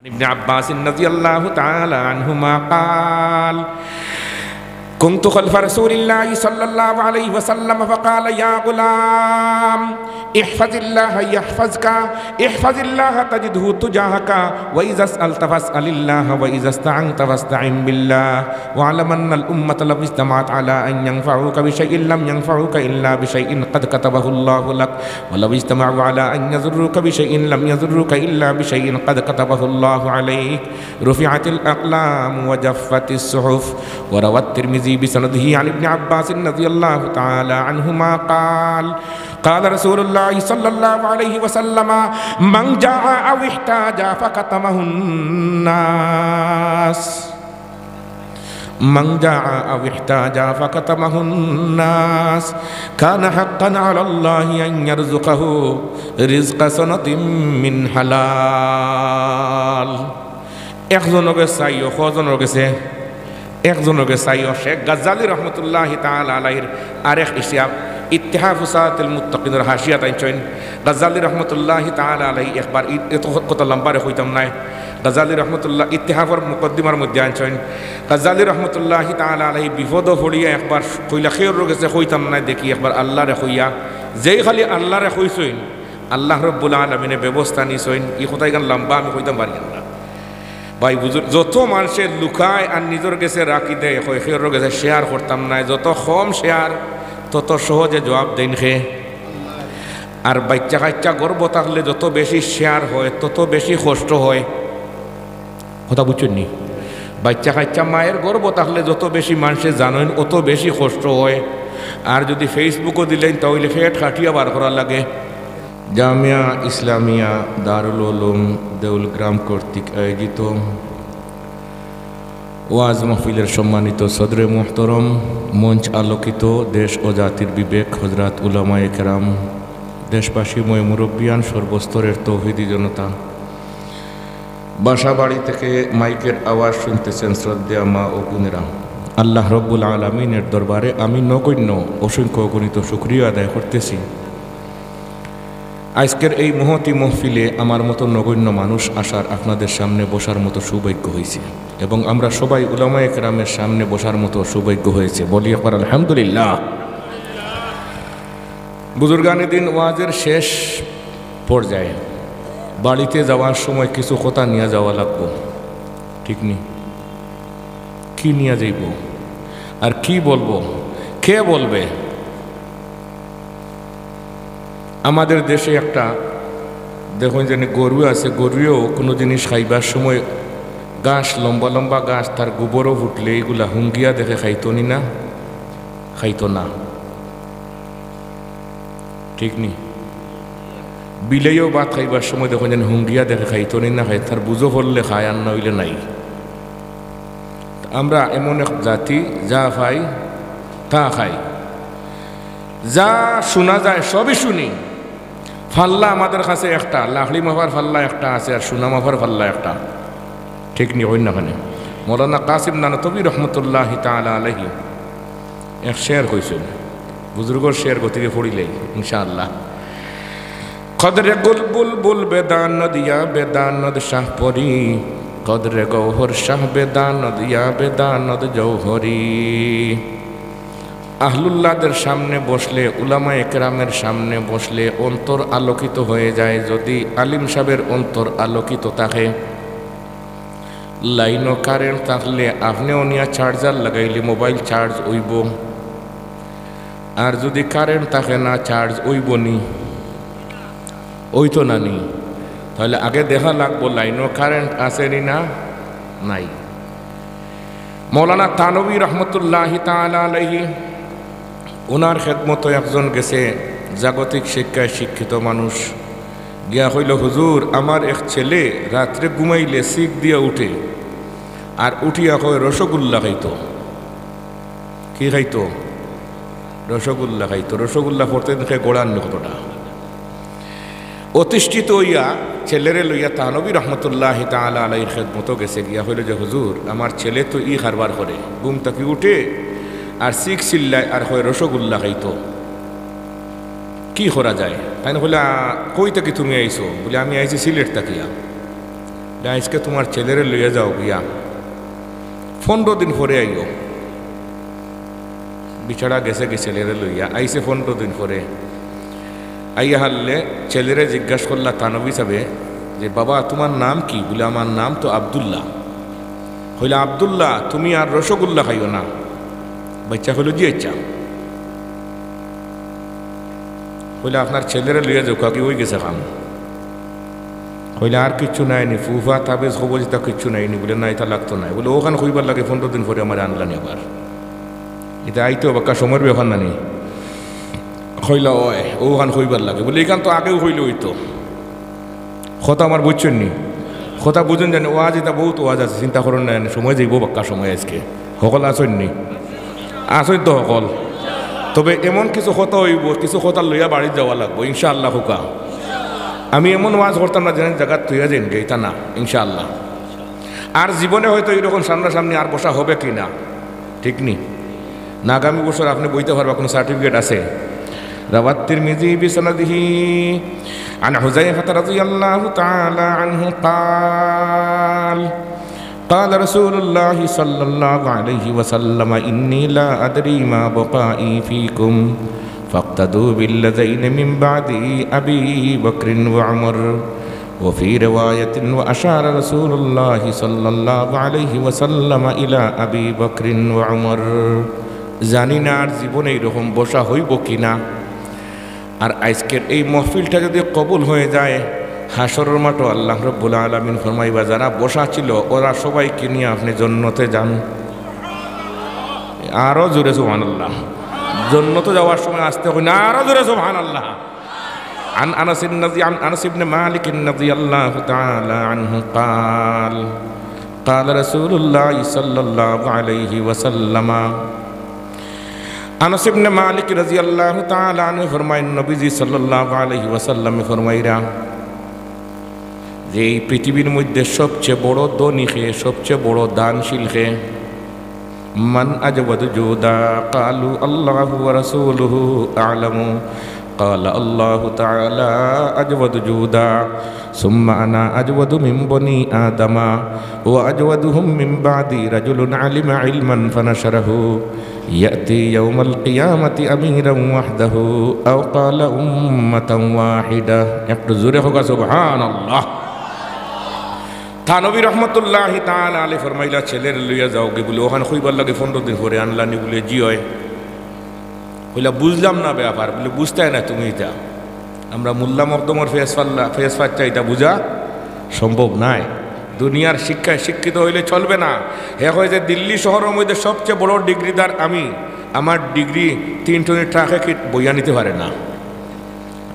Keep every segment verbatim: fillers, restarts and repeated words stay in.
ابن عباس رضي الله تعالى عنهما قال: كنت خلف رسول الله صلى الله عليه وسلم فقال: يا غلام، احفظ الله يحفظك، احفظ الله تجده تجاهك، وإذا سألت فاسأل الله، وإذا استعنت فاستعن بالله، واعلم أن الأمة لو اجتمعت على أن ينفعوك بشيء لم ينفعوك إلا بشيء قد كتبه الله لك، ولو اجتمعوا على أن يضروك بشيء لم يضروك إلا بشيء قد كتبه الله عليك، رفعت الأقلام وجفت الصحف. وروى الترمذي بسنده عن ابن عباس رضي الله تعالى عنهما قال: قال رسول الله صلى الله عليه وسلم: من جاع أو احتاج فكتمه الناس، من جاع أو احتاج فكتمه الناس كان حقا على الله أن يرزقه رزق سنة من حلال. একজনর গেছে চাইও, কয়জনর গেছে? একজনর গেছে চাইও। শেখ গাজ্জালী রহমতুল্লাহি তাআলা আলাইহির আরেক হিসাব, ইত্তেহাফ উসাতুল মুত্তাকিনর হাশিয়াত আনছইন। গাজ্জালী রহমতুল্লাহি তাআলা আলাইহি একবার ই-, এত কথা লম্বারে কইতাম নায়। গাজ্জালী রহমতুল্লাহ ইত্তেহাফর মুকদ্দিমার মধ্যে আনছইন। গাজ্জালী রহমতুল্লাহি তাআলা আলাইহি বিপদো পড়িয়া একবার কইলা, কেউর গেছে কইতাম নায়, দেখি একবার আল্লারে কইয়া। যেই খালি আল্লারে কইছইন, আল্লাহ রব্বুল আলামিনে ব্যবস্থা নিছইন। ই কথাইখান লম্বা আমি কইতাম পারিয়ার না। ভাই বুজুর্গ, যত মানষে লুকায় আর নিজর গেছে রাখি দেয়, কয়, কেউর গেছে share করতাম নায়, যত কম share, তত সহজে জবাব দেইন কে? আর বাইচ্চা কাইচ্চা গর্ভ থাকলে যত বেশি share হয়, তত বেশি কষ্ট হয়। কথা বুঝছইন নি? বাইচ্চা কাইচ্চা মায়ের গর্ভ থাকলে যত বেশি মানষে জানইন, অত বেশি কষ্ট হয়। আর যুদি Facebook-ও দিলাইন, তা অইলে পেট কাটিয়া বার করা লাগে। জামিয়া ইসলামিয়া দারুল উলুম দেউলগ্রাম কর্তৃক আয়োজিত ওয়াজ মাহফিলের সম্মানিত সদরে মুহতরম, মঞ্চ আলোকিত দেশ ও জাতির বিবেক হজরত উলামায়ে কেরাম, দেশবাসী, ময় মুরব্বিয়ান, সর্বস্তরের তৌহিদি জনতা, বাসা বাড়ি থেকে মাইকের আওয়াজ শুনতেছেন শ্রদ্ধেয়া মা ও বোনেরা, আল্লাহ রব্বুল আলামিনের দরবারে আমি নগণ্য অসংখ্য অগণিত শুকরিয়া আদায় করতেছি। আজকের এই মহতী মহফিলে আমার মতো নগণ্য মানুষ আসার, আপনাদের সামনে বসার মতো সৌভাগ্য হয়েছে, এবং আমরা সবাই উলামায়ে কেরামের সামনে বসার মতো সৌভাগ্য হয়েছে। বলি একবার আলহামদুলিল্লাহ। বুজুর্গানে দিন, ওয়াজের শেষ পর্যায়ে বাড়িতে যাওয়ার সময় কিছু কথা নিয়া যাওয়া লাগবো, ঠিক নি? কি নিয়া যাইবো আর কি বলবো, কে বলবে? আমাদের দেশে একটা, দেখইন যেন গরু আছে, গরুয়েও কুনু জিনিস খাইবার সময় ঘাস, লম্বা লম্বা ঘাস, তার গোবরও ফুটলে ইগুলা হুঙ্গিয়া দেখে খাইতো নি না? খাইতো না, ঠিক নি? বিলেইও ভাত খাইবার সময় দেখইন যেন হুঙ্গিয়া দেখে খাইতো নি না খায়, তার বুঝো পড়লে খায়, আর না অইলে নাই। আমরা এমন এক জাতি, যা পাই তা খাই, যা শুনা যায় সবই শুনি। ফাল্লা আমাদের কাছে একটা, লাকড়ি মাপার ফাল্লা একটা আছে, আর সোনা মাপার ফাল্লা একটা, ঠিক নি? অইন না কেনে? মৌলানা কাসিম নানতবী রহমতুল্লাহি তাআলা আলাইহি এক শের কইছইন, বুজুর্গর শের, গতিকে পড়িলাই ইনশাআল্লাহ। কদরে গুল বুলবুল বেদানদ ইয়া বেদানদ শাহ পরি, কদরে গৌহর শাহ বেদানদ ইয়া বেদানদ জৌহরি। আহলুল্লাহদের সামনে বসলে, উলামায়ে কেরামের সামনে বসলে অন্তর আলোকিত হয়ে যায়। যদি আলিম সাহেবের অন্তর আলোকিত থাকে, লাইনও কারেন্ট থাকলে আপনেও নিয়া চার্জার লাগাইলে মোবাইল চার্জ অইবো। আর যদি কারেন্ট থাকে না, চার্জ অইবো নি? অইতো না নি? তাহলে আগে দেখা লাগবো লাইনও কারেন্ট আছে নি না নাই। মৌলানা থানভী রহমতুল্লাহি তাআলা আলাইহি, ওনার খেদমতো একজন গেছে, জাগতিক শিক্ষায় শিক্ষিত মানুষ, গিয়া কইল, "হুজুর, আমার এক ছেলে রাত্রে ঘুমাইলে চিক দিয়া উঠে, আর উঠিয়া কয় রসগোল্লা খাইতো।" কি খাইতো? রসগোল্লা খাইতো। রসগোল্লা পড়তে দেখে গোড়ার নি কতটা। অতিষ্ঠিত অইয়া ছেলেরে লইয়া থানভী রহমতুল্লাহি তাআলা আলাইহির খেদমতো গেছে, গিয়া কইল যে, "হুজুর, আমার ছেলে তো ই কারবার করে, ঘুম থাকি উঠে আর চিক চিল্লায় আর কয় রসগোল্লা খাইতো, কি করা যায়?" তাইন কইলা, "কই থাকি তুমি আইছো?" বলে, "আমি আইছি সিলেট থাকিয়া।" আইজকে তুমার ছেলেরে লইয়া যাও গিয়া, পনরো দিন পরে আইও। বেচারা গেছেগি ছেলেরে লইয়া, আইছে পনরো দিন পরে। আইয়া হারলে ছেলেরে জিজ্ঞাস করলা থানবী সাবে যে, "বাবা, তুমার নাম কি?" বুলে, "আমার নাম তো আব্দুল্লাহ।" কইলা, "আব্দুল্লাহ, তুমি আর রসগোল্লা খাইও না।" বাইচ্চা কইলো, "জি আইচ্ছা।" কইলা, "আপনার ছেলেরে লইয়া যাউক্কা, কি অইগেছে কাম?" কইলা, "আর কিচ্ছু নাই নি, ফুফা, তাবিজ, কবজ, ইতা কিচ্ছু নাই নি?" বুলে, "না, ইতা লাগতো নায়।" বুলে, "অখান কইবার লাগি পনরো দিন পরে আমারে আনলা নি আবার। ইতা আইতেও বাক্কা সময়র ব্যাপার না নি?" কইলা, "অয়, অখান কইবার লাগি।" বুলে, "ইখান তো আগেউ কইলে অইতো।" কথা আমার বুঝছইন নি? কথা বুঝইন জানি, ওয়াজ ইতা বউত ওয়াজ আছে, চিন্তা করইন না, সময় যাইবো, বাক্কা সময় আইজকে। হকল আছইন নি? আছইন তো হকল? তবে এমন কিছু কথা অইবো, কিছু কথা লইয়া বাড়িত যাওয়া লাগবো, ইনশাআল্লাহ। কউক্কা, আমি এমন ওয়াজ করতাম না, যেন জাগাত থইয়া যাইমু গি, ইতা না, ইনশাআল্লাহ। আর জীবনে হয়তো এরকম সামনাসামনি আর বসা হবে কি না, ঠিক নি? না, আগামী বছর আপনে বইতা পারবা, কুনু certificate আছে? روى الترمذي بسنده عن حذيفة رضي الله تعالى عنه قال: قال رسول الله صلى الله عليه وسلم: إني لا أدري ما بقائي فيكم، فاقتدوا بالذين من بعدي أبي بكر وعمر. وفي رواية: وأشار رسول الله صلى الله عليه وسلم إلى أبي بكر وعمر. জানি না আর জীবনে এরকম বসা হইবো কি না। আর আইজকের এই মহফিলটা যদি কবুল হয়ে যায়, হাশরর মাঠো আল্লাহ রব্বুল আলামিন ফরমাইবা, "যারা বসা ছিল, ওরা সবাইকে নিয়ে আপনি জন্নতে যান।" আরো জোরে সুবহানাল্লাহ। জন্নতে যাওয়ার সময় আস্তে কইন না, আরো জোরে সুবহানাল্লাহ। عن أنس النذي-، عن أنس بن مالك رضي الله تعالى عنه قال: قال رسول الله صلى الله عليه وسلم। আনাস ইবনে মালিক রাদিয়াল্লাহু তাআলা আনহু ফরমাইন, নবীজি সাল্লাল্লাহু আলাইহি ওয়াসাল্লামে ফরমাইরা যে এই পৃথিবীর মধ্যে সবচেয়ে বড় ধনী কে, সবচেয়ে বড় দানশীল কে? من أجود جودا؟ قالوا: الله ورسوله أعلم. قال الله تعالى: أجود جودا، ثم أنا أجود من بني آدم، وأجودهم من بعدي رجل علم علما فنشره، يأتي يوم القيامة أميرا وحده، أو قال: أمة واحدة। একটু জোরে কউক্কা সুবহানাল্লাহ। থানবী রহমতুল্লাহি তাআলা আলাইহি ফরমাইলা, ছেলেরে লইয়া যাওগি বুলে, অখান কইবার লাগি পনরো দিন পরে আনলানি বুলে, জি অয়। কইলা, বুঝলাম না ব্যাপার। বুলে, বুঝতায় না তুমি ইতা। আমরা মোল্লা মকদমর ফেস ফাল্লা, ফেস ফাচ্চা ইতা বুঝা সম্ভব নায়। দুনিয়ার শিক্ষায় শিক্ষিত হইলে চলবে না। হে কয় যে দিল্লি শহরর মধ্যে সবচেয়ে বড় ডিগ্রিদার আমি, আমার ডিগ্রি তিন টনি ট্রাকে কি বইয়া নিতে পারে না।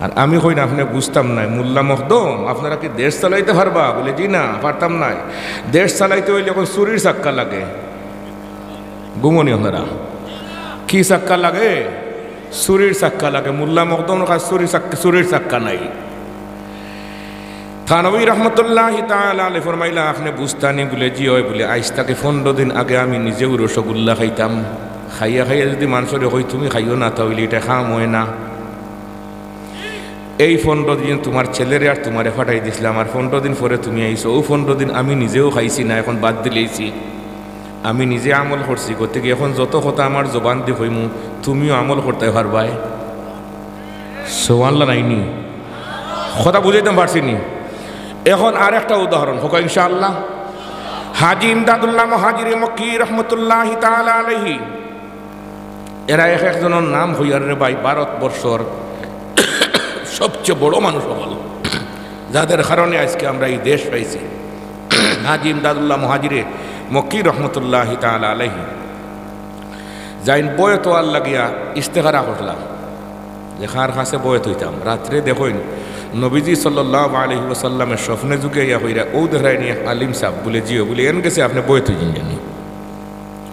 আর আমি কই না, আপনে বুঝতাম নায়, মোল্লা মকদম, আপনারা কি দেশ চালাইতে পারবা? বুলে, জি না, পারতাম নায়। দেশ চালাইতে অইলে অখন চুরির চাক্কা লাগে। ঘুমো নি আপনারা? কি চাক্কা লাগে? চুরির চাক্কা লাগে। মোল্লা মকদমর কাছে চুরির চাক্কা, চুরির চাক্কা নাই। থানবী রহমতুল্লাহি তাআলা আলাইহি ফরমাইলা, আপনে বুঝতানি? বুলে, জি অয়। বুলে, আইজ থাকি পনরো দিন আগে আমি নিজেউ রসগোল্লা খাইতাম। খাইয়া খাইয়া যদি মানষরে কই, তুমি খাইও না, তা অইলে ইটা কাম অয় না। এই পনরো দিন তুমার ছেলেরে আর তুমারে পাঠাই দিছলাম, আর পনরো দিন পরে তুমি আইছো। অউ পনরো দিন আমি নিজেউ খাইছি না, অখন বাদ দিলাইছি। আমি নিজে আমল করছি, গতিকে অখন যত কথা আমার জবান দি কইমু, তুমিও আমল করতায় পারবায়। সুবহানাল্লাহ নাইনি? কথা বুঝাইতাম পারছি নি? অখন আরেকটা উদাহরণ, কউক্কা ইনশাআল্লাহ। হাজী ইমদাদুল্লাহ মুহাজিরে মক্কি রহমতুল্লাহি তাআলা আলাইহি, এরা এক একজনর নাম কইয়ার রে ভাই, ভারতবর্ষর সবচেয়ে বড় মানুষ অকল, যাদের কারণে আইজকে আমরা এই দেশ পাইছি। হাজী ইমদাদুল্লাহ মুহাজিরে মক্কি রহমতুল্লাহি তাআলা আলাইহি যাইন বয়ত অওয়ার লাগিয়া ইস্তেখারা করলা যে কার কাছে বয়ত অইতাম। রাত্রে দেখইন নবীজি সাল্লাল্লাহু আলাইহি ওয়াসাল্লামে স্বপ্নে যুগে আইয়া কইরা, অউ দেখরায়নি এক আলিম সাব। বুলে, জি অয়। বুলে, এন গেছে, আপনে বয়ত অইযিন জানি।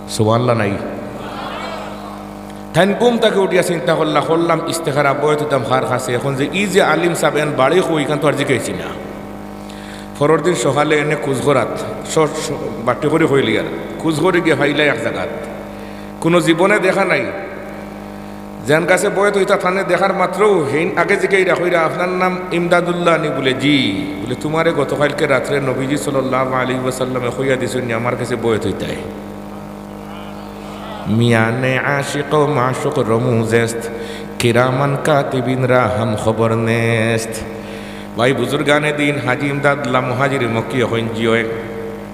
সুবহানাল্লাহ নাই? তাইন ঘুম থাকি উঠিয়া চিন্তা করলা, করলাম ইস্তেখারা, বয়ত অইতাম কার কাছে? অখন যে ই যে আলিম সাব, এন বাড়ি কই, ইখান তো আর জিকাইছি না। পরর দিন সকালে এনে খুঁজ করাত, স-, স-, বাট্টি করি কইলিয়ার, খুঁজ করি গিয়া পাইলা এক জাগাত। কুনু জীবনে দেখা নাই। যেন কাছে বয়ত অইতা তানে দেখার মাত্র হেইন আগে জিকাইরা কইরা, "আপনার নাম ইমদাদুল্লাহ নি?" বুলে, "জি।" বুলে, "তুমারে গতকাইলকে রাত্রে নবীজি সাল্লাল্লাহু আলাইহি ওয়াসাল্লামে কইয়া দিছইন নি আমার কাছে বয়ত অইতায়।" মিয়ানে আশিক ও মাশুক রমুজেস্ত, কিরামান কাতিবিন রা হাম খবর নেস্ত। ভাই বুজুর্গানে দিন, হাজি ইমদাদুল্লাহ মুহাজিরে মক্কি অইন, "জি অয়,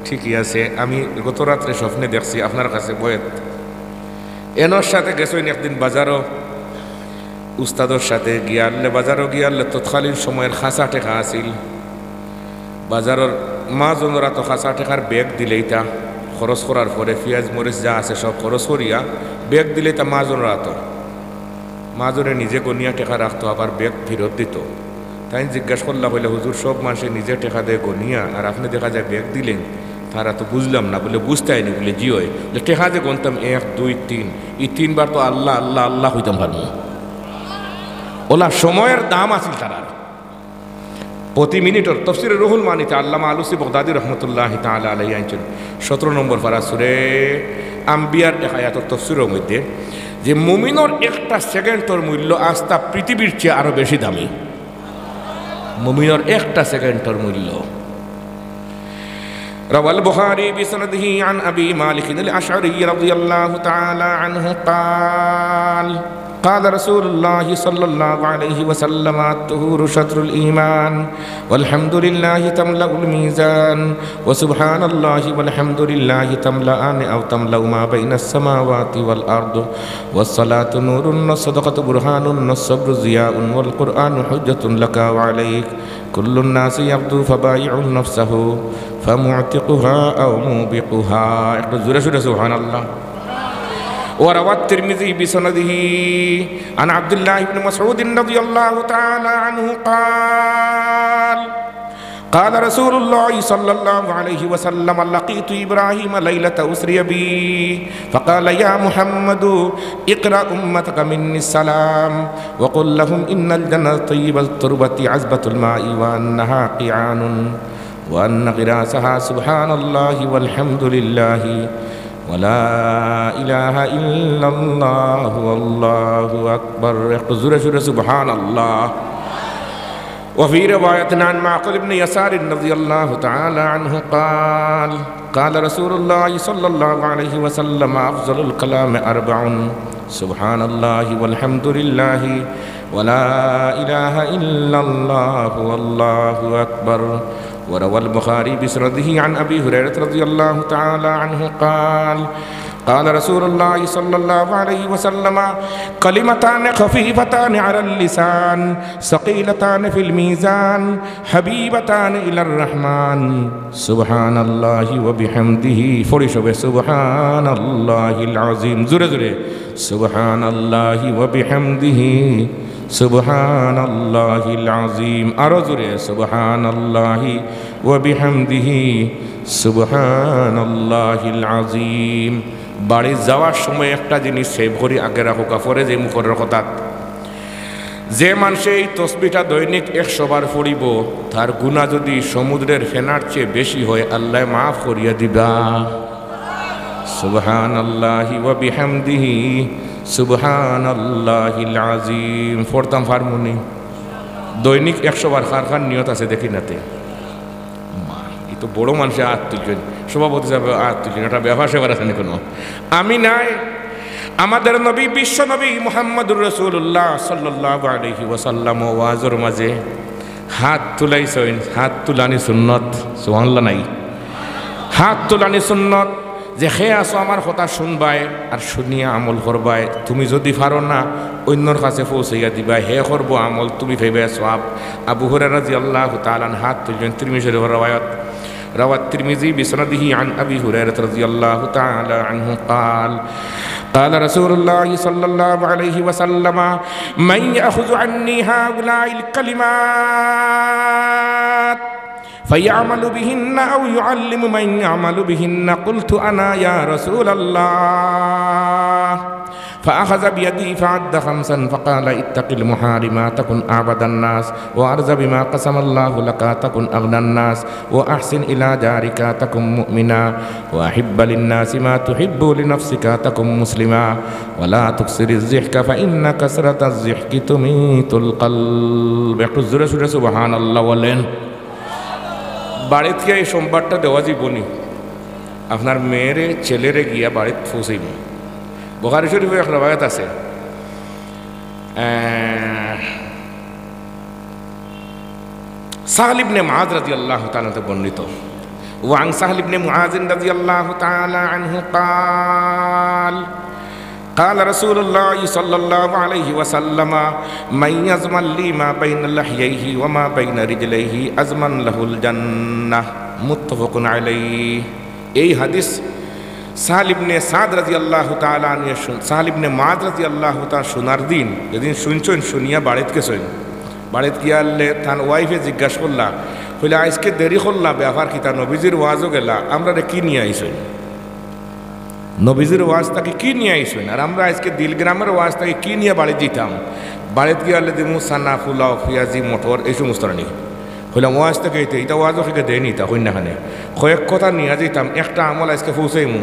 ঠিকই আছে, আমি গত রাত্রে স্বপ্নে দেখছি আপনার কাছে বয়ত।" এনর সাথে গেছইন একদিন বাজারো, উস্তাদর সাথে গিয়ারলে, বাজারো গিয়ারলে তৎকালীন সময়ের খাসা টেকা আছিল। বাজারর মাজনরা তো খাসা টেকার ব্যাগ দিলেইতা, খরচ করার পরে পিয়াজ মরিচ যা আছে সব খরচ করিয়া ব্যাগ দিলেইতা মাজনরা তো। মাজনে নিজে গনিয়া টেকা রাখতো, আবার ব্যাগ ফিরত দিতো। তাইন জিজ্ঞাস করলা, কইলা, "হুজুর, সব মানষে নিজে টেকা দেয় গনিয়া, আর আপনে দেখা যায় ব্যাগ দিলেন, তারা তো বুঝলাম না।" বুলে, "বুঝতায় নি?" বুলে, "জি অয়।" বুলে, "টেকা যে গনতাম এক, দুই, তিন, ই তিনবার তো আল্লাহ, আল্লাহ, আল্লাহ কইতাম পারমু।" অলা সময়ের দাম আছিল তারার। প্রতি মিনিটর তফসিরে রুহুল মানিতে আল্লামা আলুসি বগদাদী রহমতুল্লাহি তাআলা আলাইহি আনছইন, সতেরো নম্বর পারা সূরা আম্বিয়ার এক আয়াতর তফসিরর মধ্যে যে মুমিনর একটা সেকেন্ডর মূল্য আস্তা পৃথিবীর চেয়ে আরো বেশি দামি। মুমিনর একটা সেকেন্ডর মূল্য। روى البخاري بسنده عن أبي مالك الأشعري رضي الله تعالى عنه قال: قال رسول الله صلى الله عليه وسلم: الطهور شطر الإيمان، والحمد لله تملأ الميزان، وسبحان الله والحمد لله تملأان أو تملأ ما بين السماوات والأرض، والصلاة نور، والصدقة برهان، والصبر ضياء، والقرآن حجة لك وعليك، كل الناس يغدو فبائع نفسه فمعتقها أو موبقها। একটু জোরে সোরে সুবহানাল্লাহ। وروى الترمذي بسنده عن عبد الله بن مسعود رضي الله تعالى عنه قال: قال رسول الله صلى الله عليه وسلم: لقيت إبراهيم ليلة أسري بي فقال: يا محمد، اقرأ أمتك مني السلام، وقل لهم إن الجنة طيبة التربة عذبة الماء، وأنها قيعان، وأن غراسها سبحان الله والحمد لله ولا إله إلا الله والله أكبر। একটু জোরে সোরে সুবহানাল্লাহ। وفي رواية عن معقل بن يسار رضي الله تعالى عنه قال: قال رسول الله صلى الله عليه وسلم: أفضل الكلام أربع، سبحان الله والحمد لله ولا إله إلا الله والله أكبر. وروى البخاري بسنده عن أبي هريرة رضي الله تعالى عنه قال: قال رسول الله صلى الله عليه وسلم: كلمتان خفيفتان على اللسان ثقيلتان في الميزان حبيبتان إلى الرحمن، سبحان الله وبحمده. পড়ি সবে, سبحان الله العظيم। জোরে জোরে, سبحان الله وبحمده، سبحان الله العظيم। আরো জোরে, سبحان الله وبحمده، سبحان الله العظيم। বাড়ি যাওয়ার সময় একটা জিনিস সেভ করি আগে রাখো, কাপড়ে যে মুখর কথাত, যে মানষে এই তসবিটা দৈনিক একশো বার পড়িব, তার গুনাহ যদি সমুদ্রের ফেনার চেয়ে বেশি হয়, আল্লায় মাফ করিয়া দিবা। سبحان الله وبحمده، سبحان الله العظيم। পড়তাম পারমুনি? দৈনিক একশো বার কার কার নিয়ত আছে দেখি নাতে। মা, ই তো বড় মানষে আত তুলছইন, সভাপতি সাবে আত তুলছইন, এটা ব্যাপার স্যাপার আছে নি কুনু? আমি নায়, আমাদের নবী, বিশ্ব নবী মুহাম্মদুর রাসূলুল্লাহ সাল্লাল্লাহু আলাইহি ওয়াসাল্লাম ওয়াজর মাঝে হাত তুলাইছইন, হাত তুলানি সুন্নত, সুবহানাল্লাহ নাই? হাত তুলানি সুন্নত, যে হে আছো আমার কথা শুনবায় আর শুনিয়া আমল করবায়, তুমি যদি পারো না, অইন্যর কাছে পৌঁছাইয়া দিবায়, হে করবো আমল, তুমি পাইবায় সওয়াব। আবু হুরায়রা রাদিয়াল্লাহু তাআলা আনহু হাত তুলছইন, তিরমিজি শরীফর রেওয়ায়াত। روى الترمذي بسنده عن أبي هريرة رضي الله تعالى عنه قال: قال رسول الله صلى الله عليه وسلم: من يأخذ عني هؤلاء الكلمات فيعمل بهن أو يعلم من يعمل بهن، قلت: أنا يا رسول الله. فأخذ بيدي فعد خمسا فقال: اتق المحارمات تكن أعبد الناس، وارض بما قسم الله لك تكن أغنى الناس، وأحسن إلى جارك تكن مؤمنا، وأحب للناس ما تحب لنفسك تكن مسلما، ولا تكثر الضحك فإن كثرة الضحك تميت القلب. একটু জোরে সোরে সুবহানাল্লাহ বলেন। বাড়িত গিয়া এই সংবাদটা দেওয়া যাইবনি? আপনার মেয়েরে, ছেলেরে গিয়া বাড়িত পৌঁছাইব। বুখারী শরীফে এক রেওয়ায়াত আছে, আহ, সাহল ইবনে মুআজ রাদিয়াল্লাহু তাআলা আনহু বর্ণিত। وعن سهل بن معاذ رضي الله تعالى عنه قال: قال رسول الله صلى الله عليه وسلم: من يضمن لي ما بين لحييه وما بين رجليه أضمن له الجنة. متفق عليه. এই হাদিস সাহল ইবনে সাদ রাদিয়াল্লাহু তাআলা আনহু শুন-, সাহল ইবনে মুআজ রাদিয়াল্লাহু তাআলা শুনার দিন, যেদিন শুনছইন, শুনিয়া বাড়িত গেছইন। বাড়িত গিয়া আনলে তান ওয়াইফে জিজ্ঞাসা করলা, কইলা, "আইজকে দেরি করলা, ব্যাপার কিতা? নবীজির ওয়াজও গেলা, আমরারে কি নিয়া আইছইন?" নবীজির ওয়াজ থাকি কি নিয়া আইছইন? আর আমরা আইজকে দিলগ্রামের ওয়াজ থাকি কি নিয়া বাড়িত যাইতাম? বাড়িত গিয়া আনলে দিমু চানা, ফুলাও, পিয়াজি, মটর, এই সমস্ত রানি। কইলাম, "ওয়াজ থাকি আইতে, ইতা ওয়াজও কেউরে দেয়নি, ইতা কইন না কেনে?" কয়েক কথা নিয়া যাইতাম, একটা আমল আইজকে পৌঁছাইমু,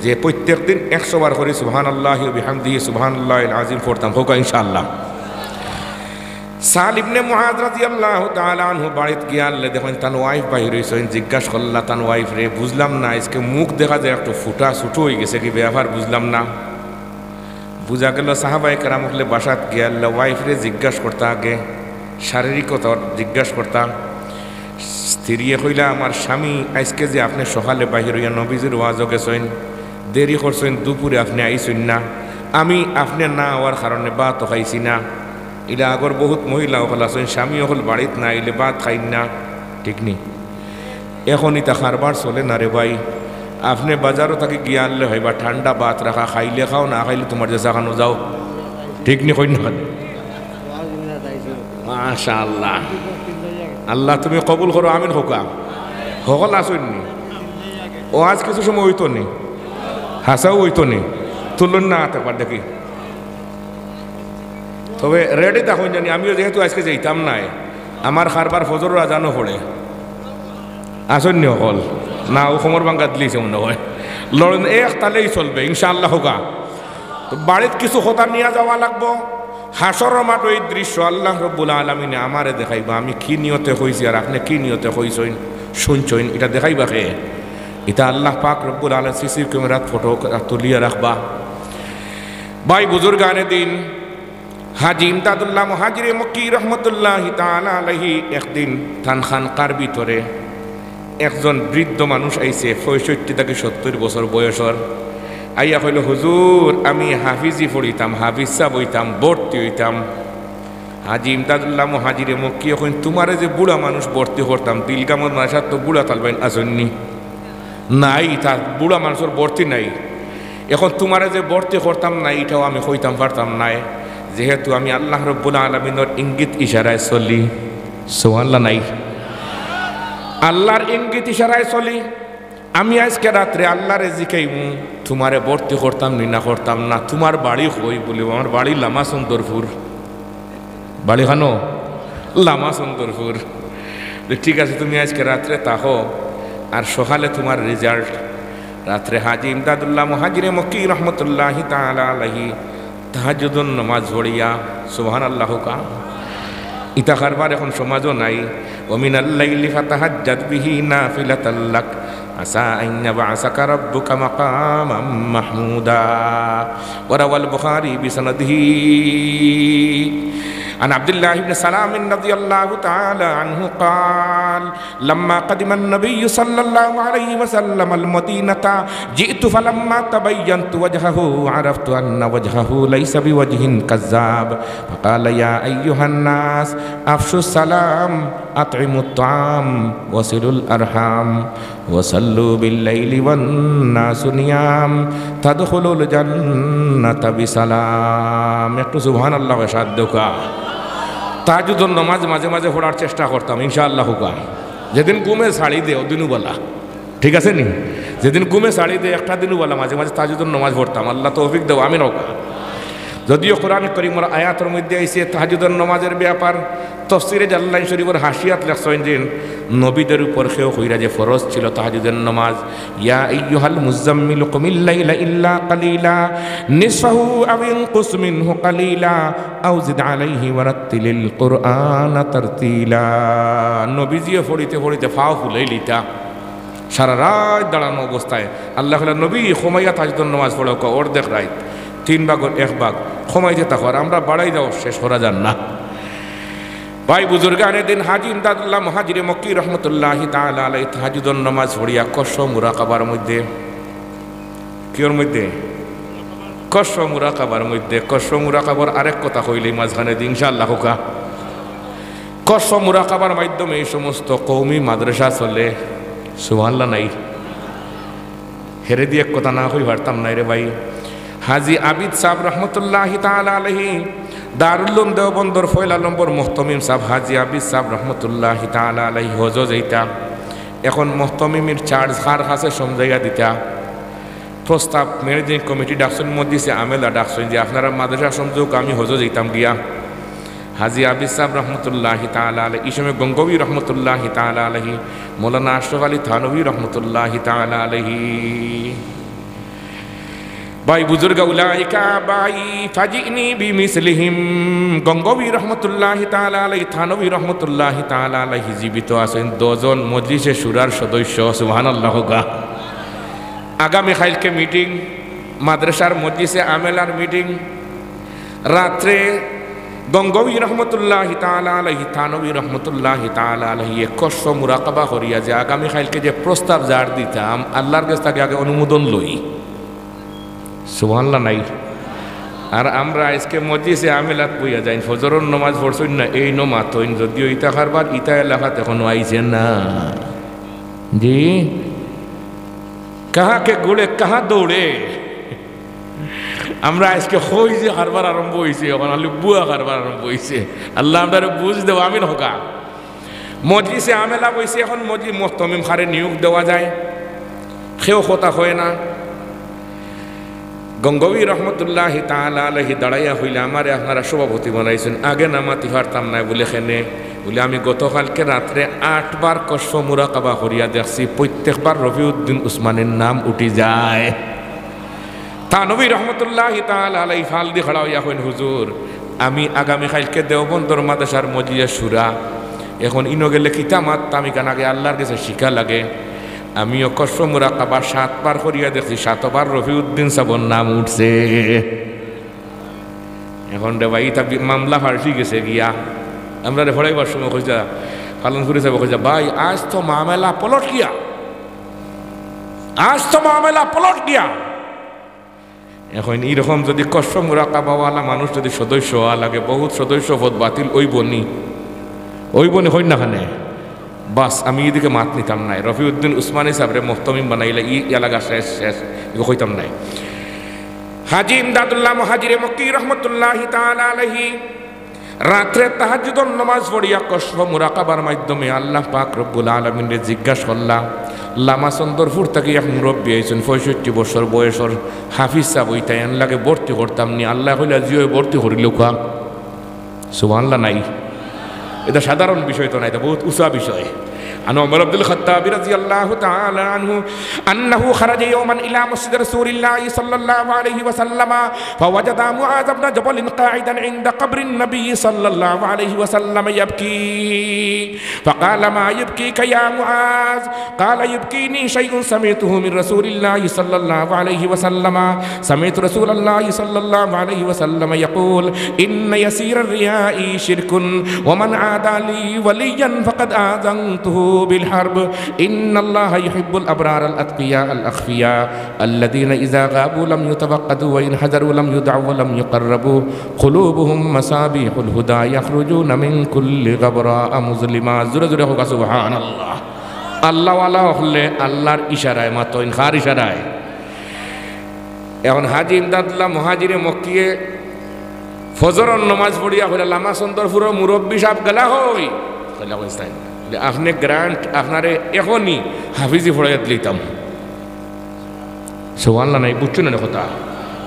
যে প্রত্যেক দিন একশো বার করি সুবহানাল্লাহি ওয়া বিহামদিহি সুবহানাল্লাহিল আযীম পড়তাম, কউক্কা ইনশাআল্লাহ। সাহল ইবনে মুআজ রাদিয়াল্লাহু তাআলা আনহু বাড়িত গিয়া আনলে দেখইন তান ওয়াইফ বাইর অইছইন, জিজ্ঞাসা করলা তান ওয়াইফরে, "বুঝলাম না, আইজকে মুখ দেখা যায় একটু ফুটা ছুটো অইগেছে, কি ব্যাপার বুঝলাম না।" বুঝা গেল সাহাবায়ে কেরাম অকলে বাসাত গিয়া আনলে ওয়াইফরে জিজ্ঞাসা করতা আগে, শারীরিকতা জিজ্ঞাসা করতা। স্ত্রীয়ে কইলা, "আমার স্বামী আইজকে যে আপনে সকালে বাইর অইয়া নবীজির ওয়াজও গেছইন, দেরি করছইন, দুপুরে আপনে আইছইন না, আমি আপনে না আওয়ার কারণে ভাতও খাইছি না।" ইলা আগর বহুত মহিলা অকল আছইন, স্বামী অকল বাড়িত না আইলে ভাত খাইন না, ঠিক নি? এখন ইতা কারবার চলে না রে ভাই। আপনে বাজারও থাকি গিয়া আনলে হয়বা ঠান্ডা ভাত রাখা, খাইলে খাও, না খাইলে তুমার যেছা খানো যাও, ঠিক নি? কইন না কেনে? মাশাআল্লাহ, আল্লাহ তুমি কবুল করো, আমিন কউক্কা। হকল আছইন নি? ওয়াজ কিছু সময় অইতো নি, হাছাউ অইতো নি, তুলইন না আত একবার দেখি। তবে রেডি থাকইন জানি, আমিও যেহেতু আইজকে যাইতাম নায়, আমার কারবার ফজরর আজানও পড়ে। আছইন নি হকল? না, অউ কমর ভাঙ্গা দিলাইছে মনে অয়। লড়ইন, এক তালেই চলবে, ইনশাআল্লাহ কউক্কা। তো বাড়িত কিছু কথা নিয়া যাওয়া লাগবো। হাশরর মাঠো এই দৃশ্য আল্লাহ রব্বুল আলামিনে আমারে দেখাইবা, আমি কি নিয়তে কইছি আর আপনে কি নিয়তে কইছইন, শুনছইন, ইটা দেখাইবা কে? ইটা আল্লাহ পাক রব্বুল আলামিন সিসি ক্যামেরাত ফটো তুলিয়া রাখবা। ভাই বুজুর্গানে দিন, হাজী ইমদাদুল্লাহ মুহাজিরে মক্কি রহমতুল্লাহি তাআলা আলাইহি একদিন তান খানকার ভিতরে একজন বৃদ্ধ মানুষ আইছে, পঁয়ষট্টি থাকি সত্তইর বছর বয়সর। আইয়া কইলো, "হুজুর, আমি হাফিজি পড়িতাম, হাফিজ সাব অইতাম, ভর্তি অইতাম।" হাজী ইমদাদুল্লাহ মুহাজিরে মক্কিয়ে কইন, "তুমারে যে বুড়া মানুষ ভর্তি করতাম, দিলগামর মাদ্রাসাত তো বুড়া তালবাইন আছইন নি?" নাই, ইতা বুড়া মানষর ভর্তি নাই। এখন তুমারে যে ভর্তি করতাম না, ইটাও আমি কইতাম পারতাম নায়, যেহেতু আমি আল্লাহ রব্বুল আলামিনর ইঙ্গিত ইশারায় চলি। সুবহানাল্লাহ নাই? আল্লাহর ইঙ্গিত ইশারায় চলি। আমি আইজকে রাত্রে আল্লাহরে জিকাইমু, তুমারে ভর্তি করতাম নি না করতাম না, তুমার বাড়ি কই? বলি, "আমার বাড়ি লামা চন্দরপুর।" বাড়ি খানো? লামা চন্দরপুর। তো ঠিক আছে, তুমি আইজকে রাত্রে থাকো, আর সকালে তুমার রেজাল্ট। রাত্রে হাজী ইমদাদুল্লাহ মুহাজিরে মক্কি রহমতুল্লাহি তাআলা আলাইহি তাহাজ্জুদর নামাজ পড়িয়া, সুবহানাল্লাহ কউক্কা। ইতা কারবার এখন সমাজও নাই। "ওয়া মিনাল লাইলি ফাতাহাজ্জাদ বিহি নাফিলাতাল লাক আসা আন ইয়াবআসাকা রাব্বুকা মাকামান মাহমুদা।" ওয়া রাওয়াল বুখারী বিসানাদিহি আন আব্দুল্লাহ ইবনে সালাম রাদিয়াল্লাহু তাআলা আনহু ক্বাল, لما قدم النبي صلى الله عليه وسلم المدينة جئت فلما تبينت وجهه عرفت أن وجهه ليس بوجه كذاب فقال يا أيها الناس أفشوا السلام أطعموا الطعام وصلوا الأرحام وصلوا بالليل والناس نيام تدخلوا الجنة بسلام। একটু সুবহানাল্লাহ কউক্কা। তাহাজ্জুদর নামাজ মাঝে মাঝে পড়ার চেষ্টা করতাম, ইনশাআল্লাহ কউক্কা। যেদিন ঘুমে ছাড়ি দে, ওদিনও বালা। ঠিক আছে নি? যেদিন ঘুমে ছাড়ি দে, একটা দিনও বালা, মাঝে মাঝে তাহাজ্জুদর নামাজ পড়তাম। আল্লাহ তৌফিক দেও, আমিন কউক্কা। যদিও কোরআন করিমর আয়াতর মধ্যে আইছে তাহাজ্জুদর নামাজর ব্যাপার, তফসিরে জালালাইন শরীফর হাশিয়াত লেখছইন যে নবীদের উপর কেউ কইরা যে ফরজ ছিল তাহাজ্জুদর নামাজ, ইয়া আইয়ুহাল মুজাম্মিল কুমিল লাইলা ইল্লা কালিলা, নিসফাহু আও ইনকুস মিনহু কালিলা, আও জিদ আলাইহি ওয়ারাত্তিলিল কুরআনা তারতিলা। নবীজিয়ে পড়িতে পড়িতে পাও ফুলাইলিতা, সারা রাইত দাঁড়ানো অবস্থায়। আল্লায় কইলা, "নবী, কমাইয়া তাহাজ্জুদর নামাজ পড়উক্কা, অর্ধেক রাইত, তিন ভাগর এক ভাগ, কমাইতে থাকো, আর আমরা বাড়াই যাও, শেষ করা যার না।" ভাই বুজুর্গানে দিন, হাজী ইমদাদুল্লাহ মুহাজিরে মক্কি রহমতুল্লাহি তাআলা আলাইহি তাহাজ্জুদর নামাজ পড়িয়া কশফ মুরাকাবার মধ্যে, কিওর মধ্যে? কশফ মুরাকাবার মধ্যে। কশফ মুরাকাবার আরেক কথা কইলে মাঝখানে দি, ইনশাআল্লাহ কউক্কা। কশফ মুরাকাবার মাধ্যমে এই সমস্ত কওমি মাদ্রাসা চলে। সুবহানাল্লাহ নাই? হেরে দি এক কথা না কই পারতাম নায় রে ভাই। হাজী আবিদ সাব রহমতুল্লাহি তাআলা আলাইহি, দারুল উলুম দেওবন্দর পয়লা নম্বর মুহতমিম সাব হাজী আবিদ সাব রহমতুল্লাহি তাআলা আলাইহি হজো যাইতা। এখন মুহতমিমির চার্জ কার কাছে সমঝাইয়া দিতা। প্রস্তাব ম্যানেজিং কমিটি ডাকছইন, মজলিসে আমেলা ডাকছইন যে আপনারা মাদ্রাসা সমঝউক্কা, আমি হজো যাইতাম গিয়া। হাজী আবিদ সাব রহমতুল্লাহি তাআলা আলাইহি, ই সময় গঙ্গোবী রহমতুল্লাহি তাআলা আলাইহি, মৌলানা আশরাফ আলী থানভী রহমতুল্লাহি তাআলা আলাইহি। ভাই বুজুর্গ, উলাইকা আবাই ফাজিনি বিমিসলিহিম। গঙ্গোবী রহমতুল্লাহি তাআলা আলাইহি, থানভী রহমতুল্লাহি তাআলা আলাইহি জীবিত আছইন, দুইজন মজলিসে শুরার সদস্য। সুবহানাল্লাহ কউক্কা। আগামী কাইলকে মিটিং, মাদ্রাসার মজলিসে আমেলার মিটিং, রাত্রে গঙ্গোবী রহমতুল্লাহি তাআলা আলাইহি, থানভী রহমতুল্লাহি তাআলা আলাইহি কশফ মুরাকাবা করিয়া যে আগামী কাইলকে যে প্রস্তাব যার দিতাম, আল্লার গেছ থাকি আগে অনুমোদন লই। সুবহানাল্লাহ নাই? আর আমরা আইজকে মজলিসে আমেলাত বইয়া যাইন, ফজরর নমাজ পড়ছইন না, এইন মাতইন, যদিও ইতা কারবার ইতা এলাকাত এখনো আইছে না। জি, কাহা কে গুড়ে কাহা দৌড়ে। আমরা আইজকে কই যে কারবার আরম্ভ অইছে, অখন খালি ভুয়া কারবার আরম্ভ অইছে। আল্লায় আমরারে বুঝ দেও, আমিন কউক্কা। মজলিসে আমেলা বইছে, এখন মজলি-, মুহতমিম কারে নিয়োগ দেওয়া যায়, কেউ কথা কয় না। গঙ্গোবী রহমতুল্লাহি তাআলা আলাইহি দাঁড়াইয়া কইলা, "আমারে আপনারা সভাপতি বানাইছইন, আগে না মাতি পারতাম নায়।" বুলে, "কেনে?" বুলে, "আমি গতকালকে রাত্রে আটবার কশফ মুরাকাবা করিয়া দেখছি, প্রত্যেকবার রফিউদ্দিন উসমানীর নাম উঠি যায়।" থানভী রহমতুল্লাহি তাআলা আলাইহি ফাল দি খাড়া অইয়া কইন, "হুজুর, আমি আগামী কাইলকে দেওবন্দর মাদ্রাসার মজলিসে শুরা, এখন ইনো গেলে কিতা মাততাম, ইখান আগে আল্লার গেছে শিখা লাগে। আমিও কশফ মুরাকাবা সাতবার করিয়া দেখছি, সাতবার রফিউদ্দিন সাবর নাম উঠছে।" এখন রে ভাই, ইতা বি-, মামলা ফাঁসি গেছে গিয়া। আমরারে পড়াইবার সময় কইতা, পালনপুরি সাবে কইতা, "ভাই, আজ তো মামলা পলট গিয়া, আজ তো মামলা পলট গিয়া।" এখন ইরকম যুদি কশফ মুরাকাবাওয়ালা মানুষ যুদি সদস্য অওয়া লাগে, বহুত সদস্য পদ বাতিল অইবো নি? অইবো নি, কইন না কেনে? বাস, আমি ইদিকে মাত নিতাম নায়। রফিউদ্দিন উসমানী সাবরে মুহতমিম বানাইলা, ই এলাকা শেষ, শেষ, ইগু কইতাম নায়। হাজী ইমদাদুল্লাহ মুহাজিরে মক্কি রহমতুল্লাহি তাআলা আলাইহি রাত্রে তাহাজ্জুদর নমাজ পড়িয়া কশফ মুরাকাবার মাধ্যমে আল্লাহ পাক রব্বুল আলামিনরে জিজ্ঞাস করলা, লামা চন্দরপুর থাকি এক মুরব্বি আইছইন, পঁয়ষট্টি বছর বয়সর হাফিজ সাব অইতা, এন লাগে ভর্তি করতাম নি? আল্লায় কইলা, "জি অয়, ভর্তি করিলাউক্কা।" সুবহানাল্লাহ নাই? ইটা সাধারণ বিষয় তো নায়, ইটা বহুত উঁচা বিষয়। عن عمر بن الخطاب رضي الله تعالى عنه أنه خرج يوما إلى مسجد رسول الله صلى الله عليه وسلم فوجد معاذ بن جبل قاعدا عند قبر النبي صلى الله عليه وسلم يبكي، فقال: "ما يبكيك يا معاذ؟" قال: "يبكيني شيء سمعته من رسول الله صلى الله عليه وسلم، سمعت رسول الله صلى الله عليه وسلم يقول: إن يسير الرياء شرك، ومن عادى لي وليا فقد آذنته بالحرب، إن الله يحب الأبرار الأتقياء الأخفياء، الذين إذا غابوا لم يتفقدوا وإن حضروا لم يدعوا ولم يقربوا، قلوبهم مصابيح الهدى، يخرجون من كل غبراء مظلما।" জোরে জোরে কউক্কা, সুবহানাল্লাহ। আল্লাহওয়ালা অকলে আল্লার ইশারায় মাতইন, কার ইশারায়? এখন হাজী ইমদাদুল্লাহ মুহাজিরে মক্কিয়ে ফজরর নমাজ পড়িয়া কইলা, "লামা চন্দরপুরর মুরব্বি সাব গেলা কই?" কইলা, "কই তাইন?" আপনে গ্রান্ট, আপনারে এখনই হাফিজি পড়াইয়া দিলাইতাম। সুবহানাল্লাহ নাই, বুঝছইন না কথা?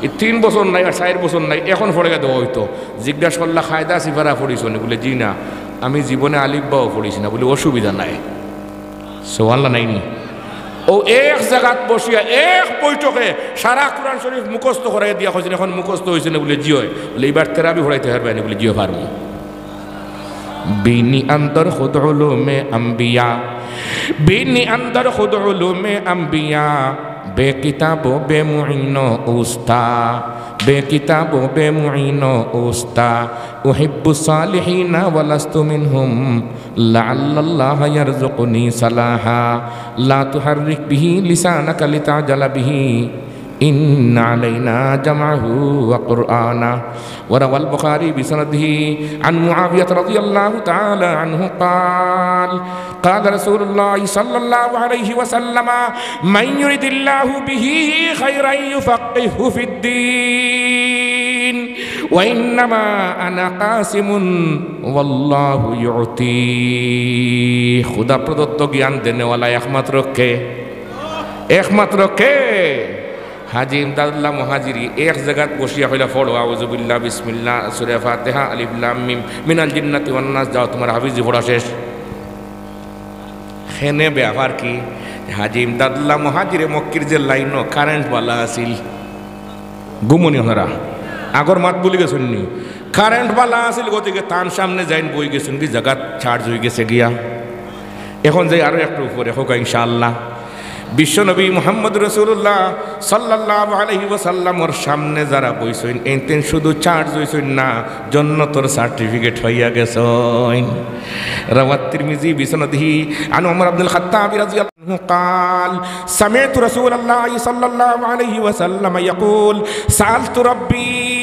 এই তিন বছর নাই আর চাইর বছর নাই, এখন পড়াইয়া দেওয়া অইতো। জিজ্ঞাসা করলা, "কায়দা সিফারা পড়ছইন নি?" বলে, "জি না, আমি জীবনে আলিফ বাও পড়ছি না।" বলে, "অসুবিধা নাই।" সুবহানাল্লাহ নাই নি? অউ এক জাগাত বসিয়া এক বৈঠকে সারা কোরআন শরীফ মুখস্থ করাইয়া দিয়া কইছইন, "এখন মুখস্থ অইছে নি?" বলে, "জি অয়।" বলে, "ইবার তেরাবি পড়াইতে পারবায় নি?" বলে, "জি অয়, পারমু।" بینی اندر خود علوم انبیا، بینی اندر خود علوم انبیا، بے کتاب و بے معین و اوستا، بے کتاب و بے معین و اوستا، احب الصالحین ولست منهم، لعل الله یرزقنی صلاحا، لا تحرک به لسانک لتعجل به، إن علينا جمعه وقرآنه. وروى البخاري بسنده عن معاوية رضي الله تعالى عنه قال، قال رسول الله صلى الله عليه وسلم، من يرد الله به خيرا يفقهه في الدين، وإنما أنا قاسم والله يعطي। খুদা প্রদত্ত জ্ঞান দেনেওয়ালা একমাত্র কে? একমাত্র কে? হাজী ইমদাদুল্লাহ মুহাজিরি এক জাগাত বসিয়া কইলা, "পড়ো আউযুবিল্লাহ, বিসমিল্লাহ, সূরা ফাতিহা, আলিফ লাম মিম, মিনাল জিন্নাতি ওয়ান নাস, যাও তুমার হাফিজি পড়া শেষ।" কেনে ব্যাপার কি? হাজী ইমদাদুল্লাহ মুহাজিরে মক্কির যে লাইনো কারেন্ট বালা আছিল, ঘুমো নি আপনারা? আগর মাত ভুলি গেছইন নি? কারেন্ট বালা আছিল, গতিকে তান সামনে যাইন বই গেছইন কি জাগাত চার্জ অই গেছে গিয়া। এখন যাই আরো একটু উপরে, কউক্কা ইনশাআল্লাহ। বিশ্বনবী মুহাম্মদ রাসূলুল্লাহ সাল্লাল্লাহু আলাইহি ওয়াসাল্লামর সামনে যারা বইছইন, এইনতেন শুধু চার্জ অইছইন না, জন্নতর সার্টিফিকেট পাইয়া গেছইন। روى الترمذي بسنده عن عمر بن الخطاب رضي الله عنه قال، سمعت رسول الله صلى الله عليه وسلم يقول، سألت ربي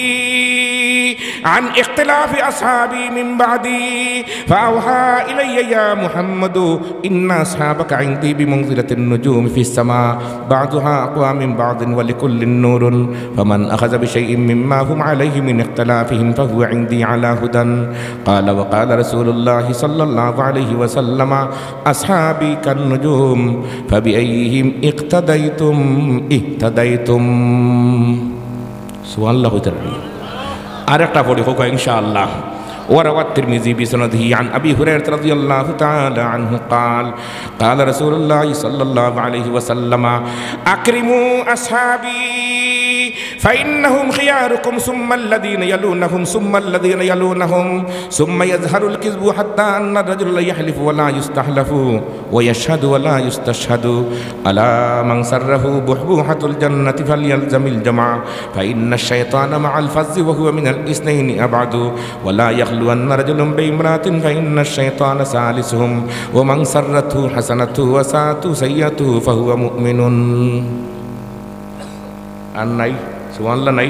عن اختلاف أصحابي من بعدي، فأوحى إلي، يا محمد، إن أصحابك عندي بمنزلة النجوم في السماء، بعضها أقوى من بعض، ولكل نور، فمن أخذ بشيء مما هم عليه من اختلافهم فهو عندي على هدى. قال، وقال رسول الله صلى الله عليه وسلم، أصحابي كالنجوم، فبأيهم اقتديتم اهتديتم. সুবহানাল্লাহ কইতা পারইন। আরেকটা পড়ি, কউক্কা ইনশাআল্লাহ। وروى الترمذي بسنده عن أبي هريرة رضي الله تعالى عنه قال، قال رسول الله صلى الله عليه وسلم، أكرموا أصحابي فإنهم خياركم ثم الذين يلونهم ثم الذين يلونهم ثم يظهر الكذب حتى أن الرجل يحلف ولا يستحلف ويشهد ولا يستشهد. ألا من سره بحبوحة الجنة فليلزم الجمع، فإن الشيطان مع الفز وهو من الاثنين أبعد، ولا يخلون رجل بامرأة فإن الشيطان ثالثهم، ومن سرته حسنته وساءته سيئته فهو مؤمن. আর নাই, সুবহানাল্লাহ নাই।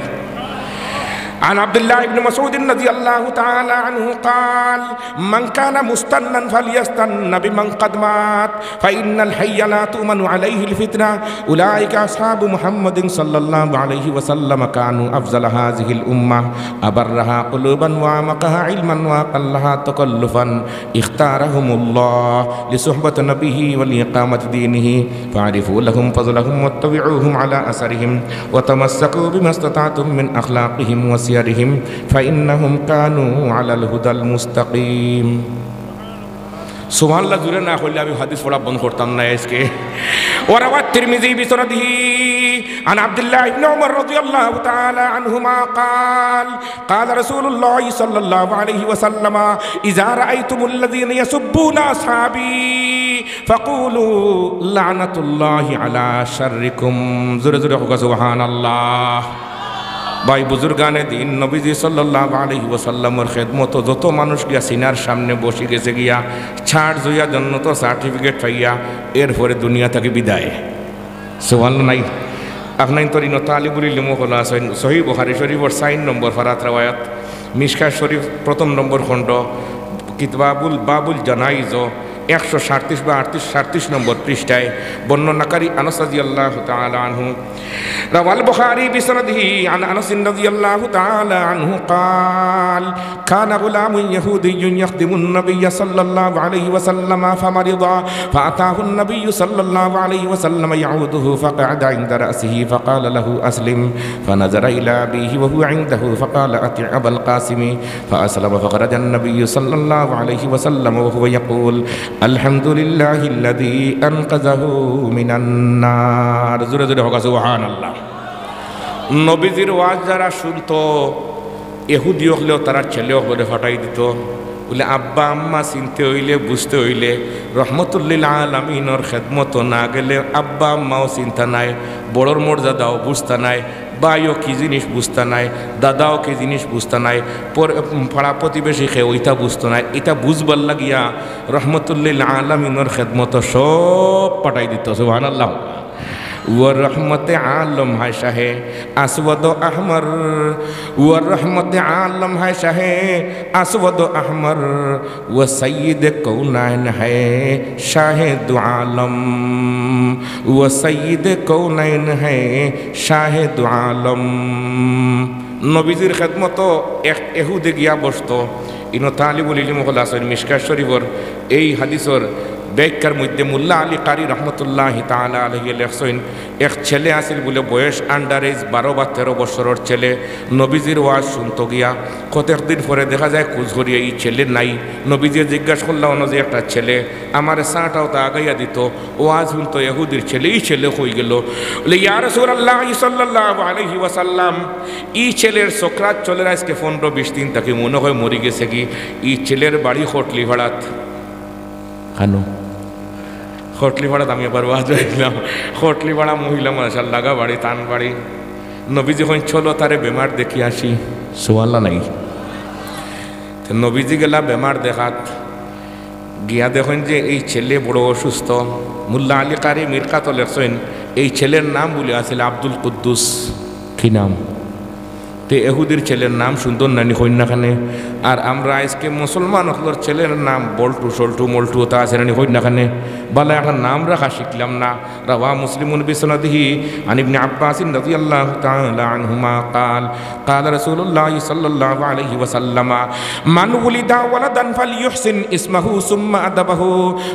عن عبد الله بن مسعود رضي الله تعالى عنه قال، من كان مستنا فليستن بمن قد مات، فإن الحي لا تؤمن عليه الفتنة، أولئك أصحاب محمد صلى الله عليه وسلم، كانوا أفضل هذه الأمة، أبرها قلوبا وأعمقها علما وأقلها تكلفا، اختارهم الله لصحبة نبيه ولإقامة دينه، فاعرفوا لهم فضلهم واتبعوهم على أثرهم، وتمسكوا بما استطعتم من أخلاقهم وسيرهم، فإنهم كانوا على الهدى المستقيم. সুবহানাল্লাহ জুরে না কইলে আমি হাদিস পড়া বন্ধ করতাম না আজকে। وروى الترمذي بسنده عن عبد الله بن عمر رضي الله تعالى عنهما قال، قال رسول الله صلى الله عليه وسلم، إذا رأيتم الذين يسبون أصحابي فقولوا لعنة الله على شركم. জুরে জুরে কউক্কা সুবহানাল্লাহ। ভাই বুজুর্গানে দিন, নবীজি সাল্লাল্লাহু আলাইহি ওয়াসাল্লামর খেদমতো যত মানুষ গিয়া সিনার সামনে বসি গেছে গিয়া, চার্জ অইয়া জন্নতর সার্টিফিকেট পাইয়া, এরপরে দুনিয়া থাকি বিদায়। সুবহানাল্লাহ নাই? আপনাইনতর ইনো তালিবুল ইলমও খোলা আছইন, সহিহ বুখারী শরীফর চাইর নম্বর পারাত রেওয়ায়াত, মিশকাত শরীফ প্রথম নম্বর খণ্ড, কিতাবুল বাবুল জানাইজ, একশো সাতত্রিশ বা আটত্রিশ, সাতত্রিশ নম্বর পৃষ্ঠায় বর্ণনাকারী আনাস রাদিয়াল্লাহু তাআলা আনহু, روى البخاري بسنده عن أنس رضي الله تعالى عنه قال: كان غلام يهودي يخدم النبي صلى الله عليه وسلم فمرض، فأتاه النبي صلى الله عليه وسلم يعوده، فقعد عند رأسه فقال له: أسلم. فنظر إلى أبيه وهو عنده فقال: أطع أبا القاسم. فأسلم فخرج النبي صلى الله عليه وسلم وهو يقول: الحمد لله الذي أنقذه من النار. জোরে জোরে কউক্কা সুবহানাল্লাহ। নবীজির ওয়াজ যারা শুনতো, এহুদি অকলেও তারার ছেলে অকলরে ফাটাই দিতো। বুলে, আব্বা আম্মা চিনতে অইলে, বুঝতে অইলে, রহমতুল্লিল আলামিনর খেদমতো না গেলে আব্বা আম্মাও চিনতা নায়, বড়র মর্যাদাও বুঝতা নায়, ভাইও কি জিনিস বুঝতা নায়, দাদাও কি জিনিস বুঝতা নায়, পর-, পাড়া প্রতিবেশী কেউ ইতা বুঝতো নায়। ইতা বুঝবার লাগিয়া রহমতুল্লিল আলামিনর খেদমতো সব ফাটাই দিতো। সুবহানাল্লাহ। ও রহমতে আলম হায় শাহে আসওয়াদ আহমর, ও রহমতে আলম হায় শাহে আসওয়াদ আহমর, ও সৈয়দ কৌনাইন হায় শাহে দু আলম, ও সৈয়দ কৌনাইন হায় শাহে দু আলম। নবীজির খেদমতো এক এহুদে গিয়া বসতো। ইনো তালিবুল ইলিম অকল আছইন, মিশকাত শরীফর এই হাদিসর ব্যাখ্যার মধ্যে মোল্লা আলী কারি রহমতুল্লাহি তাআলা আলাইহি লেখছইন, এক ছেলে আছিল বুলে বয়স under age, বারো বা তেরো বছরর ছেলে, নবীজির ওয়াজ শুনতো গিয়া। কতক দিন পরে দেখা যায় খুঁজ করিয়া ই ছেলে নাই। নবীজিয়ে জিজ্ঞাসা করলা, অনো যে একটা ছেলে, আমারে চাটাও তা আগাইয়া দিতো, ওয়াজ শুনতো এহুদির ছেলে, ই ছেলে কই গেলো? বলে, ইয়া রাসূলুল্লাহ সাল্লাল্লাহু আলাইহি ওয়াসাল্লাম, ই ছেলের সকরাত চলের আইজকে পনরো বিশ দিন থাকি, মনে হয় মরি গেছেগি। ই ছেলের বাড়ি খটলিপাড়াত। খানো? খটলিপাড়াত আমি আবার ওয়াজ অইলাম। খটলিপাড়া মহিলা মাদ্রাসার লাগা বাড়ি, তান বাড়ি। নবীজি কইন, চলো তারে বেমার দেখি আসি। সুবহানাল্লাহ নাই? তে নবীজি গেলা বেমার দেখাত। গিয়া দেখইন যে এই ছেলে বড় অসুস্থ। মোল্লা আলী কারি মিরকাতো লেখছইন, এই ছেলের নাম বুলে আছিল আব্দুল কুদ্দুস। কি নাম? তে এহুদির ছেলের নাম সুন্দর নানি কইন না কেনে? আর আমরা আইজকে মুসলমান অকলর ছেলের নাম বল্টু, সল্টু, মল্টু, ওতা আছে নানি কইন না কেনে? বালা একটা নাম রাখা শিখলাম না। رواه مسلم بسنده عن ابن عباس رضي الله تعالى عنهما قال: قال رسول الله صلى الله عليه وسلم: من ولد ولدا فليحسن اسمه ثم أدبه،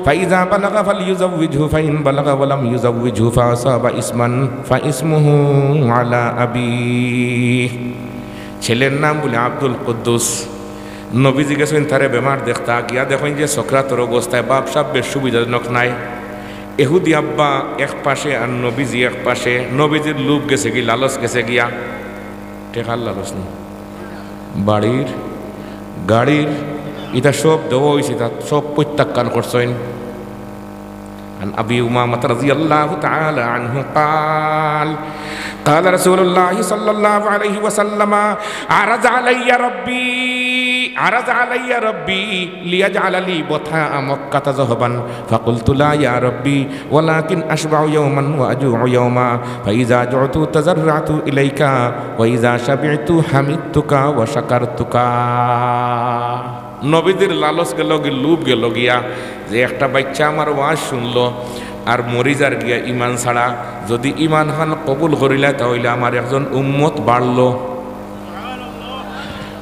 فإذا بلغ فليزوجه، فإن بلغ ولم يزوجه فأصاب اسما فاسمه على أبيه. ছেলের নাম বুলে আব্দুল কুদ্দুস। নবীজি গেছইন তারে বেমার দেখতা, গিয়া দেখইন যে সকরাতর অবস্থায় বাপ সাব বেশ সুবিধাজনক নাই। এহুদি আব্বা এক পাশে আর নবীজি এক পাশে। নবীজির লোভ গেছে গি, লালচ গেছে গিয়া। টেকার লালচ নি, বাড়ির, গাড়ির, ইতা সব দেওয়া অইছে, তা সব প্রত্যাখ্যান করছইন। عن أبي أمامة رضي الله تعالى عنه قال: قال رسول الله صلى الله عليه وسلم: عرض علي ربي، عرض علي ربي ليجعل لي بطحاء مكة ذهبا، فقلت: لا يا ربي، ولكن أشبع يوما وأجوع يوما، فإذا جعت تضرعت إليك، وإذا شبعت حمدتك وشكرتك. নবীজির লালচ গেল গি, লোভ গেল গিয়া, যে একটা বাচ্চা আমার ওয়াজ শুনলো আর মরি যার গিয়া ইমান ছাড়া, যদি ইমান খান কবুল করিলা, তা অইলে আমার একজন উম্মত বাড়লো।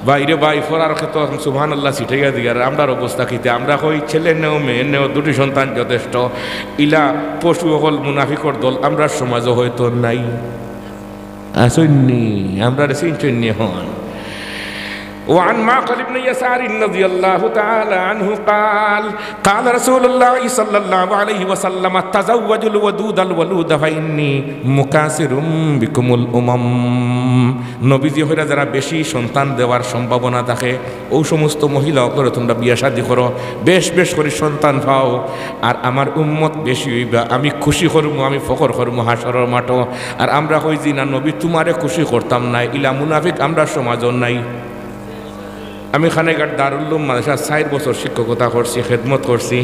ভাইরে ভাই, ফরার ক্ষেত্রে সুবহানাল্লাহ ছিটাইয়া দিয়ার, আমরার অবস্থা কিতা? আমরা কই, ছেলে নেও, মেয়ে নেও, দুটি সন্তান যথেষ্ট। ইলা পশু অকল মুনাফিকর দল আমরার সমাজো হয়তো নাই। আছইন নি, আমরারে চিনছইন নি অখন। وعن معقل بن يسار رضي الله تعالى عنه قال: قال رسول الله صلى الله عليه وسلم: تزوجوا الودود الولود فإني مكاثر بكم الأمم. নবীজি কইরা যারা বেশি সন্তান দেওয়ার সম্ভাবনা থাকে, অউ সমস্ত মহিলা অকলরে তুমরা বিয়া শাদী করো, বেশ বেশ করি সন্তান পাও, আর আমার উম্মত বেশি অইবা, আমি খুশি করমু, আমি ফখর করমু হাশরর মাঠো। আর আমরা কই যে, না নবী, তুমারে খুশি করতাম নায়, ইলা মুনাফিক আমরার সমাজো নাই। আমি কানাইঘাট দারুল উলুম মাদ্রাসাত চাইর বছর শিক্ষকতা করছি, খেদমত করছি।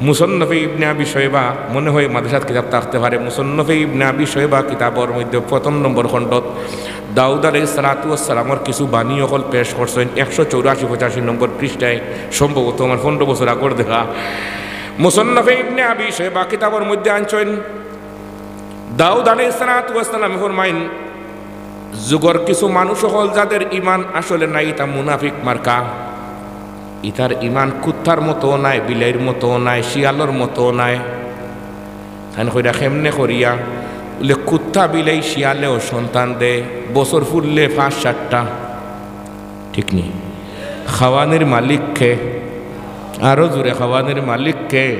মুসন্নফে ইবনে আবি শয়বা, মনে হয় মাদ্রাসাত কিতাব থাকতে পারে, মুসন্নফে ইবনে আবি শয়বা কিতাবর মধ্যে প্রথম নম্বর খণ্ডত দাউদ আলাইহিস সালাতু ওয়াস সালামর কিছু বাণী অকল পেশ করছইন, একশো চৌরাশি পঁচাশি নম্বর পৃষ্ঠায়, সম্ভবত আমার পনরো বছর আগর দেখা। মুসন্নফে ইবনে আবি শয়বা কিতাবর মধ্যে আনছইন, দাউদ আলাইহিস সালাতু ওয়াস সালামে ফরমাইন, যুগর কিছু মানুষ অকল যাদের ইমান আসলে নাই, ইতা মুনাফিক মার্কা। ইতার ইমান কুত্তার মতো নায়, বিলাইর মতো নায়, শিয়ালর মতো নায়। তাইন কইরা, "কেমনে করিয়া?" বুলে, "কুত্তা, বিলাই, শিয়ালেও সন্তান দেয়, বছর ফুরলে পাঁচ সাতটা।" ঠিক নি? খাওয়ানির মালিক কে? আরো জোরে, খাওয়ানির মালিক কে?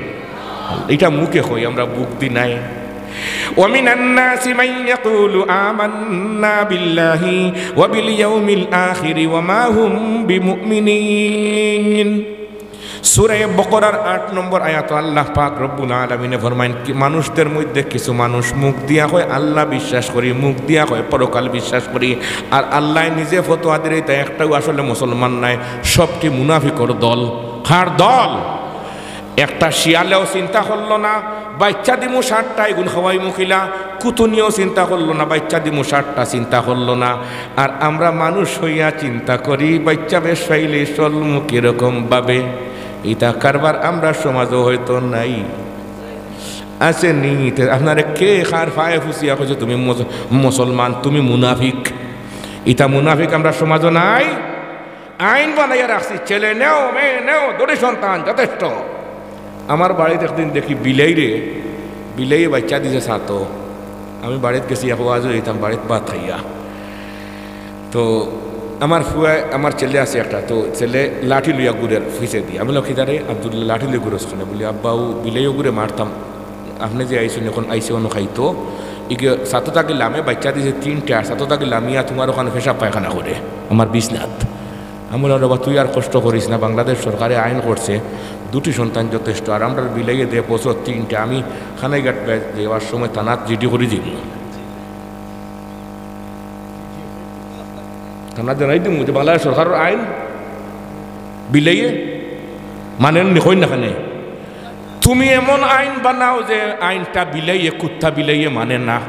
ইটা মুখে কই, আমরা বুক দি নাই। ومن الناس من يقول آمنا بالله وباليوم الآخر وما هم بمؤمنين। সূরা বকরার আট নম্বর আয়াতো আল্লাহ পাক রব্বুল আলামিনে ফরমাইন, কি মানুষদের মধ্যে কিছু মানুষ মুখ দিয়া কয় আল্লাহ বিশ্বাস করি, মুখ দিয়া কয় পরকাল বিশ্বাস করি, আর আল্লায় নিজে ফতোয়া দিরা ইতা একটাও আসলে মুসলমান নায়, সবটি মুনাফিকর দল। কার দল? একটা শিয়ালেও চিন্তা করলো না, বাইচ্চা দিমু সাতটা, ইগুন খাওয়াইমু কিলা, কুতুনিও চিন্তা করলো না, বাইচ্চা দিমু সাতটা চিন্তা করলো না। আর আমরা মানুষ হইয়া চিন্তা করি, বাইচ্চা বেশ পাইলে চলমু কিরকম ভাবে? ইতা কারবার আমরা সমাজও হয়তো নাই, আছে নি? তে আপনারে কে কার পায়ে ফুসিয়া কইছে, "তুমি মুস-, মুসলমান, তুমি মুনাফিক"? ইতা মুনাফিক আমরা সমাজও নাই। আইন বানাইয়া রাখছি, ছেলে নেও, মেয়ে নেও, দুটি সন্তান যথেষ্ট। আমার বাড়িত একদিন দেখি বিলাইরে, বিলাইয়ে বাইচ্চা দিছে ছাতো। আমি বাড়িত গেছি, এক ওয়াজও হইতাম, বাড়িত ভাত খাইয়া। তো আমার ফুয়ায়, আমার ছেলে আছে একটা, তো ছেলে লাঠি লইয়া ঘুরের পিছে দিয়া। আমি বললাম, "কিতারে আব্দুল্লাহ, লাঠি লইয়া ঘুরস কেনে?" বলি, "আব্বা, ও বিলাইও ঘুরে মারতাম, আপনে যে আইছইন, এখন আইছে অনো খাইতো, ইগে ছাতো থাকি লামে বাইচ্চা দিছে তিনটা, আর ছাতো থাকি লামিয়া তোমার ওখানো পেশাব পায়খানা করে, আমার বিছনাত।" আমি বললাম, "রে বা, তুই আর কষ্ট করিস না, বাংলাদেশ সরকারে আইন করছে, দুটি সন্তান যথেষ্ট, আর আমরার বিলাইয়ে দেয় বছর তিনটা। আমি কানাইঘাট বে-, যাওয়ার সময় থানাত জিডি করি দিমু, থানাত জানাই দিমু যে বাংলাদেশ সরকারর আইন বিলাইয়ে মানের নি, কইন না কেনে?" তুমি এমন আইন বানাও যে আইনটা বিলাইয়ে, কুত্তা বিলাইয়ে মানে না।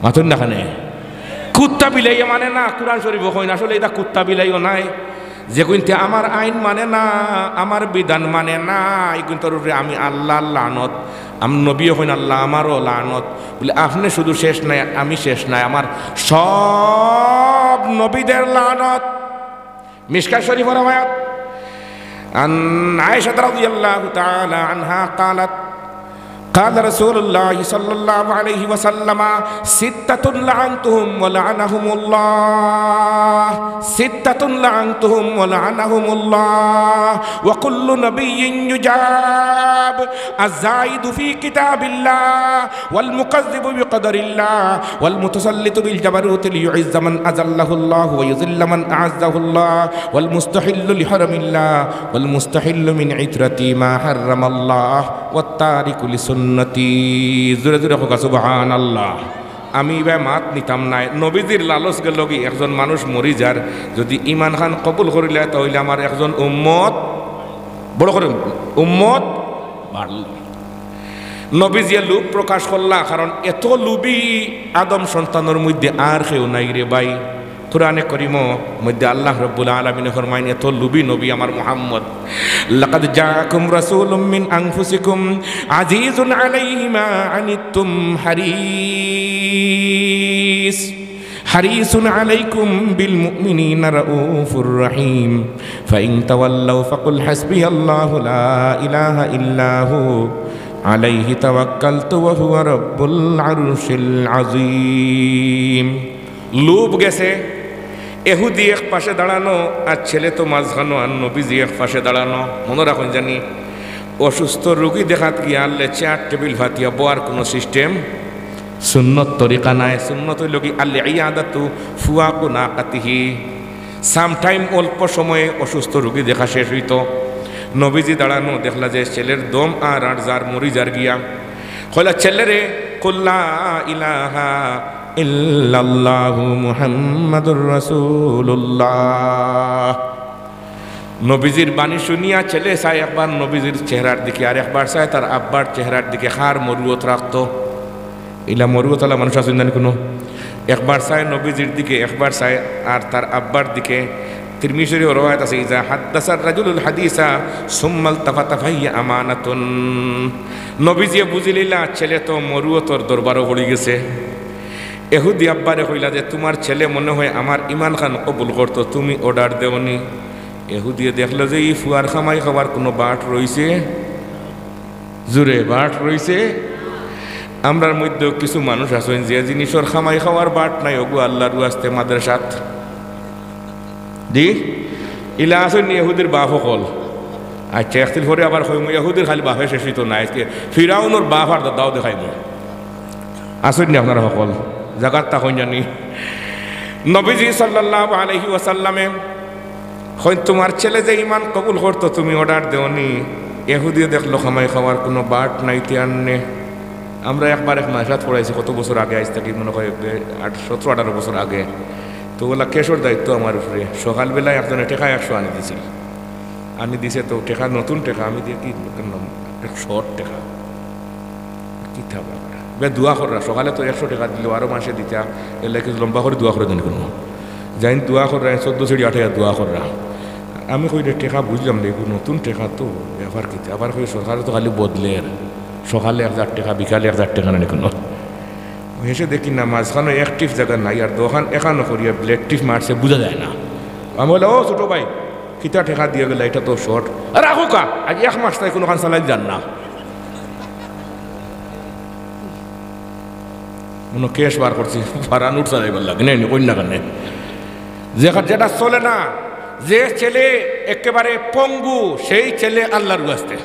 মাতইন না কেনে? কুত্তা বিলাইয়ে মানে না, কোরআন শরীফও কইন। আসলে ইতা কুত্তা বিলাইও নায়। যেগুইন্তে আমার আইন মানে না, আমার বিধান মানে না, ইগুইন্তর উপরে আমি আল্লাহর লানত, আমি নবীও কইন আল্লাহ আমারও লানত। বলে, আপনে শুধু শেষ নায়, আমি শেষ নায়, আমার সব নবীদের লানত। মিশকাত শরীফর রেওয়ায়াত। عن عائشة رضي الله تعالى عنها قالت، قال رسول الله صلى الله عليه وسلم، ستة لعنتهم ولعنهم الله، ستة لعنتهم ولعنهم الله، وكل نبي يجاب، الزائد في كتاب الله، والمكذب بقدر الله، والمتسلط بالجبروت ليعز من أذله الله ويذل من أعزه الله، والمستحل لحرم الله، والمستحل من عترتي ما حرم الله، والتارك لسنتي। জোরে জোরে কউক্কা, সুবহানাল্লাহ। আমি ইবায় মাত নিতাম নায়। নবীজির লালচ গেল কি, একজন মানুষ মরি যার, যদি ইমান খান কবুল করিলায়, তা অইলে আমার একজন উম্মত, বড় করি, উম্মত বাড়ল। নবীজিয়ে লোভ প্রকাশ করলা, কারণ এত লোভী আদম সন্তানর মধ্যে আর কেউ নাই রে ভাই। কোরআনে করিমর মধ্যে আল্লাহ রব্বুল আলামিনে ফরমাইন, এত লোভী নবী আমার মুহাম্মদ। لقد جاءكم رسول من أنفسكم عزيز عليه ما عنتم حريص حريص عليكم بالمؤمنين رءوف رحيم فإن تولوا فقل حسبي الله لا إله إلا هو عليه توكلت وهو رب العرش العظيم। লোভ গেছে, এহুদি এক পাশে দাঁড়ানো আর ছেলে তো মাঝখানো আর নবীজি এক পাশে দাঁড়ানো। মনো রাখইন জানি, অসুস্থ রোগী দেখাত গিয়া আনলে চেয়ার টেবিল ফাতিয়া বওয়ার কোনো সিস্টেম সুন্নত তরিকা নায়। সুন্নত অইল কি, আল ইয়াদাতু ফুয়াকু নাকাতিহি। সামটাইম অল্প সময়ে অসুস্থ রোগী দেখা শেষ অইতো, নবীজি দাঁড়ানো, দেখলা যে ছেলের দম আর আর যার, মরি যার গিয়া। কইলা, "ছেলেরে, কুল লা ইলাহা ইল্লাল্লাহু মুহাম্মাদুর রাসূলুল্লাহ।" নবীজির বাণী শুনিয়া ছেলে চায় একবার নবীজির চেহারার দিকে, আর একবার চায় তার আব্বার চেহারার দিকে। কার মরুয়ত রাখতো? ইলা মরুয়তআলা মানুষ আছইন জানি কোনো? একবার চায় নবীজির দিকে, একবার চায় আর তার আব্বার দিকে। তিরমিজি শরীফর রওয়ায়াত আছে, "ইজা হাদ্দাসার রাজুলুল হাদিসা সুম্মাল তাফাতা ফাহিয়া আমানাতুন।" নবীজিয়ে বুঝিলিলা, ছেলে তো মরুয়তর দরবারো পড়ি গেছে। এহুদি আব্বারে কইলা যে, "তুমার ছেলে মনে হয় আমার ইমান খান কবুল করতো, তুমি অর্ডার দেওনি।" এহুদিয়ে দেখলো যে ই ফুয়ার কামাই খাওয়ার কুনু বাট রইছে, জুরে বাট রইছে। আমরার মধ্যেও কিছু মানুষ আছইন যে জিনিসর কামাই খাওয়ার বাট নাই, ওগু আল্লাহর ওয়াস্তে মাদ্রাসাত। জি, ইলা আছইন নি এহুদির বাপ অকল? আচ্ছা, একদিন পরে আবার কইমু, এহুদির খালি বাপে শেষ অইতো নায়, আজকে ফিরাউনর বাপ আর দাদাও দেখাইমু। আছইন নি আপনারা অকল? জাগাত থাকইন জানি। নবীজি সাল্লাল্লাহু আলাইহি ওয়াসাল্লামে কইন, "তুমার ছেলে যে ইমান কবুল করতো, তুমি অর্ডার দেওনি।" এহুদিয়ে দেখলো কামাই খাওয়ার কুনু বাট নাই তে আননে। আমরা একবার এক মাদ্রাসাত পড়াইছি কত বছর আগে, আইজ থাকি মনে হয় বে-, আট-, সতেরো আঠারো বছর আগে। তো ওলা ক্যাশর দায়িত্ব আমার উপরে। সকালবেলায় একজনে টেকা একশো আনি দিছিল, আনি দিছে তো টেকা, নতুন টেকা, আমি দেখি কি, এক শর্ট টেকা। কিতা বাবা? বে দোয়া কররা, সকালে তো একশো টেকা দিলো, আরো মানষে দিতা, এরলাগি লম্বা করি দোয়া করি দেন কুনু। যাইন দোয়া কররা, চোদ্দ সিঁড়ি আটাইয়া দোয়া কররা। আমি কই, "রে টেকা বুঝলাম না, এগু নতুন টেকা তো, ব্যাপার কিতা?" আবার কই, "সরকারে তো খালি বদলের, সকালে এক হাজার টেকা, বিকালে এক হাজার টেকা নানি কুনু।" হেষে দেখি না, মাঝখানো এক টিপ জাগা নাই, আর দোকান এখানো করিয়া ব্লেড টিপ মারছে, বুঝা যায় না। আমি বলে, "ও ছোট ভাই, কিতা টেকা দিয়া গেলা, ইটা তো শর্ট।" "আর রাখো কা, আজ এক মাস তাই কুনুখান চালাইল যার না।" মনো ক্যাশ বার করছি, ফারা নোট চালাইবার লাগে, নেই, নেই, কইন না কেনে? যে-, যেটা চলে না, যে ছেলে একেবারে পঙ্গু, সেই ছেলে আল্লাহর ওয়াস্তে।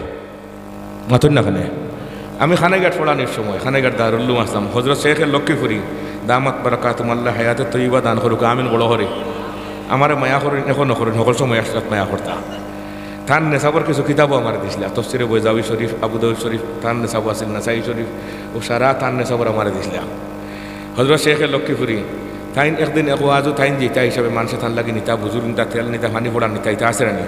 মাতইন না কেনে? আমি কানাইঘাট পড়ানির সময়, কানাইঘাট দারুল উলুম আছলাম, হজরত শেখে লক্ষ্মীপুরী, দামাত বারাকাতুহুম, আল্লায় হায়াতে তৈয়বা দান করুক, আমিন বড় করি। আমারে মায়া করইন, এখনো করইন, হকল সময় একসাথে মায়া করতা। তান নেশাবর কিছু কিতাবও আমারে দিছলা, তফসিরে বৈজাবী শরীফ, আবু দাউদ শরীফ, তান নেশাব আছিল, নাসাই শরীফ, ও সারা তান নেশাবর আমারে দিছলা। হজরত শেখে লক্ষ্মীপুরী, তাইন একদিন এক ওয়াজো তাইন যেতা হিসাবে মানষে তান লাগি নিতা, বুজুর নিতা, তেল নিতা, পানি পড়ার নিতা, ইতা আছে না নি?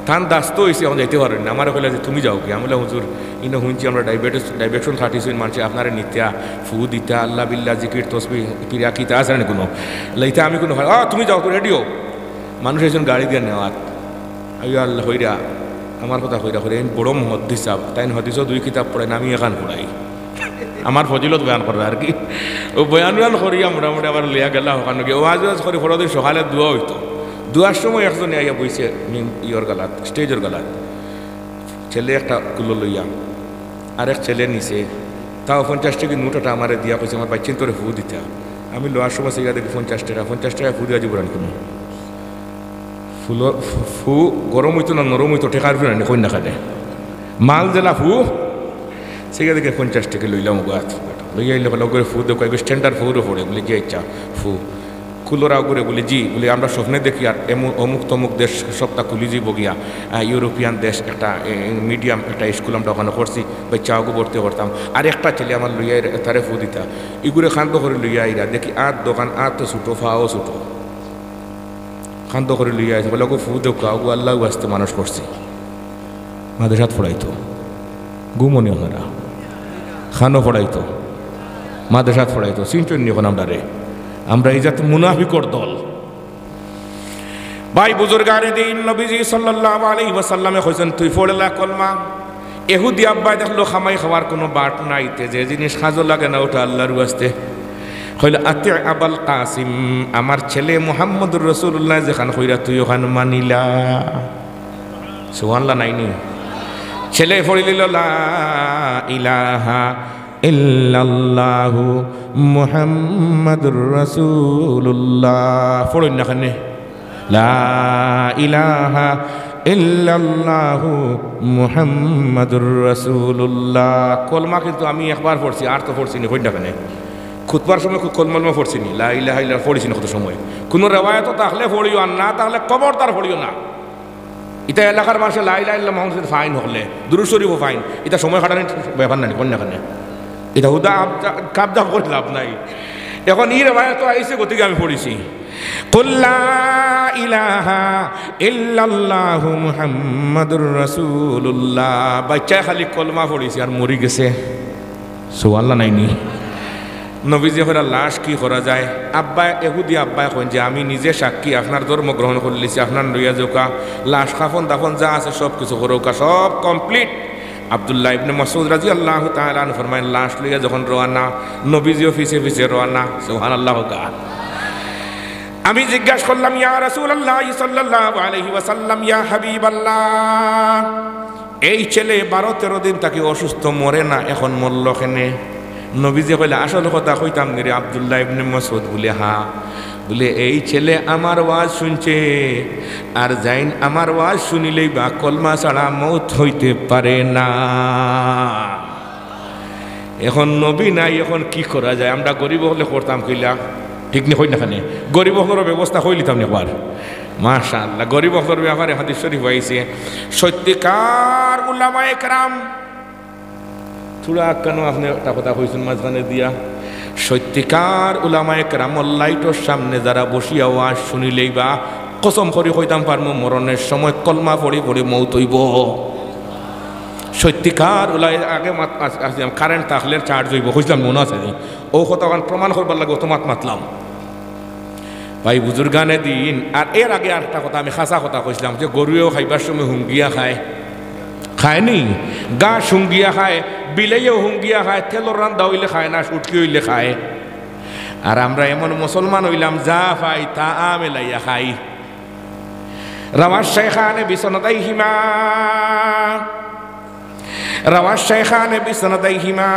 তান দাস্ত অইছে, এখন যাইতে পারইন না। আমারে কইলা যে, "তুমি যাও কি?" আমি বললাম, "হুজুর, ইনো হুনছি আমরা ডাইবেটিস, ডাইবেকশন খাটিছইন মানষে আপনারে নিতা, ফু দিতা, আল্লাহ বিল্লাহ, জিকির, তসবি, পিরা কিতা আছে না নি কুনু? ইতা আমি কুনু, আ, তুমি যাও, তুমি রেডি হও।" মানুষ একজন গাড়ি দিয়া নেওয়াত। আইয়ো আল্লাহ কইরা, আমার কথা কইরা কইরা, এইন বড় মুহাদ্দিস সাব, তাইন হাদিসও দুই কিতাব পড়ইন, আমি এখান পড়াই। আমার ফজিলত বয়ান কররা আর কি। ও বয়ান উয়ান করিয়া মোটামুটি আবার লইয়া গেলা ওখানো গিয়া। ওয়াজ ওয়াজ করি পরদিন সকালে দোয়া অইতো। দোয়ার সময় একজনে আইয়া বইছে মিম-, ইয়র গালাত, স্টেজর গালাত। ছেলে একটা কুলো লইয়া, আরেক ছেলে নিছে। তাও পঞ্চাশ টেকা নোট একটা আমারে দিয়া কইছে, "আমার বাইচ্চাইন্তরে ফু দিতা।" আমি লওয়ার সময় চাইয়া দেখি পঞ্চাশ টেকা, পঞ্চাশ টেকা ফু দিয়া দিবো রান কুনু। ফুলো, ফু, ফু গরম অইতো না নরম অইতো, টেকার উপরে আনি কইন না কেনে। মাল যেলা ফু, সেগা দেখে পঞ্চাশ টেকা লইলাম ওগো আত। লইয়া আইলে কইলা, "ওগরে ফু দেউক্কা, এগু স্ট্যান্ডার্ড ফু রে পড়ে।" বলে, "জি আচ্ছা, ফু।" কুলোরা ওগরে বলে, "জি।" বলে, "আমরা স্বপ্নে দেখি আর এমু-, অমুক তমুক দেশ সবটা খুলি যাইবো গিয়া, আহ, ইউরোপিয়ান দেশ একটা, এ, এ, মিডিয়াম একটা স্কুল আমরা ওখানো করছি, বাইচ্চা ওগু ভর্তি করতাম। আর একটা ছেলে আমার লইয়া আইরা, তারে ফু দিতা।" ইগুরে কান্দো করি লইয়া আইরা, দেখি আত দোকান, আত তো ছোটো, ফাও ছোটো। কান্দো করি লইয়া আইছে, বলে, "ওগো ফু দেউক্কা, ওগু আল্লাহর ওয়াস্তে মানুষ করছি। মাদ্রাসাত পড়াইতো।" ঘুমনি ওনারা। খানো পড়াইতো। মাদ্রাসাত পড়াইতো। চিনছইন নি এখন আমরারে? আমরা এই জাত মুনাফিকর দল। ভাই বুজুর্গানে দিন, নবীজি সাল্লাল্লাহু আলাইহি ওয়াসাল্লামে কইছইন, "তুই পড়েলা কলমা।" এহুদি আব্বায় দেখলো কামাই খাওয়ার কুনু বাট নাই, তে যে জিনিস কাজো লাগে না, ওটা আল্লাহর ওয়াস্তে। কইল, "আতি আবাল কাসিম, আমার ছেলে মুহাম্মদুর রাসূলুল্লাহ যেখান কইরা তুই ওখান মানিলা।" সুবহানাল্লাহ নাইনি? ছেলে পড়িলিল, "লা ইলাহা ইল্লাল্লাহু মুহাম্মাদুর রাসূলুল্লাহ।" পড়ইন না কেনে? "লা ইলাহা ইল্লাল্লাহু মুহাম্মাদুর রাসূলুল্লাহ।" কলমা কিন্তু আমি একবার পড়ছি, আর তো পড়ছি নি, কইন না কেনে? খুতবার সময় কু-, কলমা মলমা পড়ছি নি, লা ইলাহা ইল্লাল্লাহ পড়ছি নি কত সময়। কুনু রেওয়ায়তো থাকলে পড়িও, আর না থাকলে খবরদার পড়িও না। ইতা এলাকার মানষে লা ইলাহা ইল্লাল্লাহ মুহাম্মাদুর রাসূলুল্লাহ ফাইন হকলে, দুরূদ শরীফও ফাইন। ইতা সময় কাটানির ব্যাপার নানি, কইন না কেনে? ইতা হুদা আবজা-, কাবজা করি লাভ নাই। এখন ই রেওয়ায়তো আইছে, গতিকে আমি পড়ছি। "কুল লা ইলাহা ইল্লাল্লাহু মুহাম্মাদুর রাসূলুল্লাহ।" বাইচ্চায় খালি কলমা পড়ছে আর মরি গেছে। সুবহানাল্লাহ নাইনি? নবীজিয়ে কইলা, "লাশ কি করা যায়?" আব্বায়, এহুদি আব্বায় কইন যে, "আমি নিজে সাক্ষী, আপনার ধর্ম গ্রহণ করিলিছি, আপনার লইয়া যাউক্কা, লাশ কাফন দাফন যা আছে সব কিছু করউক্কা, সব complete।" আব্দুল্লাহ ইবনে মাসউদ রাদিয়াল্লাহু তাআলা আনহু ফরমাইন, লাশ লইয়া যখন রওয়ানা, নবীজিও পিছে পিছে রওয়ানা। সুবহানাল্লাহ কউক্কা। আমি জিজ্ঞাসা করলাম, "ইয়া রাসূলুল্লাহ সাল্লাল্লাহু আলাইহি ওয়াসাল্লাম, ইয়া হাবিবাল্লাহ, এই ছেলে বারো তেরো দিন থাকি অসুস্থ, মরে না, এখন মরল কেনে?" নবীজিয়ে কইলা, "আসল কথা কইতাম নি রে আব্দুল্লাহ ইবনে মাসউদ?" বুলে, "হ্যাঁ।" বুলে, "এই ছেলে আমার ওয়াজ শুনছে, আর যাইন আমার ওয়াজ শুনিলেইবা, কলমা ছাড়া মউত হইতে পারে না।" এখন নবী নাই, এখন কি করা যায়? আমরা গরিব অকলে করতাম কিলা? ঠিক নি, কই না কেনে? গরিব অকলর ব্যবস্থা কইলিতাম নি একবার। মাশাআল্লাহ, গরিব অকলর ব্যাপারে হাদিস শরীফ আইছে। সত্যিকার উলামায়ে কেরাম, থুড়া কেন আপনে একটা কথা কইছইন মাঝখানে দিয়া, সত্যিকার উলামায়ে কেরামর লাইটর সামনে যারা বসিয়া ওয়াজ শুনিলেইবা, কসম করি কইতাম পারমু, মরণের সময় কলমা পড়ি পড়ি মউত অইবো। সত্যিকার উলাই আগে মাত-, আস-, আসলাম, কারেন্ট থাকলে চার্জ অইবো, কইছলাম মনো আছে নি? অউ কথা অখান প্রমাণ করবার লাগি অত মাত মাতলাম। ভাই বুজুর্গানে দিন, আর এর আগে আরেকটা কথা, আমি খাসা কথা কইছলাম যে গরুয়েও খাইবার সময় হুঙ্গিয়া খায়, খায় নি? ঘাস হুঙ্গিয়া খায়, বিলাইয়েও হুঙ্গিয়া খায়, তেলর রান্দা অইলে খায় না, শুটকি অইলে খায়। আর আমরা এমন মুসলমান অইলাম, যা পাই তা মেলাইয়া খাই। رواه الشيخان بسنديهما. رواه الشيخان بسنديهما.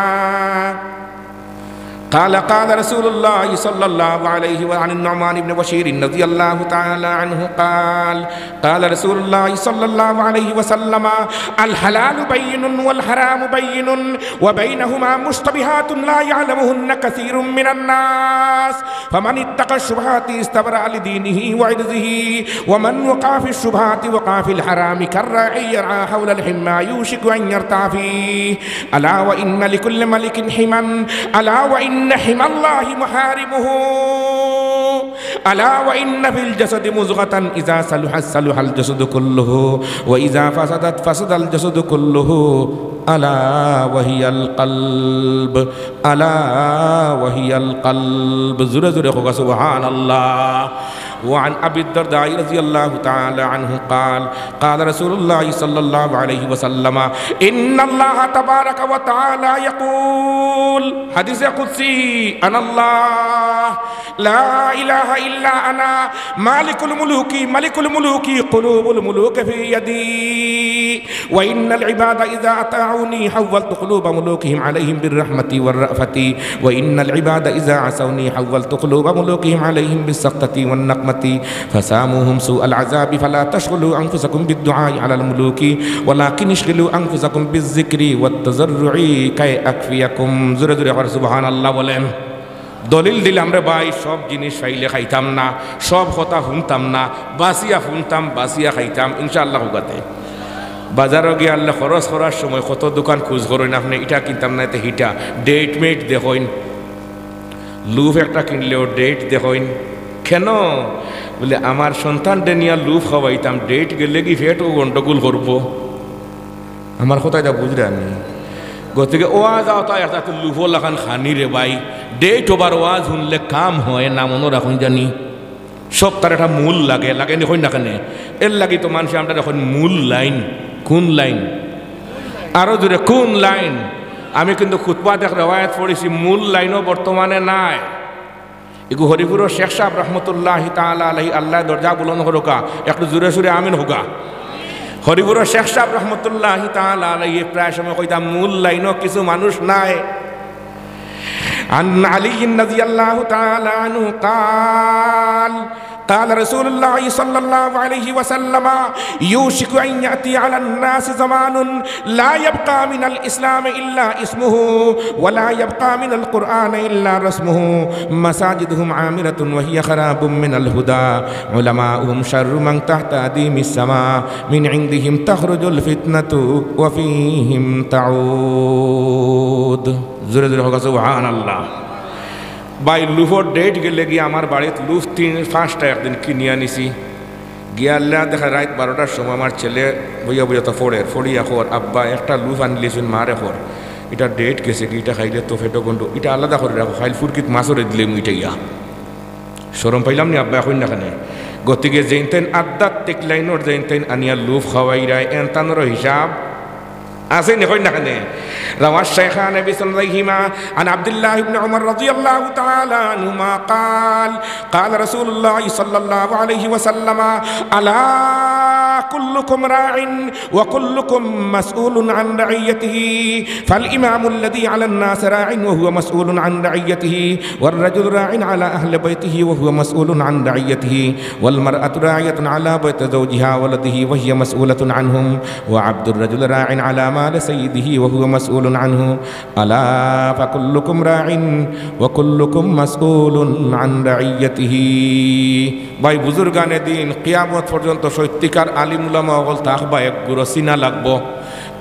قال، قال رسول الله صلى الله عليه وعن النعمان بن بشير رضي الله تعالى عنه قال، قال رسول الله صلى الله عليه وسلم: الحلال بين والحرام بين وبينهما مشتبهات لا يعلمهن كثير من الناس، فمن اتقى الشبهات استبرأ لدينه وعرضه، ومن وقع في الشبهات وقع في الحرام كالراعي يرعى حول الحمى يوشك أن يرتع فيه. ألا وإن لكل ملك حمى، ألا وإن حمى الله محارمه، ألا وإن في الجسد مضغة إذا صلحت صلح الجسد كله وإذا فسدت فسد الجسد كله ألا وهي القلب، ألا وهي القلب. জোরে জোরে কউক্কা সুবহানাল্লাহ। وعن أبي الدرداء رضي الله تعالى عنه قال، قال رسول الله صلى الله عليه وسلم: إن الله تبارك وتعالى يقول، হাদিসে কুদসি, أنا الله لا إله إلا أنا مالك الملوك ملك الملوك قلوب الملوك في يدي، وإن العباد إذا أطاعوني حولت قلوب ملوكهم عليهم بالرحمة والرأفة، وإن العباد إذا عصوني حولت قلوب ملوكهم عليهم بالسخطة والنقمة، فساموهم سوء العذاب، فلا تشغلوا أنفسكم بالدعاء على الملوك، ولكن اشغلوا أنفسكم بالذكر والتضرع كي أكفيكم. জোরে জোরে আবার সুবহানাল্লাহ বলেন। দলিল দিলাম রে ভাই, সব জিনিস পাইলে খাইতাম না, সব কথা হুনতাম না, বাছিয়া হুনতাম, বাছিয়া খাইতাম, ইনশাআল্লাহ কউক্কা তে। বাজারো গিয়া আল্লাহ খরচ করার সময় কত দোকান খুঁজ করইন আপনে, ইটা কিনতাম না, এতে হিটা, ডেট মেট দেখইন, লুফ একটা কিনলেও ডেট দেখইন। কেন? বুলে, "আমার সন্তানরে নিয়া লুফ খাওয়াইতাম, ডেট গেলেগি পেটও গন্ডগোল করবো।" আমার কথা ইটা বুজরা নি? গতিকে ওয়াজ আওতা একটা তো লুফর লাখান খানি রে ভাই, ডেট ওভার ওয়াজ হুনলে কাম হয় না, মনো রাখইন জানি। সবতার একটা মূল লাগে, লাগে নি কইন না কেনে? এর লাগি তো মানষে আমরারে কইন মূল লাইন। কোন লাইন? আরো জোরে, কোন লাইন? আমি কিন্তু খুতবাত এক রেওয়ায়েত পড়ছি, মূল লাইনও বর্তমানে নাই। ইগু হরিপুরর শেখ সাব রহমতুল্লাহি তাআলা আলাইহি, আল্লায় দরজা বুলন্দ করউক্কা, একটু জোরে সোরে আমিন কউক্কা। হরিপুরর শেখ সাব রহমতুল্লাহি তাআলা আলাইহি প্রায় সময় কইতা, মূল লাইনও কিছু মানুষ নাই। عن علي رضي الله تعالى عنه قال، قال رسول الله صلى الله عليه وسلم: يوشك أن يأتي على الناس زمان لا يبقى من الإسلام إلا اسمه، ولا يبقى من القرآن إلا رسمه، مساجدهم عامرة وهي خراب من الهدى، علماؤهم شر من تحت أديم السماء، من عندهم تخرج الفتنة وفيهم تعود. জোরে জোরে কউক্কা সুবহানাল্লাহ। ভাই, লুফর ডেট গেলেগি আমার বাড়িত লুফ তিন পাঁচটা একদিন কিনিয়া নিছি। গিয়া আল্লাহ দেখা রাইত বারোটার সময় আমার ছেলে বইয়া বইয়া তো পড়ের, পড়িয়া কর, "আব্বা, একটা লুফ আনিলিছইন, মারে কর।" ইটা ডেট গেছে কি, ইটা খাইলে তো পেটো গন্ড, ইটা আলাদা করি রাখো, খাইল ফুরকিত মাছরে দিলে মুইটাইয়া। শরম পাইলাম নি আব্বা, এখন না কেনে? গতিকে যেইনতেন আধ্যাত্মিক লাইনর যেইনতেন আনিয়া লুফ খাওয়াইরায়, এনতানরও হিসাব আছে নি, কই না কেনে? روى الشيخان بسنديهما عن عبد الله بن عمر رضي الله تعالى عنهما قال، قال رسول الله صلى الله عليه وسلم، ألا كلكم راع وكلكم مسؤول عن رعيته، فالإمام الذي على الناس راع وهو مسؤول عن رعيته، والرجل راع على أهل بيته وهو مسؤول عن رعيته، والمرأة راعية على بيت زوجها ولده وهي مسؤولة عنهم، وعبد الرجل راع على مال سيده وهو مسؤول عنه، ألا فكلكم راع وكلكم مسؤول عن رعيته। ভাই বুজুর্গানে দিন, কিয়ামত পর্যন্ত সত্যিকার আলিম উলামা অকল থাকবা, এক গুরু চিনা লাগবো।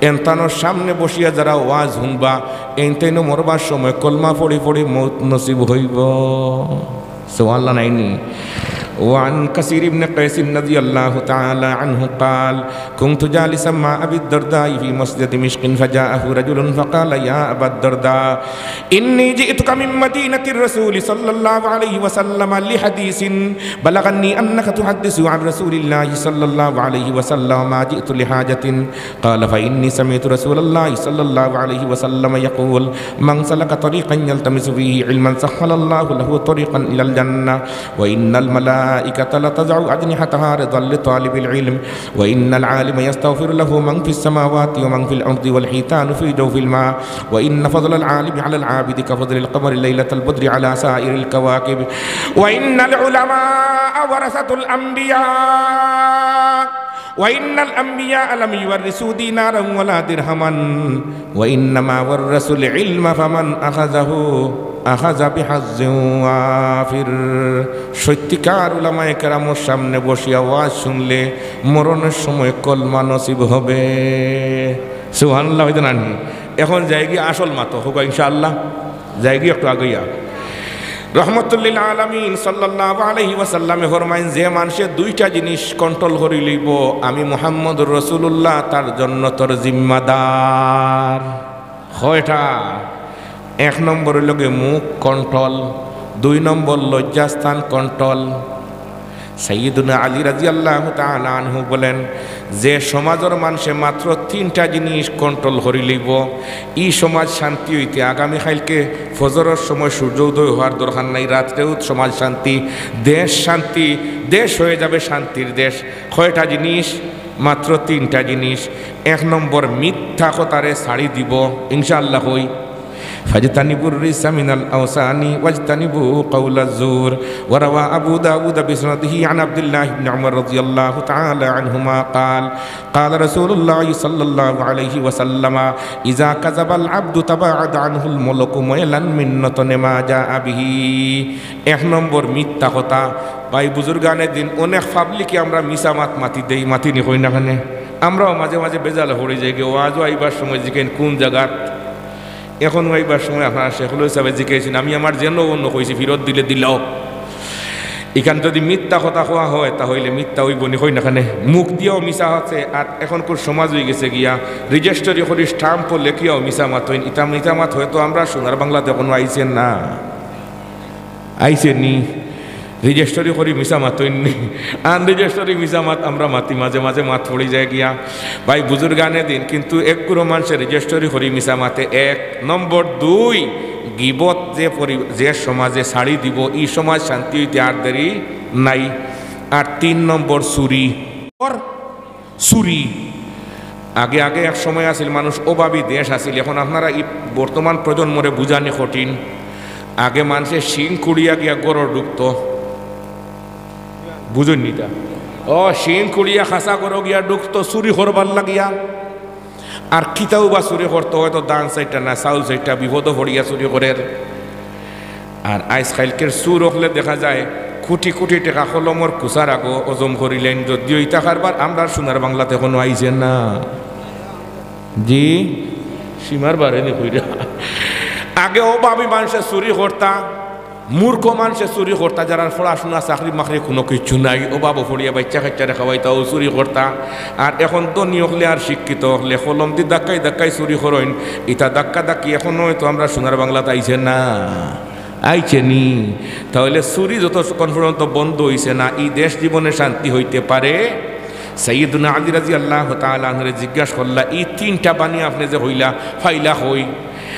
এনতানোর সামনে বসিয়া যারা ওয়াজ হুনবা, এনতাইনও মরবার সময় কলমা পড়ি পড়ি মউত নসিব হইব। সুবহানাল্লাহ নাইনি? وعن كثير بن قيس رضي الله تعالى عنه قال، كنت جالسا مع أبي الدرداء في مسجد دمشق فجاءه رجل فقال، يا أبا الدرداء، إني جئتك من مدينة الرسول صلى الله عليه وسلم لحديث بلغني أنك تحدث عن رسول الله صلى الله عليه وسلم، ما جئت لحاجة. قال، فإني سمعت رسول الله صلى الله عليه وسلم يقول، من سلك طريقا يلتمس فيه علما سهل الله له طريقا إلى الجنة، وإن الملائكة لتضع أجنحتها رضا لطالب العلم، وإن العالم يستغفر له من في السماوات ومن في الأرض والحيتان في جوف الماء، وإن فضل العالم على العابد كفضل القمر ليلة البدر على سائر الكواكب، وإن العلماء ورثة الأنبياء، وإن الأنبياء لم يورثوا دينارا ولا درهما، وإنما ورثوا العلم فمن أخذه أخذ بحظ وافر। সত্যিকার উলামায়ে কেরামর সামনে বসিয়া ওয়াজ শুনলে মরণের সময় কলমা নসিব হবে। সুবহানাল্লাহ হইতে নানি? এখন যাইগি আসল মাতো, হোক ইনশাআল্লাহ। যাইগি একটু আগইয়া। রহমতুল্লিল আলামিন সাল্লাল্লাহু আলাইহি ওয়াসাল্লামে ফরমাইন, যে মানষে দুইটা জিনিস কন্ট্রোল করি লইব, আমি মুহাম্মদুর রাসূলুল্লাহ তার জন্নতর জিম্মাদার। কয়টা? এক নম্বর অইল গি মুখ কন্ট্রোল, দুই নম্বর লজ্জাস্থান কন্ট্রোল। সাইয়্যিদুনা আলী রাদিয়াল্লাহু তাআলা আনহু বলেন, যে সমাজর মানষে মাত্র তিনটা জিনিস কন্ট্রোল করি লইব, ই সমাজ শান্তি অইতে আগামী কাইলকে ফজরর সময় সূর্য উদয় হওয়ার দরকার নাই, রাত্রেও সমাজ শান্তি, দেশ শান্তি, দেশ হয়ে যাবে শান্তির দেশ। কয়টা জিনিস? মাত্র তিনটা জিনিস। এক নম্বর, মিথ্যা কথারে ছাড়ি দিব, ইনশাআল্লাহ কই। فاجتنبوا الرجس من الأوثان واجتنبوا قول الزور. وروى أبو داود بسنده عن عبد الله بن عمر رضي الله تعالى عنهما قال، قال رسول الله صلى الله عليه وسلم، إذا كذب العبد تباعد عنه الملك ميلا منة ما جاء به. এক নম্বর মিথ্যা কথা। ভাই বুজুর্গানে দিন, অনেক পাবলিকে আমরা মিছা মাত মাতি দেই, মাতি নি কই না কেনে? আমরাও মাঝে মাঝে বেজাল পড়ি যাইগি, ওয়াজও আইবার সময় জিকাইন কোন জাগাত, এখন আইবার সময় আপনারা শেখুল হিসাবে জিকাইছেন, আমি আমার যেন অন্য কইছি, ফিরত দিলে দিলাও। ইখান যদি মিথ্যা কথা কওয়া হয়, তা হইলে মিথ্যা অইব নি, কই না কেনে? মুখ দিয়াও মিছা আছে, আর এখনকুর সমাজ অই গেছে গিয়া, রেজিস্ট্রি করি স্টাম্পও লেখিয়াও মিছা মাতইন। ইতা মিছা মাত হয়তো আমরা সোনার বাংলাত এখনো আইছে না। আইছে নি? রেজিস্ট্রি করি মিছা মাতইন নি? আনরেজিস্ট্রি মিছা মাত আমরা মাতি, মাঝে মাঝে মাত পড়ি যায় গিয়া। ভাই বুজুর্গানে দিন, কিন্তু এক গুরু মানষে রেজিস্ট্রি করি মিছা মাতে এক। নম্বর দুই, গিবত যে পরি-, যে সমাজে ছাড়ি দিব, ই সমাজ শান্তি অইতে আর দেরি নাই। আর তিন নম্বর চুরি। চুরি। আগে, আগে এক সময় আছিল, মানুষ অভাবী দেশ আছিল। এখন আপনারা ই বর্তমান প্রজন্মরে বুঝানি কঠিন। আগে মানষে শিং খুঁড়িয়া গিয়া ঘরো ঢুকতো, বুঝইন নি তা? ও, শিং খুঁড়িয়া খাসা ঘরো গিয়া ঢুকতো চুরি করবার লাগিয়া। আর কিতাও বা চুরি করতো, হয়তো ধান চাইরটা না চাউল চাইরটা, বিপদো পড়িয়া চুরি করের। আর আইজ কাইলকের চুর অকলে দেখা যায় কোটি কোটি টেকা কলমর কুচার আগো হজম করিলাইন, যদিও ইতা কারবার আমরার সোনার বাংলাত এখনো আইছে না। জি, সীমার বারে নি কইরা। আগে অভাবী মানষে চুরি করতা, মূর্খ মানষে চুরি করতা, যারার পড়াশুনা, চাকরি-মাকরি কুনু কিচ্ছু নাই, অভাবো পড়িয়া বাইচ্চা-কাইচ্চারে খাওয়াইতা, অউ চুরি করতা। আর এখন ধনী অকলে আর শিক্ষিত অকলে কলমদি ধাক্কাই ধাক্কাই চুরি করইন। ইতা ধাক্কা-ধাক্কি এখনো অয়তো আমরার সোনার বাংলাত আইছে না, আইছে নি? তা অইলে চুরি যতক্ষণ পর্যন্ত বন্ধ অইছে না, ই দেশ জীবনে শান্তি অইতে পারে? সাইয়্যিদুনা আলী রাদিয়াল্লাহু তাআলা আনহুরে জিজ্ঞাস করলা, "ই তিনটা বাণী আপনে যে কইলা, পাইলা কই?"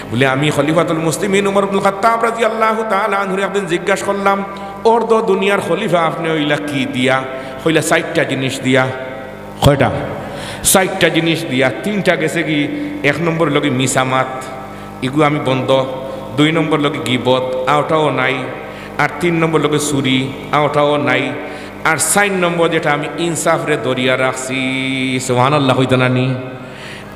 বুলে, "আমি খলিফাতুল মুসলিমিন উমর ইবনুল খাত্তাব রাদিয়াল্লাহু তাআলা আনহুরে একদিন জিজ্ঞাস করলাম, 'অর্ধ দুনিয়ার খলিফা আপনে অইলা কি দিয়া?' কইলা, 'চাইরটা জিনিস দিয়া।' কয়টা? চাইরটা জিনিস দিয়া। তিনটা গেছেগি, এক নম্বর অইলোগি মিছা মাত, ইগু আমি বন্ধ। দুই নম্বর অইলোগি গিবত, অটাও নাই। আর তিন নম্বর অইলোগি চুরি, অটাও নাই। আর চাইর নম্বর যেটা, আমি ইনসাফরে ধরিয়া রাখছি। সুবহানাল্লাহ কইতা না নি?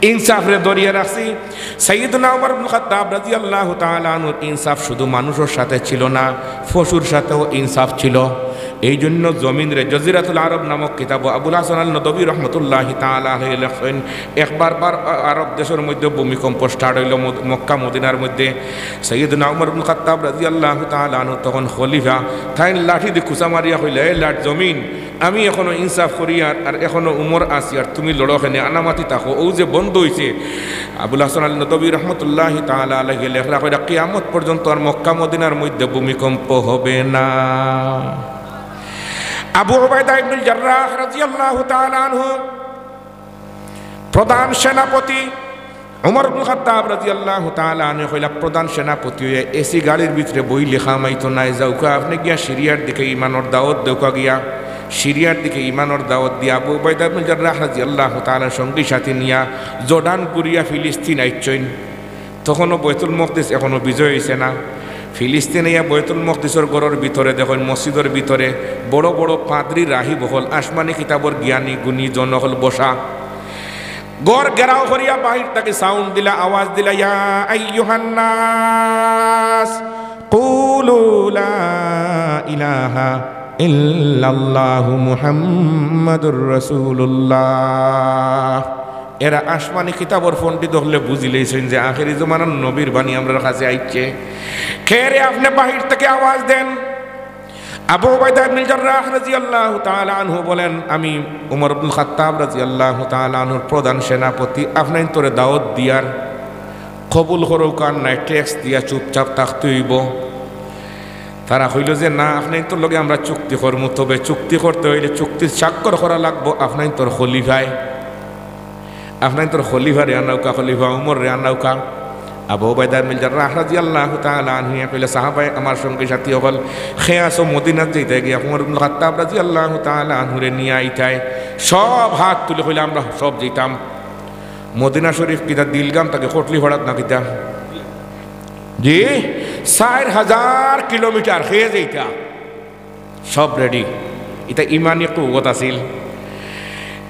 ইনসাফরে ধরিয়া রাখছি। সাইয়্যিদুনা উমর ইবনুল খাত্তাব রাদিয়াল্লাহু তাআলা আনহুর ইনসাফ শুধু মানুষর সাথে ছিল না, পশুর সাথেও ইনসাফ ছিল। এই জন্য জমিনরে জজিরাতুল আরব নামক কিতাবো আবুল হাসান আল নদভী রহমতুল্লাহি তাআলা আলাইহি লেখছইন, একবার বার আরব দেশর মধ্যে ভূমিকম্প start অইলো, মদ-, মক্কা মদিনার মধ্যে। সাইয়্যিদুনা উমর ইবনুল খাত্তাব রাদিয়াল্লাহু তাআলা আনহু তখন খলিফা, তাইন লাঠিদি খুচা মারিয়া কইলা, "এ লাট জমিন, আমি এখনো ইনসাফ করিয়ার, আর এখনো উমর আছি, আর তুমি লড়ো কেনে, আনামাতি থাকো, অউ যে বন্ধ অইছে।" আবুল হাসান আল নদভী রহমতুল্লাহি তাআলা আলাইহি লেখরা কইরা, "কিয়ামত পর্যন্ত আর মক্কা মদিনার মধ্যে ভূমিকম্প হবে না।" আবু উবাইদা ইবনুল জাররাহ রাদিয়াল্লাহু তাআলা আনহু, প্রধান সেনাপতি, উমর ইবনুল খাত্তাব রাদিয়াল্লাহু তাআলা আনহু কইলা, প্রধান সেনাপতি অইয়া এসি গাড়ির ভিতরে বইলে কাম আইতো নায়, যাউক্কা আপনে গিয়া সিরিয়ার দিকে ইমানর দাওয়াত দেউক্কা গিয়া, সিরিয়ার দিকে ইমানর দাওয়াত দিয়া আবু উবাইদা ইবনুল জাররাহ রাদিয়াল্লাহু তাআলা সঙ্গী সাথী নিয়া জর্ডান ঘুরিয়া ফিলিস্তিন আইচ্ছইন। তখনও বয়তুল মকদিস এখনও বিজয় অইছে না। ফিলিস্তিন আইয়া বয়তুল মকদিসর ঘরর ভিতরে দেখইন, মসজিদর ভিতরে বড় বড় পাদ্রী রাহিব অকল, আসমানি কিতাবর জ্ঞানী গুণী জন অকল বসা। ঘর ঘেরাও করিয়া বাহির থাকি sound দিলা, আওয়াজ দিলা, "ইয়া আইয়ুহান নাস, কুলু লা ইলাহা ইল্লাল্লাহু মুহাম্মাদুর রাসূলুল্লাহ।" এরা আসমানি কিতাবর পণ্ডিত অকলে বুঝিলাইছইন যে আখেরি জমানার নবীর বাণী আমরার কাছে আইছে। "কে রে আপনে?" বাহির থাকি আওয়াজ দেন। আবু উবাইদা ইবনুল জাররাহ রাদিয়াল্লাহু তাআলা আনহু বলেন, "আমি উমর ইবনুল খাত্তাব রাদিয়াল্লাহু তাআলা আনহুর প্রধান সেনাপতি, আপনাইনতরে দাওয়াত দিয়ার, কবুল করউক্কা আর নায়, tax দিয়া চুপচাপ থাকতে অইবো।" তারা কইলো যে, "না, আপনাইনতর লগে আমরা চুক্তি করমু, তবে চুক্তি করতে অইলে চুক্তিত স্বাক্ষর করা লাগবো আপনাইনতর খলিফায়।" আপনাইনতর খলিফারে আনাউক্কা, খলিফা উমররে আনাউক্কা। আবু উবাইদা ইবনুল জাররাহ রাদিয়াল্লাহু তাআলা আনহুয়ে কইলা, "সাহাবায়ে আমার সঙ্গী সাথী অকল, কে আছো মদিনাত যাইতায় গিয়া উমর ইবনুল খাত্তাব রাদিয়াল্লাহু তাআলা আনহুরে নিয়া আইতায়।" সব হাত তুলি কইলা, "আমরা সব যাইতাম।" মদিনা শরীফ কিতা দিলগাম থাকি কটলিপাড়াত না কিতা? জি, চাইর হাজার কিলোমিটার। কে যাইতা? সব ready। ইতা ইমানি কুওত আছিল।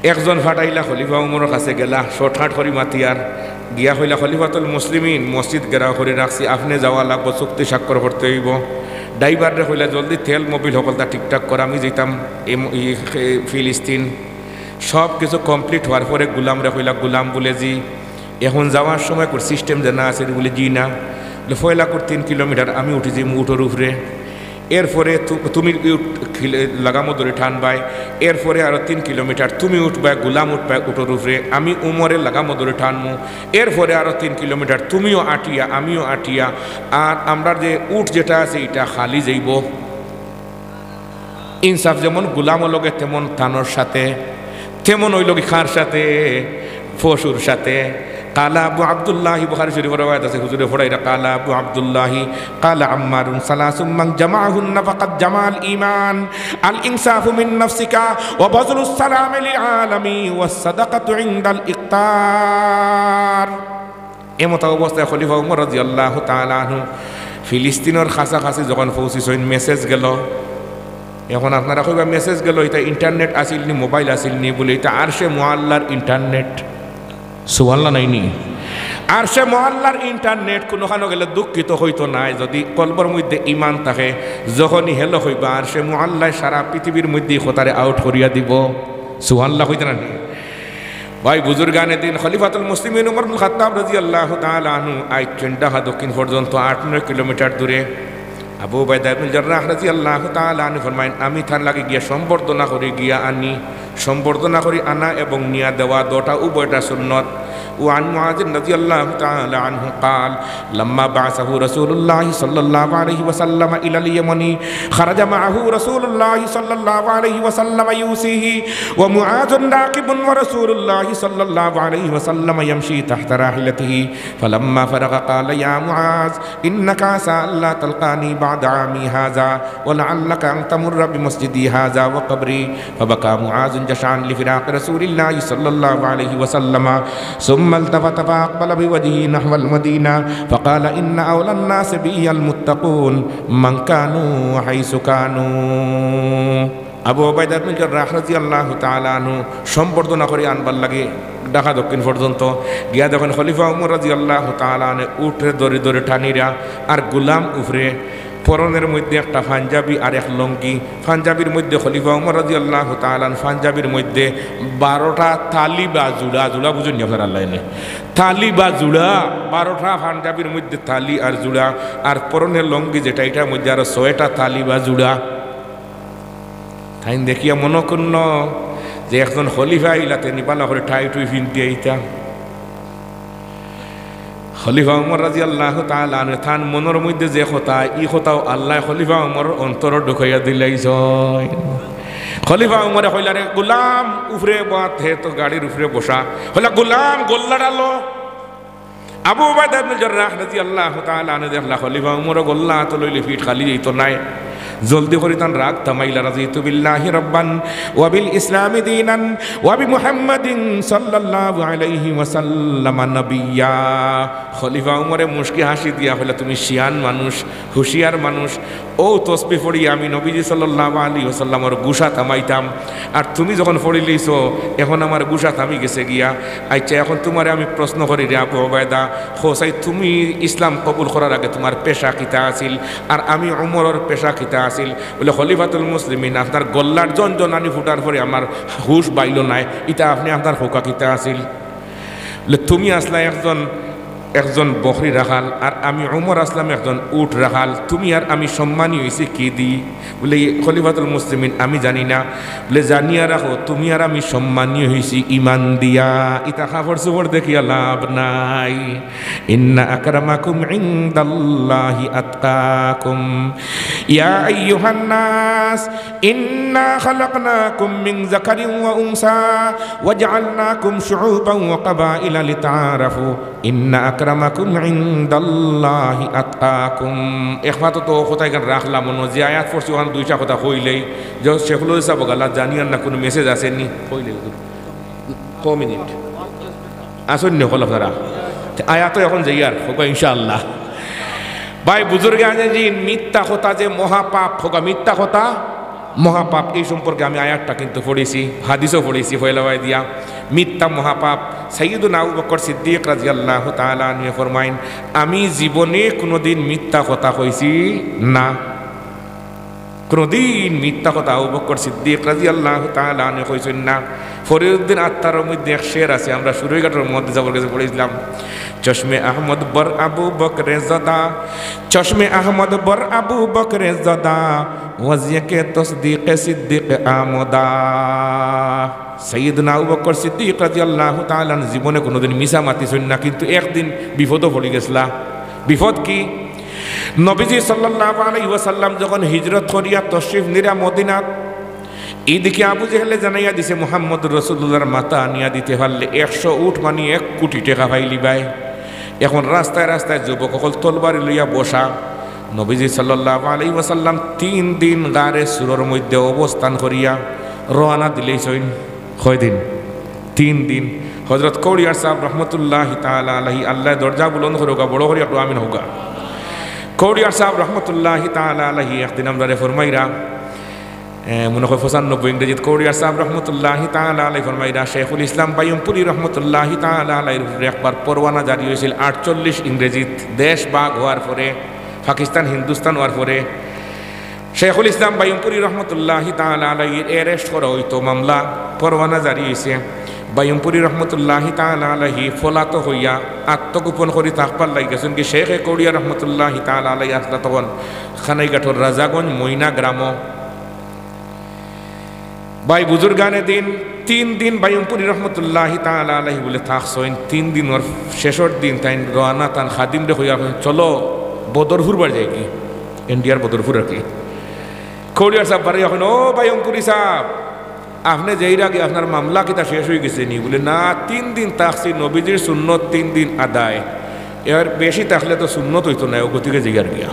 একজন ফাটাইলা খলিফা উমরর কাছে গেলা, shortcut করি মাতিয়ার, গিয়া কইলা, "খলিফাতুল মুসলিমিন, মসজিদ ঘেরাও করি রাখছি, আপনে যাওয়া লাগবো, চুক্তি স্বাক্ষর করতে অইবো।" ড্রাইভাররে কইলা, "জলদি তেল মোবিল হকলতা ঠিকঠাক কর, আমি যাইতাম এই ম-, এই, এ, ফিলিস্তিন।" সব কিছু complete হওয়ার পরে গুলামরে কইলা, "গুলাম," বুলে, "জি, এখন যাওয়ার সময় কুর system জানা আছে?" বুলে, "জি না।" বুলে, "পয়লা কুর তিন কিলোমিটার আমি উঠি যাইমু উটর উপরে, এরপরে তু-, তুমি উট খিলে-, লাগামো ধরি টানবায়, এরপরে আরো তিন কিলোমিটার তুমি উঠবায়, গুলাম উঠবায় উটর উপরে, আমি উমরে লাগামো ধরি টানমু, এরপরে আরো তিন কিলোমিটার তুমিও আটিয়া, আমিও আটিয়া, আর আমরার যে উট যেটা আছে, ইটা খালি যাইবো।" ইনসাফ যেমন গুলামর লগে, তেমন তানর সাথে, তেমন অইলোগি কার সাথে? পশুর সাথে। কালা আবু আব্দুল্লাহি, বুখারী শরীফর রেওয়ায়াত আছে, হুজুরে পড়াইরা, কালা আবু আব্দুল্লাহি, কালা আম্মারুন, সালাসুম মান জামাআহুন্না ফাকাদ জামাআল ঈমান, আল ইনসাফু মিন নাফসিকা, ওয়া বাযলুস সালামি লিল আলামি, ওয়াস সাদাকাতু ইনদাল ইফতার। এমতা অবস্থায় খলিফা উমর রাদিয়াল্লাহু তাআলা আনহু ফিলিস্তিনর কাছাকাছি যখন পৌঁছিছইন, message গেলো। এখন আপনারা কইবা, "message গেলো, ইটা internet আছিল নি, mobile আছিল নি?" বুলে, "ইটা আরশে মুআল্লার internet।" সুবহানাল্লাহ নাইনি? আরশে মুআল্লার internet কুনুখানো গেলে দুঃখিত অইতো নায়, যদি কলবর মধ্যে ইমান থাকে, যখনই hello কইবা, আরশে মুআল্লায় সারা পৃথিবীর মধ্যে ই কথারে out করিয়া দিবো। সুবহানাল্লাহ কইতা না নি? ভাই বুজুর্গানে দিন, খলিফাতুল মুসলিমিন উমর ইবনুল খাত্তাব রাদিয়াল্লাহু তাআলা আনহু আইচ্ছইন ঢাকা দক্ষিণ পর্যন্ত আট নয় কিলোমিটার দূরে। আবু উবাইদা ইবনুল জাররাহ রাদিয়াল্লাহু তাআলা আনহু ফরমাইন, আমি তান লাগি গিয়া সম্বর্ধনা করি গিয়া আনি, সম্বর্ধনা করি আনা এবং নিয়া দেওয়া দুটা উভয়টা সুন্নত। وعن معاذ رضي الله تعالى عنه قال: لما بعثه رسول الله صلى الله عليه وسلم إلى اليمن، خرج معه رسول الله صلى الله عليه وسلم يوصيه، ومعاذ راكب ورسول الله صلى الله عليه وسلم يمشي تحت راحلته، فلما فرغ قال: يا معاذ، إنك عسى ألا تلقاني بعد عامي هذا، ولعلك أن تمر بمسجدي هذا وقبري. فبكى معاذ جشعا لفراق رسول الله صلى الله عليه وسلم، ثم التفت فأقبل بوجهه نحو المدينة، فقال: إن أولى الناس بي المتقون، من كانوا وحيث كانوا. আবু উবাইদা ইবনে জাররাহ রাদিয়াল্লাহু তাআলা আনহু সম্বর্ধনা করি আনবার লাগি ঢাকা দক্ষিণ পর্যন্ত গিয়া দেখইন খলিফা উমর রাদিয়াল্লাহু তাআলা আনহু উটরে ধরি ধরি টানিরা, আর গুলাম উপরে, পরনের মধ্যে একটা পাঞ্জাবি আর এক লুঙ্গি। পাঞ্জাবির মধ্যে খলিফা উমর রাদিয়াল্লাহু তাআলা আনহু পাঞ্জাবির মধ্যে বারোটা তালি বা জুড়া, জুড়া বুঝইন নি আপনারা, আল্লাহ এনে তালি বা জুড়া, বারোটা পাঞ্জাবির মধ্যে তালি আর জুড়া, আর পরনের লুঙ্গি যেটা, এটার মধ্যে আরো ছয়টা তালি বা জুড়া। তাইন দেখিয়া মনো করইন যে একজন খলিফা আইলা, তে নি ভালা করি টাই টুই পিন্দিয়া আইতা। খলিফা উমর রাদিয়াল্লাহু তাআলা আনহু তান মনর মধ্যে যে কথা, ই কথাও আল্লায় খলিফা উমরর অন্তরো ঢুকাইয়া দিলাইছইন। খলিফা উমরে কইলা, "রে গুলাম, উপরে বওয়াত, হে তো গাড়ির উপরে বসা।" কইলা, "গুলাম, গল্লাটা লো।" আবু উবাইদা ইবনে জাররাহ রাদিয়াল্লাহু তাআলা আনহু দেখলা খলিফা উমরও গল্লা আতো লইলে পিঠ খালি যাইতো নায়। জলদি করি তান রাগ থামাইলা, رضيت بالله ربا وبالإسلام دينا وبمحمد صلى الله عليه وسلم نبيا। খলিফা উমরে মুচকি হাসি দিয়া কইলা, "তুমি শিয়ান মানুষ, হুঁশিয়ার মানুষ, অউ তসবি পড়িয়া আমি নবীজি সাল্লাল্লাহু আলাইহি ওয়াসাল্লামর গুসা থামাইতাম, আর তুমি যখন পড়িলিছো, এখন আমার গুসা থামি গেছে গিয়া। আচ্ছা, এখন তুমারে আমি প্রশ্ন করি রে আবু উবায়দা, কও চাই তুমি ইসলাম কবুল করার আগে তুমার পেশা কিতা আছিল, আর আমি উমরর পেশা কিতা আছিল?" বলে, "খলিফাতুল মুসলিমিন, আপনার গল্লার ঝনঝনানি ফুটার পরে আমার হুশ বাইলো নায়, ইতা আপনে আপনার কউক্কা কিতা আছিল?" বলে, "তুমি আছলা একজন, একজন বকরি রাখাল, আর আমি উমর আছলাম একজন উট রাখাল। তুমি আর আমি সম্মানী অইছি কিদি?" বলে, "খলিফাতুল মুসলিমিন, আমি জানি না।" বলে, "জানিয়া রাখো, তুমি আর আমি সম্মানী অইছি ইমান দিয়া। ইতা কাপড় চোপড় দেখিয়া লাভ নাই। إن أكرمكم عند الله أتقاكم. يا أيها الناس، إنا خلقناكم من ذكر وأنثى وجعلناكم شعوبا وقبائل لتعارفوا، إن أكرمكم عند الله أتقاكم." একমাত্র তো কথা এখান রাখলাম, অন্য যে আয়াত পড়ছি, ওখান দুইটা কথা কইলেই, যে শেখুল সাহেব গেলা, জানিয়ার না কোনো message আছে নি? কইলেই হুজুর। ক মিনিট। আসুন নি, হকল আপনারা। তে আয়াত এখন যাইয়ার, কউক্কা ইনশাআল্লাহ। ভাই, বুজুর্গে আনে যে মিথ্যা কথা যে মহাপাপ, কউক্কা মিথ্যা কথা মহাপাপ। এই সম্পর্কে আমি আয়াতটা কিন্তু পড়ছি, হাদিসও পড়ছি, ফয়লাওয়ায় দিয়া। মিথ্যা মহাপাপ। সাইয়্যিদুনা আবু বকর সিদ্দিক রাদিয়াল্লাহু তাআলা আনহু ফরমাইন, "আমি জীবনে কোনোদিন মিথ্যা কথা কইছি না।" কোনোদিন মিথ্যা কথা আবু বকর সিদ্দিক রাদিয়াল্লাহু তাআলা আনহু কইছইন না। ফরিদুদ্দিন আত্তারর মধ্যে এক শের আছে, আমরা সুরইঘাটর মধ্যে যাবার গেছে পড়ছিলাম, "চশমে আহমদ বর আবু বকরে জদা, চশমে আহমদ বর আবু বকরে জদা, ওয়াজিয়ে কে তসদিকে সিদ্দিক আমদা।" সাইয়্যিদুনা আবু বকর সিদ্দিক রাদিয়াল্লাহু তাআলা আনহু জীবনে কোনোদিন মিছা মাতিছইন না, কিন্তু একদিন বিপদও পড়ি গেছলা। বিপদ কি? নবীজি সাল্লাল্লাহু আলাইহি ওয়াসাল্লাম যখন হিজরত করিয়া তশরিফ নিরা মদিনাত, এইদিকে আবু জেহেলে জানাইয়া দিছে, "মুহাম্মদুর রাসূলুল্লাহর মাথা আনিয়া দিতে পারলে একশো উট, মানে এক কোটি টেকা পাইলিবায়।" এখন রাস্তায় রাস্তায় যুবক অকল তলবারি লইয়া বসা। নবীজি সাল্লাল্লাহু আলাইহি ওয়াসাল্লাম তিন দিন গারে সুরর মধ্যে অবস্থান করিয়া রওয়ানা দিলাইছইন। কয়দিন? তিন দিন। হযরত কৌড়িয়ার সাহেব রহমতুল্লাহি তাআলা আলাইহি, আল্লায় দরজা বুলন্দ করউক্কা, বড় করি একটু আমিন কউক্কা। কৌড়িয়ার সাহেব রহমতুল্লাহি তাআলা আলাইহি একদিন আমরারে ফরমাইরা, এ, মনে হয় পঁচানব্বই ইংরেজিত কৌড়িয়ার সাহেব রহমতুল্লাহি তাআলা আলাইহি ফরমাইরা, শেখুল ইসলাম বাইয়ুমপুরি রহমতুল্লাহি তাআলা আলাইহির উপরে একবার পরোয়ানা জারি অইছিল আটচল্লিশ ইংরেজিত, দেশ ভাগ হওয়ার পরে, পাকিস্তান হিন্দুস্তান হওয়ার পরে। শেখুল ইসলাম বাইয়ুমপুরি রহমতুল্লাহি তাআলা আলাইহির arrest করা অইতো, মামলা, পরোয়ানা জারি অইছে। বাইয়মপুরী রহমতুল্লাহি তাআলা আলাইহি ফলাত অইয়া আত্মগোপন করি থাকবার লাগি গেছইন গি। শেখে কৌড়িয়া রহমতুল্লাহি তাআলা আলাইহি আছলা তখন কানাইঘাটর রাজাগঞ্জ মইনা গ্রামো। ভাই বুজুর্গানে দিন, তিন দিন বাইয়মপুরী রহমতুল্লাহি তাআলা আলাইহি বুলে থাকছইন। তিন দিনর শেষর দিন তাইন রওয়ানা, তান খাদিমরে কইয়া কইন, "চলো, বদরপুর বাড়ি যাইগি।" ইন্ডিয়ার বদরপুর আর কি। কৌড়িয়ার সাব বাড়ি এখন, "ও বাইয়মপুরী সাব, আপনে যাইরা গি, আপনার মামলা কিতা শেষ অইগেছে নি?" বুলে, "না, তিন দিন থাকছি, নবীজির সুন্নত তিন দিন আদায়, এর বেশি থাকলে তো সুন্নত অইতো নায়, অউ গতিকে যাইয়ার গিয়া।"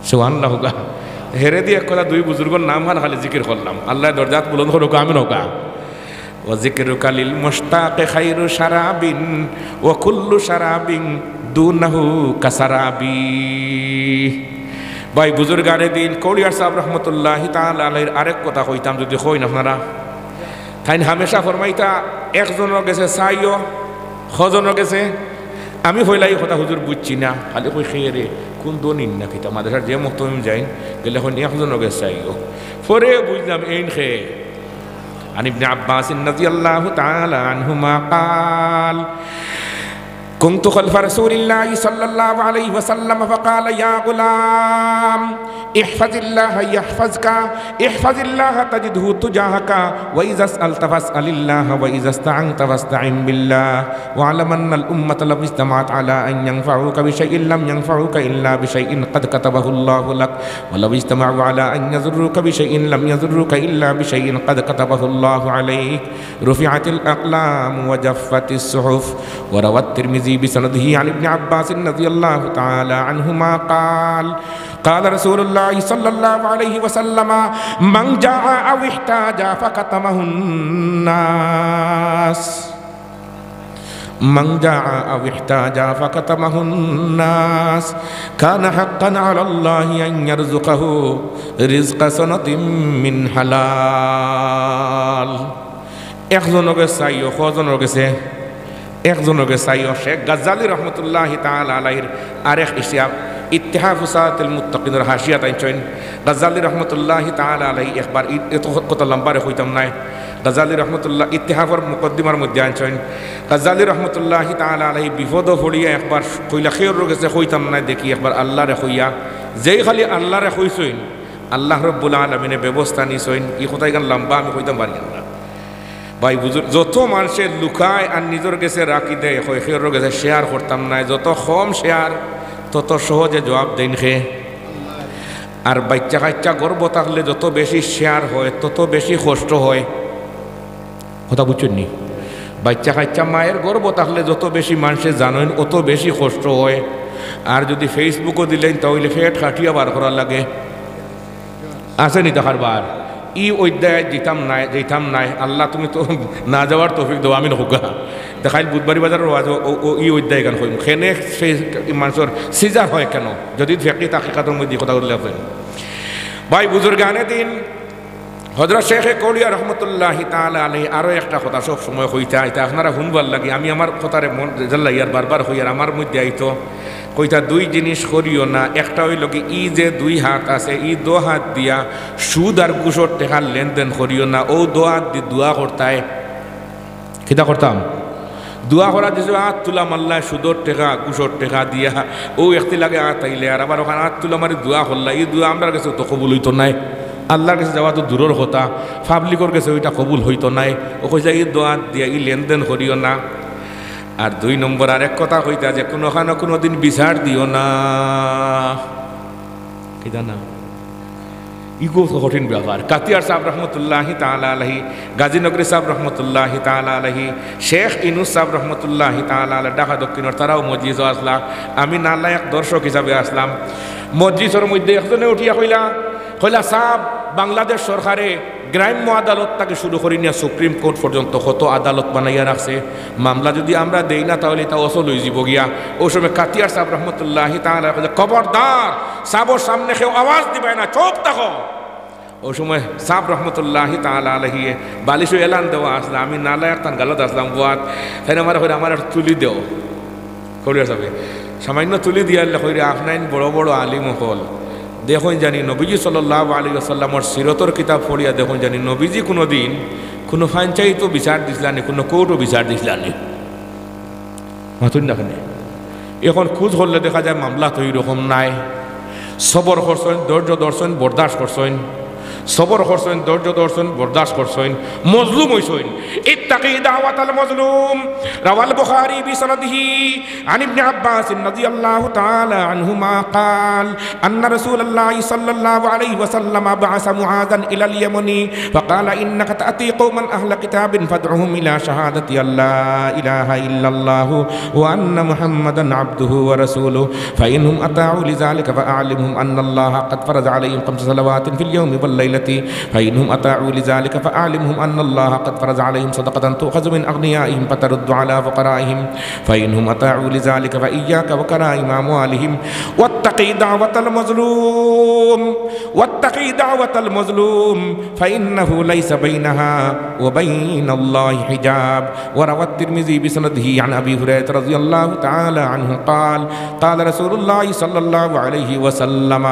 সুবহানাল্লাহ কউক্কা। হেরেদি এক কথা দুই বুজুর্গর নাম খান খালি জিকির করলাম। আল্লায় দরজাত বুলন্দ করউক্কা, আমিন কউক্কা। "ওয়া যিকরুকা লিল মুশতাকি খায়রু শারাবিন, ওয়া কুল্লু শারাবিন দুনাহু কাসারাবি।" ভাই বুজুর্গানে দিন, কৌড়িয়ার সাব রহমতুল্লাহি তাআলা আলাইহির আরেক কথা কইতাম, যুদি কইন আপনারা। তাইন হামেশা ফরমাইতা, "একজনর গেছে চাইও।" কজনর গেছে? আমি কইলা, "ই কথা হুজুর বুজছি না।" খালি কই, "কে রে, কুন ধনীর না কিতা?" মাদ্রাসার যে মুহতামিম যাইন, গেলে কইন, "একজনর গেছে চাইও।" পরে বুজলাম, এইন কে। عن ابن عباس رضي الله تعالى عنهما قال: كنت خلف رسول الله صلى الله عليه وسلم فقال: يا غلام، احفظ الله يحفظك، احفظ الله تجده تجاهك، وإذا سألت فاسأل الله، وإذا استعنت فاستعن بالله، واعلم أن الأمة لو اجتمعت على أن ينفعوك بشيء لم ينفعوك إلا بشيء قد كتبه الله لك، ولو اجتمعوا على أن يضروك بشيء لم يضروك إلا بشيء قد كتبه الله عليك، رفعت الأقلام وجفت الصحف. وروى الترمذي بسنده عن ابن عباس رضي الله تعالى عنهما قال: قال رسول الله صلى الله عليه وسلم: من جاع أو احتاج فكتمه الناس، من جاع أو احتاج فكتمه الناس، كان حقا على الله أن يرزقه رزق سنة من حلال. একজনর গেছে চাইও, কজনর গেছে? একজনর গেছে চাইও। শেখ গাজ্জালী রহমতুল্লাহি তাআলা আলাইহির আরেক ইশিয়াব, ইত্তেহাফু সিরাতিল মুত্তাকিনর হাশিয়াত আনছইন। গাজ্জালী রহমতুল্লাহি তাআলা আলাইহি একবার ই-, এত কথা লম্বারে কইতাম নায়। গাজ্জালী রহমতুল্লাহ ইত্তেহাফর মুকদ্দিমার মধ্যে আনছইন। গাজ্জালী রহমতুল্লাহি তাআলা আলাইহি বিপদো পড়িয়া একবার কইলা, কেউর গেছে কইতাম নায়, দেখি একবার আল্লারে কইয়া। যেই খালি আল্লারে কইছইন, আল্লাহ রব্বুল আলামিনে ব্যবস্থা নিছইন। ই কথা ইখান লম্বা আমি কইতাম পারি না। ভাই বুজুর্গ, যত মানষে লুকায় আর নিজর গেছে রাখি দেয়, কয়, কেউর গেছে share করতাম নায়, যত কম share, তত সহজে জবাব দেইন কে? আর বাইচ্চা কাইচ্চা গর্ভ থাকলে যত বেশি share হয়, তত বেশি কষ্ট হয়। কথা বুজছইন নি? বাইচ্চা কাইচ্চা মায়ের গর্ভ থাকলে যত বেশি মানষে জানইন, অত বেশি কষ্ট হয়। আর যুদি Facebook-ও দিলাইন, তা অইলে পেট কাটিয়া বার করা লাগে। আছে নি দেখার বার? ই অধ্যায় যাইতাম নায়, যাইতাম নায়। আল্লাহ, তুমি তো না যাওয়ার তৌফিক দেও, আমিন কউক্কা। দেখাইল বুধবারী বাজারর ওয়াজো, ও, ও, ই অধ্যায় ইখান কইমু। কেনে সে-, মানষর scissor হয় কেনে? যদিদ ফেকি তাহকিকাতর মধ্যে কথা উল্লেখ আছে। ভাই বুজুর্গানে দিন, হযরত শেখে কৌলিয়া রহমতুল্লাহি তাআলা আলাইহি আরো একটা কথা সব সময় কইতা, ইটা আপনারা হুনবার লাগি, আমি আমার কথারে মন জাল্লাইয়ার বারবার কইয়ার, আমার মধ্যে আইতো, কইতা, দুই জিনিস করিও না। একটা অইলো কি, ই যে দুই হাত আছে, ই দো হাত দিয়া সুদ আর ঘুষর টেকার লেনদেন করিও না। অউ দো হাত দি দোয়া করতায়। কিতা করতাম? দোয়া করা দিছে, আত তুলা মারলায় সুদর টেকা, ঘুষর টেকা দিয়া। অউ একটি লাগে আত আইলে, আর আবার অখান আত তুলা মারি দোয়া করলা। ই দোয়া আমরার গেছে তো কবুল অইতো নায়, আল্লার গেছে যাওয়া তো দূরর কথা, পাবলিকর গেছে ইটা কবুল অইতো নায়। অউ কইছে, ই দোয়া দিয়া ই লেনদেন করিও না। আর দুই নম্বর আরেক কথা কইতা যে, কুনুখানো কুনুদিন বিচার দিও না। কিতা না? ইগু তো কঠিন ব্যাপার। কাতিয়ার সাব রহমতুল্লাহি তাআলা আলাইহি, গাজীনগরী সাব রহমতুল্লাহি তাআলা আলাইহি, শেখ ইনুস সাব রহমতুল্লাহি তাআলা আলাইহি, ঢাকা দক্ষিণর তারাও মজলিসো আছলা। আমি নালায়েক দর্শক হিসাবে আছলাম। মজলিসর মধ্যে একজনে উঠিয়া কইলা, কইলা, "সাব, বাংলাদেশ সরকারে গ্রাম্য আদালত থাকি শুরু করি নিয়া সুপ্রিম কোর্ট পর্যন্ত কত আদালত বানাইয়া রাখছে, মামলা যুদি আমরা দেই না, তাহলে ইটা অচল অইযিবো গিয়া।" অউ সময় কাতিয়ার সাব রহমতুল্লাহি তাআলা কইলা, "খবরদার, সাবর সামনে কেউ আওয়াজ দিবায় না, চুপ থাকো।" অউ সময় সাব রহমতুল্লাহি তাআলা আলাইহি বালিশো এলান দেওয়া আছলা, আমি নালায়েক তান গালত আছলাম বওয়াত, তাইন আমারে কইরা, "আমারে একটু তুলি দেও।" কইরা সাবে, সামান্য তুলি দিয়া আনলে কইরা, "আপনাইন বড় বড় আলিম অকল, দেখইন জানি নবীজি সাল্লাল্লাহু আলাইহি ওয়াসাল্লামর সিরতর কিতাব পড়িয়া দেখইন জানি নবীজি কুনুদিন কুনু পঞ্চায়েতো বিচার দিছলানি, কুনু কোর্টো বিচার দিছলানি। মাতুন না কেনে? এখন খুঁজ করলে দেখা যায় মামলা তো এইরকম নাই। সবর করছইন, ধৈর্য ধরছইন, বরদাস্ত করছইন। সবর করছইন, ধৈর্য ধরছইন, বরদাস্ত করছইন। মজলুম অইছইন। اتقي دعوة المظلوم. روى البخاري بسنده عن ابن عباس رضي الله تعالى عنهما قال: أن رسول الله صلى الله عليه وسلم بعث معاذا إلى اليمن فقال: إنك تأتي قوما أهل كتاب فادعهم إلى شهادة أن لا إله إلا الله وأن محمدا عبده ورسوله، فإنهم أطاعوا لذلك فأعلمهم أن الله قد فرض عليهم خمس صلوات في اليوم والليلة، فإنهم أطاعوا لذلك فأعلمهم أن الله قد فرض عليهم صدقة تؤخذ من أغنيائهم فترد على فقرائهم، فإنهم أطاعوا لذلك فإياك وكرائم أموالهم، واتق دعوة المظلوم، واتق دعوة المظلوم، فإنه ليس بينها وبين الله حجاب. وروى الترمذي بسنده عن أبي هريرة رضي الله تعالى عنه قال: قال رسول الله صلى الله عليه وسلم: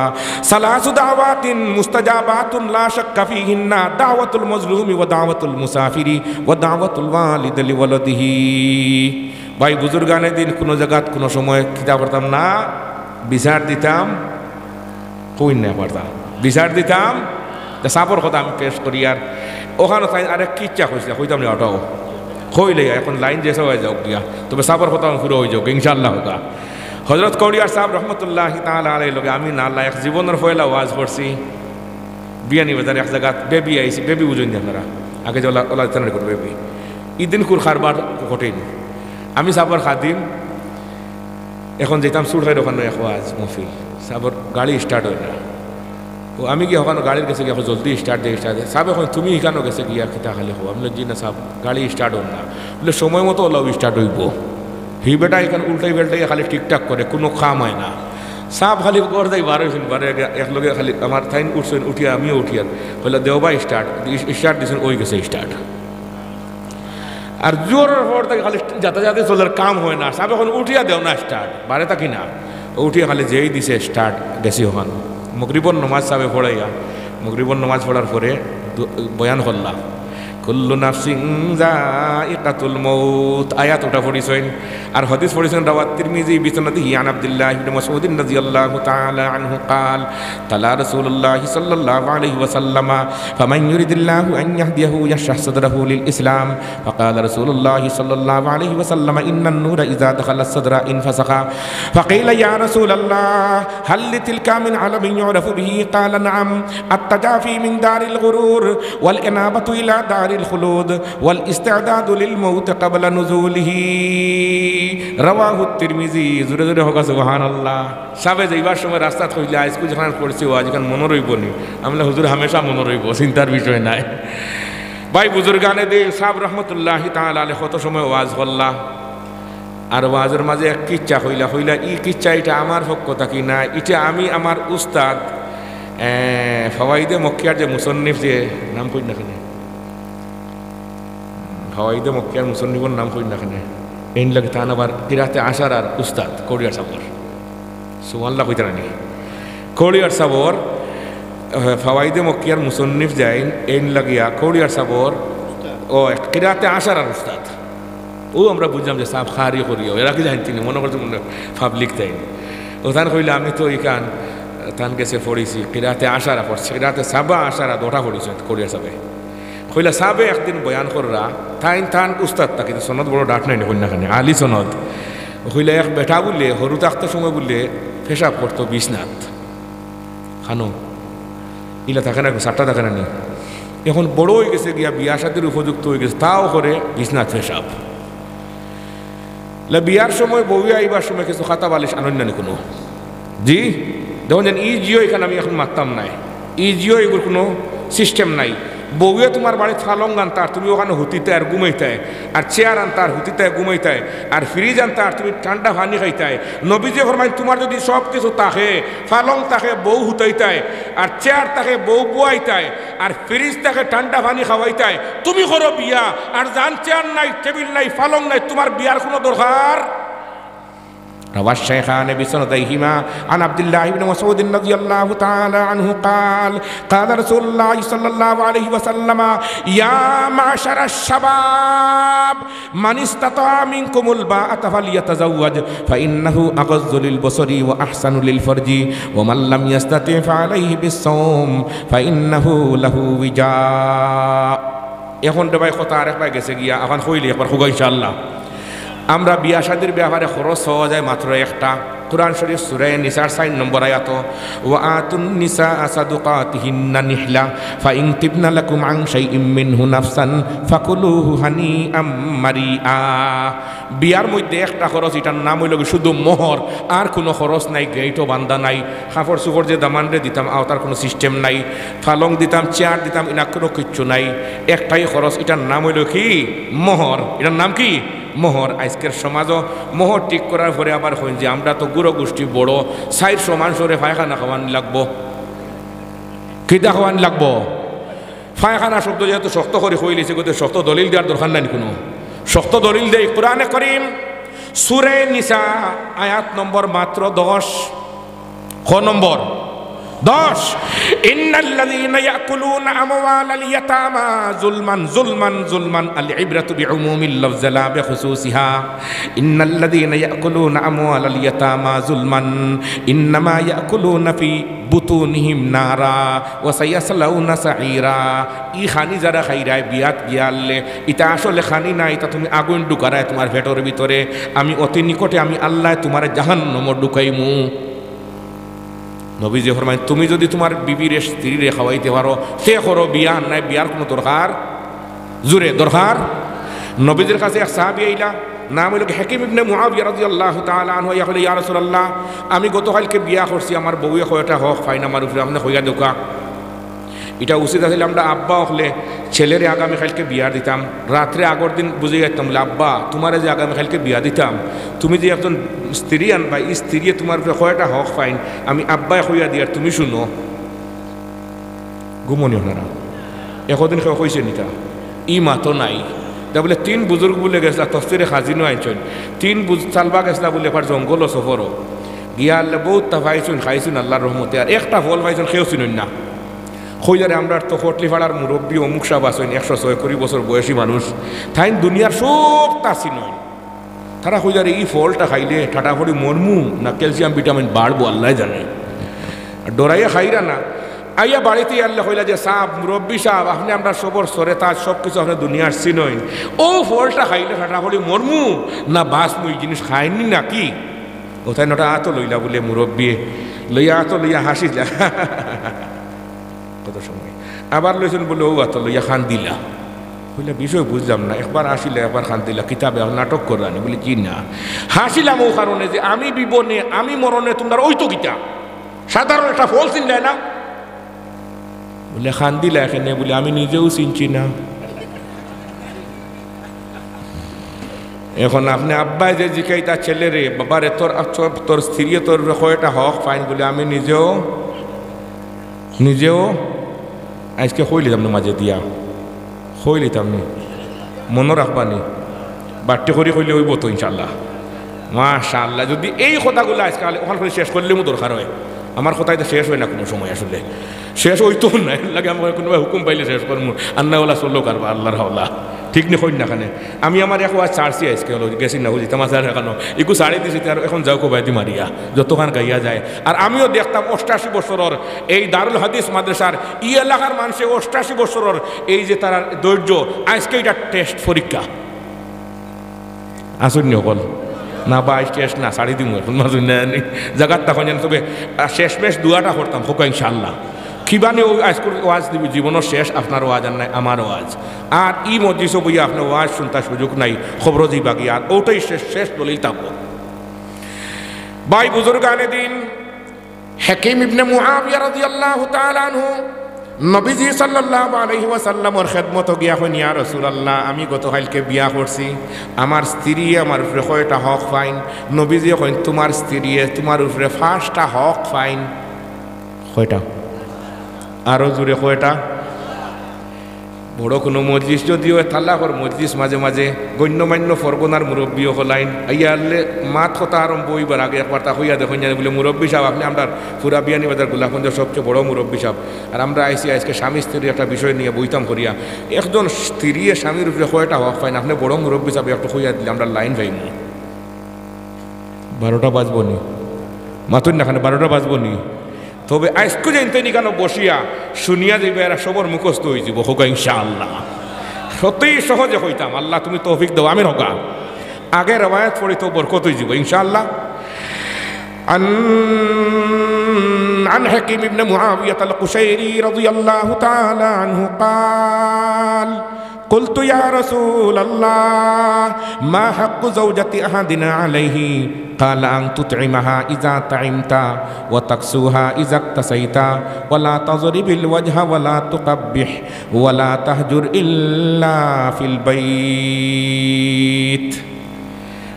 ثلاث دعوات مستجابات لا شك فيهن، دعوة المظلوم ودعوة المسافر ودعوة الوالد لولده. ভাই বুজুর্গানে দিন কুনু জাগাত কুনু সময় কিতা করতাম না, বিচার দিতাম, কইন না পারতাম, বিচার দিতাম। তে সাবর কথা আমি পেশ করি, আর অখানো তাইন আরেক কিচ্ছা কইছলা, কইতাম না ওটাও। কইলে এখন লাইন যেসা অই যাউক গিয়া, তবে সাবর কথা আমি পুরা অই যাউক ইনশাআল্লাহ। হযরত কৌড়িয়ার সাব রহমতুল্লাহি তাআলা আলাইহির লগে আমি না লায়েক জীবনর পয়লা ওয়াজ করছি। বিয়ানীবাজার এক জাগাত বেবি আইছি, বেবি বুঝইন নি আপনারা, আগে যে ওলা, ওলা জানার করে বেবি। ইদিন কুর কারবার কঠিন। আমি সাবর খাদিম, এখন যাইতাম সুরখাইর অখানো এক ওয়াজ মহফিল, সাবর গাড়ি start অয় না। ও আমি গিয়া অখানো গাড়ির গেছে গিয়া কই, "জলদি start দে, start দে।" সাবে কইন, "তুমি ইখানো গেছে গিয়া কিতা খালি কও?" আমি বললাম, "জি না সাব, গাড়ি start অয় না।" বলে, "সময় মতো ওলাও start অইবো।" হি বেটা ইখান উল্টাই বেল্টাই খালি ঠিকঠাক করে, কুনু কাম অয় না। সাব খালি ঘর যাই বার অইছইন, বারে এক লগে খালি আমার তাইন উঠছইন, উঠিয়া আমিও উঠিয়ার। কইলা, "দেও বা start।" start দিছইন, অই গেছে start। আর জোরর পর থাকি খালি যাতায়াতে চলের, কাম অয় না। সাব এখন উঠিয়া দেও না start, বারে থাকি না। উঠিয়া খালি যেই দিছে start, গেছি অখান। মগরিবর নমাজ সাবে পড়াইয়া, মগরিবর নমাজ পড়ার পরে দু-, বয়ান করলা, "কুল্লু নাফসিন যায়িকাতুল মাউত" আয়াত ওটা পড়িছইন। আর হাদিস পড়িছইন, روى الترمذي بسنده عن عبد الله بن مسعود رضي الله تعالى عنه قال: تلا رسول الله صلى الله عليه وسلم: فمن يرد الله أن يهديه يشرح صدره للإسلام. فقال رسول الله صلى الله عليه وسلم: إن النور إذا دخل الصدر انفسخ. فقيل: يا رسول الله، هل لتلك من علم يعرف به؟ قال: نعم، التجافي من دار الغرور، والإنابة إلى دار الخلود، والاستعداد للموت قبل نزوله. رواه الترمذي. জোরে জোরে কউক্কা সুবহানাল্লাহ। সাবে যাইবার সময় রাস্তাত কইলা, "আইজকু যেখান পড়ছি ওয়াজ, ইখান মনো রইবো নি?" আমি বললাম, "হুজুর, হামেশা মনো রইবো, চিন্তার বিষয় নাই।" ভাই বুজুর্গানে দিন, সাব রহমতুল্লাহি তাআলা আলাইহি কত সময় ওয়াজ করলা, আর ওয়াজর মাঝে এক কিচ্ছা কইলা, কইলা, "ই কিচ্ছা ইটা আমার পক্ষ থাকি না, ইটা আমি আমার উস্তাদ, এ, ফাওয়াইদে মক্কিয়ার যে মুসন্নিফ, যে নাম কইন না কেনে, ফাওয়াইদে মক্কিয়ার মুসন্নিফর নাম কইন না কেনে, এইন লাগি তান আবার কিরাতে আশারার উস্তাদ কৌড়িয়ার সাবর।" সুবহানাল্লাহ কইতারা নি? কৌড়িয়ার সাবর, এ, ফাওয়াইদে মক্কিয়ার মুসন্নিফ যেইন, এইন লাগিয়া কৌড়িয়ার সাবর, ও, কিরাতে আশারার উস্তাদ। ও আমরা বুঝলাম যে সাব কারি করিও, এরা কি জানতে নি, মনো করছে মনে পাবলিক তাইন। ও তান কইলা, "আমি তো ইখান তান গেছে পড়ছি, কিরাতে আশারা পড়ছি, কিরাতে সাবা আশারা দুটা পড়ছি কৌড়িয়ার সাবে।" কইলা, সাবে একদিন বয়ান কররা, তাইন তান উস্তাদ থাকি, তো সনদ বড় ডাট নাই নি, কইন না কেনে, আলী সনদ। কইলা, এক বেটা বুলে, হুরু থাকতে সময় বুলে, পেশাব করতো বিছনাত। খানো, ইলা থাকে না, সাতটা থাকে না নি। এখন বড় অই গেছে গিয়া, বিয়া শাদির উপযুক্ত অই গেছে, তাও করে বিছনাত পেশাব। লা বিয়ার সময় বউয়ে আইবার সময় কিছু খাতা বালিশ আনইন না নি কুনু? জি, দেখইন যেন ই জিও ইখান আমি এখন মাততাম নায়। ই জিও ইগুর কুনু system নাই। বউয়ে তুমার বাড়িত ফালং আনতা আর তুমি অখানো হুতিতায় আর ঘুমাইতায়, আর চেয়ার আনতা আর হুতিতায় ঘুমাইতায়, আর ফ্রিজ আনতা আর তুমি ঠান্ডা পানি খাইতায়। নবীজিয়ে ফরমাইন, তুমার যুদি সব কিছু থাকে, ফালং থাকে বউ হুতাইতায়, আর চেয়ার থাকে বউ বওয়াইতায়, আর ফ্রিজ থাকে ঠান্ডা পানি খাওয়াইতায়, তুমি করো বিয়া, আর যান চেয়ার নাই, টেবিল নাই, ফালং নাই, তুমার বিয়ার কুনু দরকার روى الشيخان بسنديهما عن عبد الله بن مسعود رضي الله تعالى عنه قال: قال رسول الله صلى الله عليه وسلم: يا معشر الشباب، من استطاع منكم الباءة فليتزوج، فإنه أغض للبصر وأحصن للفرج، ومن لم يستطع فعليه بالصوم، فإنه له وجاء. এখন রে ভাই, কথা আরেক ভাই গেছে গিয়া, এখন কইলে একবার কউক্কা ইনশাআল্লাহ। আমরা বিয়া শাদির ব্যাপারে খরচ পাওয়া যায় মাত্র একটা, কোরআন শরীফ সূরা নিসার চাইর নম্বর আয়াত, "ওয়া আতুন নিসা সাদুকাতিহিন্না নিহলা, ফাইন তিবনা লাকুম আন শাইইম মিনহু নাফসান ফাকুলুহু হানিআম মারিআ।" বিয়ার মধ্যে একটা খরচ, ইটার নাম অইলো কি শুধু মোহর, আর কুনু খরচ নাই, গেইটও বান্ধা নাই, কাপড় চুপড় যে দামানরে দিতাম, অতার কুনু system নাই, পালং দিতাম, চেয়ার দিতাম, ইনা কুনু কিচ্ছু নাই। একটাই খরচ, ইটার নাম অইলো কি? মোহর। ইটার নাম কি? মোহর। আইজকের সমাজও মোহর ঠিক করার পরে আবার কইন যে, "আমরা তো গুরু গোষ্ঠী বড়, চাইরশো মানষরে পায়খানা খাওয়ানি লাগবো।" কিতা খাওয়ানি লাগবো? পায়খানা শব্দ যেহেতু শক্ত করি কইলিছি, গতিকে শক্ত দলিল দেওয়ার দরকার নাই কুনু। শক্ত দলিল দেই, কোরআনে করিম, সূরা নিসা, আয়াত নম্বর মাত্র দশ। ক নম্বর? দশ। إن الذين يأكلون أموال اليتامى ظلما، ظلما، ظلما، العبرة بعموم اللفظ لا بخصوصها. إن الذين يأكلون أموال اليتامى ظلما إنما يأكلون في بطونهم نارا وسيصلون سعيرا। ই খানি যারা খাইরায় বিয়াত গিয়ালে, ইতা আসলে খানি না, ইতা তুমি আগুইন ঢুকারায় তুমার পেটর ভিতরে। আমি অতি নিকটে আমি আল্লায় তুমারে জাহান্নামো ঢুকাইমু। নবীজি ফরমাইন, তুমি যুদি তুমার বিবিরে, স্ত্রীরে খাওয়াইতে পারো, তে করো বিয়া, নায় বিয়ার কুনু দরকার, জুরে দরকার। নবীজির কাছে এক সাহাবী আইলা, নাম অইলো কি হাকিম ইবনে মুআবিয়া রাদিয়াল্লাহু তাআলা আনহু, আইয়া কইলে, "ইয়া রাসূলুল্লাহ, আমি গতকাইলকে বিয়া করছি, আমার বউয়ে কয়টা হক পাইন আমার উপরে, আপনে কইয়া দেউক্কা।" ইটা উচিত আছিল আমরা আব্বা অকলে ছেলেরে আগামীকাইলকে বিয়া দিতাম, রাত্রে আগর দিন বুঝাইয়া দিতাম, বলে, "আব্বা, তুমারে যে আগামীকাইলকে বিয়া দিতাম, তুমি যে একজন স্ত্রী আনবায়, ই স্ত্রীয়ে তুমার উপরে কয়টা হক পাইন, আমি আব্বায় কইয়া দিয়ার, তুমি হুনো।" ঘুমোনি আপনারা? একদিন কেউ কইছে নি তা? ই মাতো নাই। তা বলে তিন বুজুর্গ বুলে গেছলা, তফসিরে খাজিনো আনছইন। তিন বুজ-, চালবা গেছলা বুলে একবার জঙ্গলো সফরো। গিয়া আল্লাহ বউত তা পাইছইন, খাইছইন আল্লাহর রহমতে। আর একটা ফল পাইছইন, কেউ চিনইন না। কইলারে, "আমরার তো কটলিপাড়ার মুরব্বি অমুক সাব আছইন, একশো ছয় কুড়ি বছর বয়সী মানুষ। তাইন দুনিয়ার সবতা চিনইন।" তারা কইলারে, "ই ফলটা খাইলে ঠাটা পড়ি মরমু না ক্যালসিয়াম ভিটামিন বাড়বো, আল্লায় জানে।" ডরাইয়া খাইরা না। আইয়া বাড়িত আইয়া আল্লাহ কইলা যে, "সাব, মুরব্বি সাব, আপনে আমরার সবর সরে তাজ, সব কিছু আপনে দুনিয়ার চিনইন। অউ ফলটা খাইলে ঠাটা পড়ি মরমু না বাঁচমু, ই জিনিস খাইননি নাকি?" অতাইন অটা আতো লইলা বুলে মুরব্বিয়ে, লইয়া আতো লইয়া হাসিলা। কত সময় আবার লইছইন বুলে অউ আতো লইয়া কান্দিলা। কইলা, "বিষয় বুঝলাম না, একবার হাসিলা, একবার কান্দিলা, কিতা বে নাটক কররানি?" বুলে, "জি না, হাসিলাম অউ কারণে যে আমি বিবনে, আমি মরণে তুমরার অইতো কিতা? সাধারণ একটা ফল চিনলায় না?" বুলে, "কান্দিলায় কেনে?" বুলে, "আমি নিজেও চিনছি না।" এখন আপনে আব্বায় যে জিকাইতা ছেলেরে, "বাবারে, তোর, তোর, তোর স্ত্রীয়ে তোর কয়টা হক পাইন?" বুলে, "আমি নিজেও, নিজেও আইজকে কইলিতাম না মাঝে দিয়া, কইলিতাম নি, মনো রাখবা নি, বাট্টি করি কইলে অইবো তো ইনশাআল্লাহ।" মাশাআল্লাহ, যুদি এই কথাগুলা আইজকাল অখান করি শেষ করলেও দরকার অয়, আমার কথা ইতা শেষ অয় না কুনু সময় আসলে। শেষ অইতো না, এরলাগি আমরা কুনুবায় হুকুম পাইলে শেষ করমু। আন্না ওলা চললো কারবার, আল্লাহর হাওলা। ঠিক নি কইন না কেনে? আমি আমার এক ওয়াজ ছাড়ছি আইজকে, অইলো গেছি না বুঝি, তামাশা দেখানো। ইগু ছাড়ি দিছি, তে আর এখন যাউক্কা বায়দি মারিয়া, যতখান গাইয়া যায়। আর আমিও দেখতাম অষ্টাশি বছরর এই দারুল হাদিস মাদ্রাসার ই এলাকার মানষে অষ্টাশি বছরর এই যে তারার ধৈর্য, আইজকে ইটা test পরীক্ষা। আছইন নি হকল? না বা আইজ শেষ না, ছাড়ি দিমু এখন, মাঝে না নি। জাগাত তখন জানি তবে, আহ, শেষমেশ দোয়াটা করতাম, কউক্কা ইনশাআল্লাহ। কিবা নি অউ আইজকুর ওয়াজ জীবনর শেষ, আপনার ওয়াজ আর নাই, আমার ওয়াজ। আর ই মজলিসো বইয়া আপনার ওয়াজ হুনতার সুযোগ নাই, কবরো যাইবা গিয়া, আর অউটাই শেষ, শেষ দলিল থাকবো। ভাই বুজুর্গানে দিন, হাকিম ইবনে মুআবিয়া রাদিয়াল্লাহু তাআলা আনহু নবীজি সাল্লাল্লাহু আলাইহি ওয়াসাল্লামর খেদমতো গিয়া কইন, "ইয়া রাসূলুল্লাহ, আমি গতকাইলকে বিয়া করছি, আমার স্ত্রীয়ে আমার উপরে কয়টা হক পাইন?" নবীজি কইন, "তুমার স্ত্রীয়ে তুমার উপরে পাঁচটা হক পাইন।" কয়টা? আরো জুরে কয়টা? বড় কুনু মজলিস যুদি অয়, তালাকর মজলিস, মাঝে মাঝে গণ্যমান্য ফরগনার মুরব্বি অকল আইন, আইয়া আরলে মাত কথা আরম্ভ অইবার আগে একবার তা কইয়া দেখইন জানি, বুলে, "মুরব্বি সাব, আপনে আমরার পুরা বিয়ানীবাজার গোলাপগঞ্জর সবচে বড় মুরব্বি সাব, আর আমরা আইছি আইজকে স্বামী স্ত্রীর একটা বিষয় নিয়া বইতাম করিয়া। একজন স্ত্রীয়ে স্বামীর উপরে কয়টা হক পাইন, আপনে বড় মুরব্বি সাব একটু কইয়া দিলে আমরা লাইন পাইমু।" বারোটা বাজবো নি? মাতইন না কেনে, বারোটা বাজবো নি? তবে আইজকু যেইন তেইন ইখানো বসিয়া শুনিয়া যাইবা, এরা সবর মুখস্থ অইযিবো, কউক্কা ইনশাআল্লাহ। অতি সহজে কইতাম, আল্লাহ তুমি তৌফিক দেও, আমিন কউক্কা। আগে রেওয়ায়াত পড়ি তো বরকত অইযিবো ইনশাআল্লাহ। عن، عن حكيم بن معاوية القشيري رضي الله تعالى عنه قال: قلت: يا رسول الله، ما حق زوجة أحدنا عليه؟ قال: أن تطعمها إذا طعمت، وتكسوها إذا اكتسيت، ولا تضرب الوجه، ولا تقبح، ولا تهجر إلا في البيت।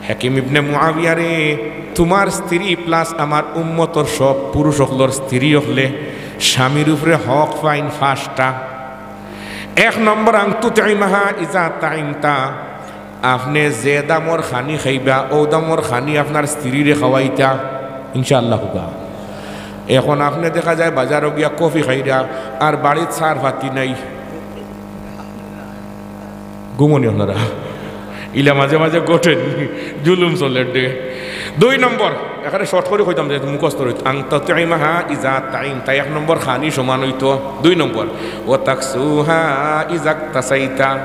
হাকিম ইবনে মুআবিয়া রে, তুমার স্ত্রী plus আমার উম্মতর সব পুরুষ অকলর স্ত্রী অকলে স্বামীর উপরে হক পাইন পাঁচটা। এক নম্বর, আন তুতইমাহা ইজা তাইমতা, আপনে যে দামর খানি খাইবা, অউ দামর খানি আপনার স্ত্রীরে খাওয়াইতা, ইনশাআল্লাহ কউক্কা। এখন আপনে দেখা যায় বাজারো গিয়া কফি খাইরা, আর বাড়িত চার পাতি নাই। ঘুমো নি আপনারা? ইলা মাঝে মাঝে ঘটে নি, জুলুম চলের দে। দুই নম্বর, এখানে short করি কইতাম যে মুখস্থ রইত, আন তুতইমাহা ইজা তাইমতা, এক নম্বর খানি সমান অইতো। দুই নম্বর, ওয়া তাকসুহা ইজা ইকতাসাইতা,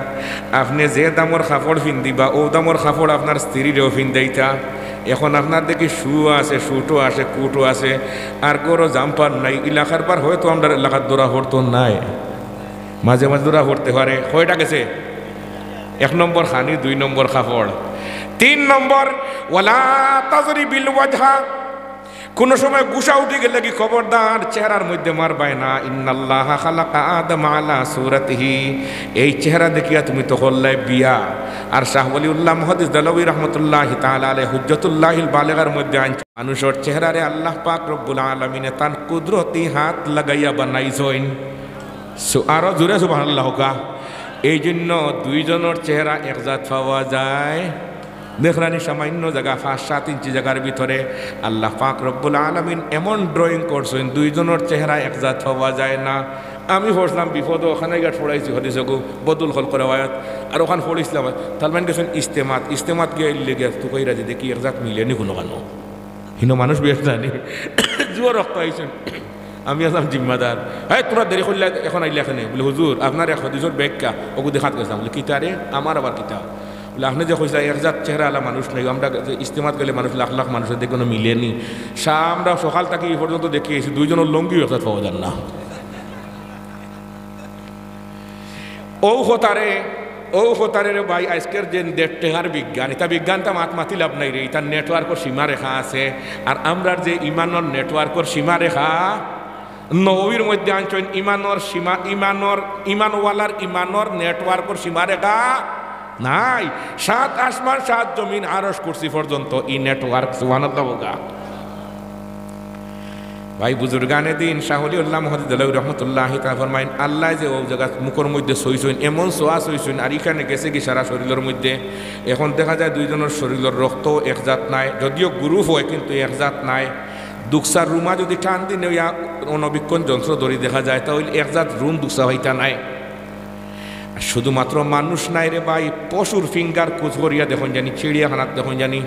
আপনে যে দামর কাপড় ফিন্দিবা, অউ দামর কাপড় আপনার স্ত্রীরেও ফিন্দাইতা। এখন আপনার দেখি shoe আছে, suit-ও আছে, coat-ও আছে, আর ঘরো jumper নাই, ইলা কারবার হয়তো আমরার এলাকাত ধরা পড়তো নায়। মাঝে মাঝে ধরা পড়তে পারে। কয়টা গেছে? এক নম্বর খানি, দুই নম্বর কাপড়। তিন নম্বর, ওয়ালা তাজরিবিল ওয়াজহা। কুনু সময় গুসা উঠি গেলে কি খবরদার চেহারার মধ্যে মারবায় না। ইন্নাল্লাহা খালাকা আদামা আলা সুরাতিহি। এই চেহারা দেখিয়া তুমি তো করলায় বিয়া। আর শাহ ওয়ালিউল্লাহ মুহাদ্দিস দেহলভী রহমতুল্লাহি তাআলা আলাইহি হুজ্জাতুল্লাহিল বালিগার মধ্যে আনছইন, মানুষর চেহারারে আল্লাহ পাক রব্বুল আলামিনে তান কুদরতি হাত লাগাইয়া বানাইছইন। সু-, আরো জোরে সুবহানাল্লাহ কউক্কা। এই জন্য দুইজনর চেহারা এক জাত পাওয়া যায়। দেখরানি সামান্য জাগা, পাঁচ সাত ইঞ্চি জাগার ভিতরে আল্লাহ পাক রব্বুল আলামিন এমন drawing করছইন, দুইজনর চেহারা এক জাত পাওয়া যায় না। আমি পড়ছিলাম বিপদো, ওখানে গিয়া পড়াইছি হাদিসগু, বদুল খলকর রেওয়ায়াত, আর ওখান পড়ছিলাম, তার মানে গেছইন ইজতেমাত, ইজতেমাত গিয়া ইল্লে গিয়া তুকাইরা যে দেখি এক জাত মিলে নি কুনুখানো। হিনো মানুষ বেশ জানি। জুয়া রক্ত আইছইন। আমি আছলাম জিম্মাদার। "এই, তুমরা দেরি করলা, এখন আইলা কেনে?" বুলে, "হুজুর, আপনার এক হাদিসর ব্যাখ্যা, অগু দেখাত গেছলাম।" বুলে, "কিতা রে? আমার আবার কিতা?" বুলে, "আপনে যে কইছলা এক জাত চেহারা আলা মানুষ নাই, আমরা যে ইজতেমাত গেলে মানুষ লাখ লাখ মানুষ দেখি কুনু মিলে নি। সা-, আমরা সকাল থাকি ই পর্যন্ত দেখি আইছি, দুইজনর লুঙ্গিও এক জাত পাওয়া যার না।" অউ কথারে, অউ কথারে রে ভাই, আইজকের যে দেড় টেকার বিজ্ঞান, ইতা বিজ্ঞানটা মাত মাতি লাভ নাই রে, ইতার networkর সীমারেখা আছে। আর আমরার যে ইমানর networkর সীমারেখা, নববীর মধ্যে আনছইন, ইমানর সীমা, ইমানর, ইমানওয়ালার ইমানর networkর সীমারেখা নাই। সাত আসমান, সাত জমিন, আরশ, কুরসি পর্যন্ত ই network, সুবহানাল্লাহ কউক্কা। ভাই বুজুর্গানে দিন শাহ ওলিউল্লাহ মুহাদ্দিস দেহলভী রহমতুল্লাহি তাআলা ফরমাইন, আল্লায় যে অউ জাগাত মুখর মধ্যে ছইছইন, এমন ছোঁয়া ছইছইন, আর ইখানে গেছে কি সারা শরীলর মধ্যে। এখন দেখা যায় দুইজনর শরীলর রক্ত এক জাত নায়, যদিও group অয় কিন্তু এক জাত নায়। দুকসার রুমা যুদি টান দিন অইয়া অণুবীক্ষণ যন্ত্র ধরি দেখা যায়, তা অইলে এক জাত রুম দুকসা অইতা নায়। আর শুধুমাত্র মানুষ নায় রে ভাই, পশুর finger খুজ করিয়া দেখইন জানি, চিড়িয়াখানাত দেখইন জানি।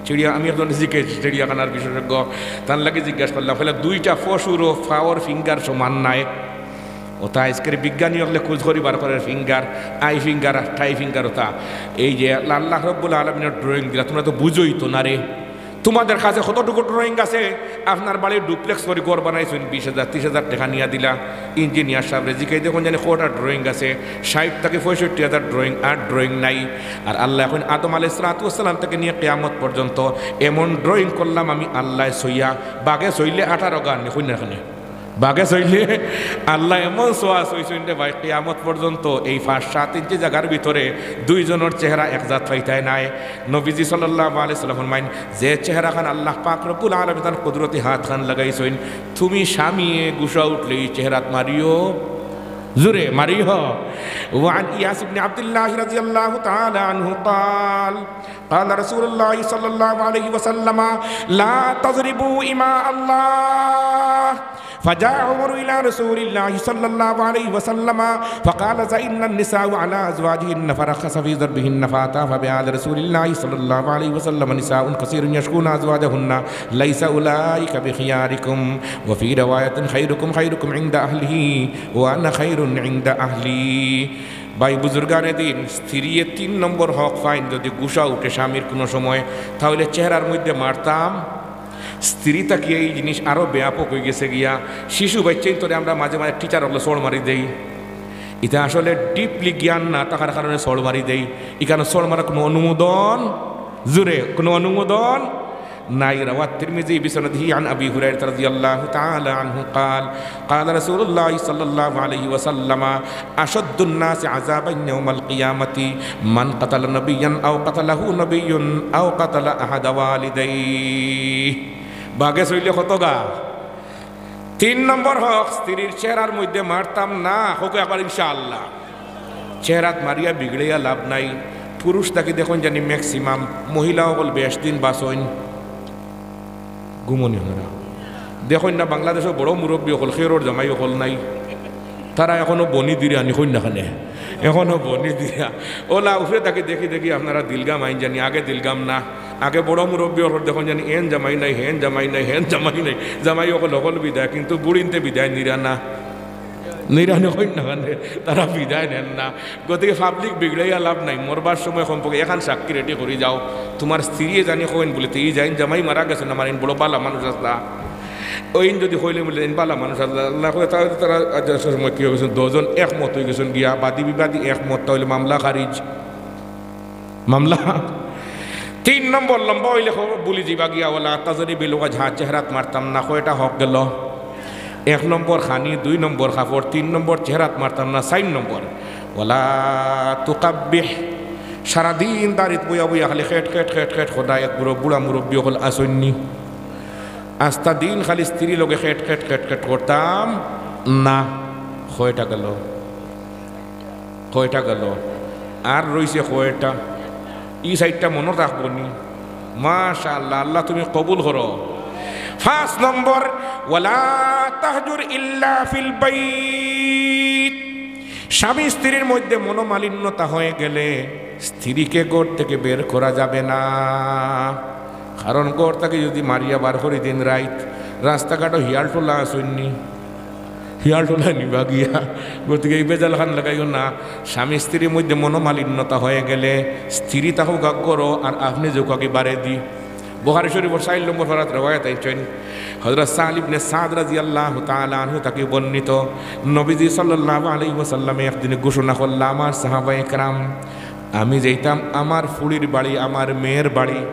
চিড়িয়া-, আমি একজনরে জিজ্ঞেস, চিড়িয়াখানার বিশেষজ্ঞ, তার লাগি জিজ্ঞাসা করলাম, কইলা, "দুইটা পশুরও পাওর finger সমান নায়।" অতা আইজকের বিজ্ঞানী অকলে খুজ করি বার করের finger, eye finger আর thigh finger অতা। এই যে আল্লাহ, আল্লাহ রব্বুল আলামিনর drawing দিলা, তুমরা তো বুঝোই তো না রে। তোমাদের কাছে কতটুকু drawing আছে? আপনার বাড়ির duplex করি ঘর বানাইছইন, বিশ হাজার, ত্রিশ হাজার টেকা নিয়া দিলা, engineer সাবরে জিকাই দেখইন জানি কয়টা drawing আছে, ষাইট থাকি পঁয়ষট্টি হাজার drawing, আর drawing নাই। আর আল্লায় কইন, আদম আলাইহিস সালাতু ওয়াস সালাম থাকি নিয়া কিয়ামত পর্যন্ত এমন drawing করলাম আমি আল্লায় ছইয়া, বাঘে ছইলে আঠারো গান, নি কইন না কেনে? বাঘে ছইলে আল্লায় এমন ছোঁয়া ছইছইন রে ভাই, কিয়ামত পর্যন্ত এই পাঁচ সাত ইঞ্চি জাগার ভিতরে দুইজনর চেহারা এক জাত পাইতায় নায়। নবীজি সাল্লাল্লাহু আলাইহি ওয়াসাল্লাম ফরমাইন, যে চেহারাখান আল্লাহ পাক রব্বুল আলামিন তান কুদরতি হাতখান লাগাইছইন, তুমি স্বামীয়ে গুসা উঠলে ই চেহারাত মারিও জুরে মারি হ। وعن إياس بن عبد الله رضي الله تعالى عنه قال: قال رسول الله صلى الله عليه وسلم: لا تضربوا إماء الله. فجاء عمر إلى رسول الله صلى الله عليه وسلم فقال: زئن النساء على أزواجهن فرخص في ضربهن، فأتى فبعد رسول الله صلى الله عليه وسلم نساء كثير يشكون أزواجهن، ليس أولئك بخياركم، وفي رواية خيركم خيركم عند أهله وأنا خير عند أهلي. ভাই বুজুর্গানে দিন, স্ত্রীয়ে তিন নম্বর হক পাইন, যদি গুসা উঠে স্বামীর কুনু সময়, তাহলে চেহারার মধ্যে মারতাম। স্ত্রী থাকিয়া এই জিনিস আরো ব্যাপক অইগেছে গিয়া। শিশু বাইচ্চাইন্তরে আমরা মাঝে মাঝে টিচার অকলে চড় মারি দেই, ইতা আসলে deeply জ্ঞান না থাকার কারণে চড় মারি দেই। ইখানো চড় মারা কুনু অনুমোদন, জুরে, কুনু অনুমোদন নাই। رواه الترمذي بسنده عن أبي هريرة رضي الله تعالى عنه قال: قال رسول الله صلى الله عليه وسلم: أشد الناس عذابا يوم القيامة من قتل نبيا أو قتله نبي أو قتل أحد والديه. বাগে চইলে কতগা? তিন নম্বর হক, স্ত্রীর চেহারার মধ্যে মারতাম না। হকু একবার ইনশাআল্লাহ। চেহারাত মারিয়া বিগড়াইয়া লাভ নাই। পুরুষ থাকি দেখইন জানি maximum, মহিলা অকল বেশ দিন বাঁচইন। ঘুমনি হরা। দেখইন না, বাংলাদেশো বড় মুরব্বি অকল, খেরর জামাই অকল নাই। তারা এখনো বনি দিরা, নি কইন না কেনে? এখনো বনি দিরা। ওলা উপরে থাকি দেখি দেখি আপনারা দিলগাম আইন জানি, আগে দিলগাম না। আগে বড় মুরব্বি অকল দেখইন জানি, এন জামাই নাই, হেন জামাই নাই, হেন জামাই নাই। জামাই অকল অকল বিদায়, কিন্তু বুড়িন্তে বিদায় নিরা না। নিরা নি কইন না কেনে? তারা বিদায় নেন না। গতিকে public বিগড়াইয়া লাভ নাই। মরবার সময় কমপক্ষে এখান সাক্ষী ready করি যাও। তুমার স্ত্রীয়ে জানি কইন বুলে, "তে ই যাইন জামাই মারা গেছইন, আমার ইন বড় বালা মানুষ আছলা।" ওইন যদি কইলে বুলে, "ইন বালা মানুষ আছলা।" আল্লাহ কয়, তারা, তারা আজ সময় কি অইগেছে? দশজন একমত অইগেছইন গিয়া, বাদী বিবাদী একমত, তাইলে মামলা খারিজ। মামলা। তিন নম্বর লম্বা অইলে খবর ভুলি যিবা গিয়া, ওয়ালা তাজরিবিল ওয়াজহা, চেহারাত মারতাম না। কয়টা হক গেল? এক নম্বর খানি, দুই নম্বর কাপড়, তিন নম্বর চেহারাত মারতাম না, চাইর নম্বর ওয়ালা তুকাব্বিহ, সারাদিন দাড়িত বইয়া বইয়া খালি খেট খেট খেট খেট খোদা, এক বুড়ো বুড়া মুরব্বি অকল আছইন নি, আস্তা দিন খালি স্ত্রী লগে খেট খেট খেট খেট করতাম না। কয়টা গেল? কয়টা গেল? আর রইছে কয়টা? ই চাইরটা মনো রাখবো নি? মাশাআল্লাহ, আল্লাহ তুমি কবুল করো। পাঁচ নম্বর, ওয়ালা তাহজুর ইল্লা ফিল বাইত। স্বামী স্ত্রীর মধ্যে মনোমালিন্যতা হয়ে গেলে স্ত্রীকে ঘর থেকে বের করা যাবে না, কারণ ঘর থাকি যদি মারিয়া বার করি দিন রাইত, রাস্তাঘাটো হিয়াল টোলা আছইন নি, হিয়াল টোলা নিবা গিয়া। গতিকে ই বেজাল খান লাগাইও না। স্বামী স্ত্রীর মধ্যে মনোমালিন্যতা হয়ে গেলে স্ত্রী থাকউক ঘরো আর আপনে যাউক্কা গি বারেদি। বুখারী শরীফর চাইর নম্বর পারাত রেওয়ায়াত আইছইন, হযরত সাহল ইবনে সাদ রাদিয়াল্লাহু তাআলা আনহু থাকি বর্ণিত, নবীজি সাল্লাল্লাহু আলাইহি ওয়াসাল্লামে একদিন ঘোষণা করলা, আমার সাহাবায়ে কেরাম, আমি যাইতাম আমার ফুড়ির বাড়ি, আমার মেয়ের বাড়ি,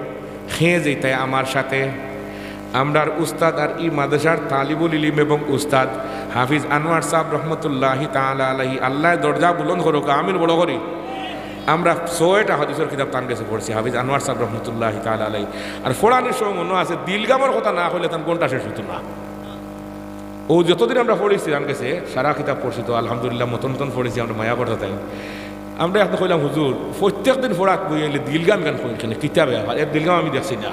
হে যাইতায় আমার সাথে। আমরার উস্তাদ আর ই মাদ্রাসার তালিবুল ইলিম এবং উস্তাদ হাফিজ আনোয়ার সাহেব রহমতুল্লাহি তাআলা আলাইহি, আল্লায় দরজা বুলন্দ করুক, আমিন বড় করি। আমরা ছয়টা হাদিসর কিতাব তান গেছে পড়ছি, হাফিজ আনোয়ার সাহেব রহমতুল্লাহি তাআলা আলাইহি। আর পড়ানির সময় মনো আছে, দিলগামর কথা না কইলে তান ঘন্টা শেষ অইতো না। অউ যতদিন আমরা পড়ছি, তান গেছে সারা কিতাব পড়ছি, তো আলহামদুলিল্লাহ, মতন মতন পড়ছি, আমরা মায়া করতা তাইন। আমরা এখন কইলাম, "হুজুর, প্রত্যেক দিন পড়াত বইলে দিলগাম ইখান কইন কেনে, কিতাবে আবার এর দিলগাম আমি দেখছি না।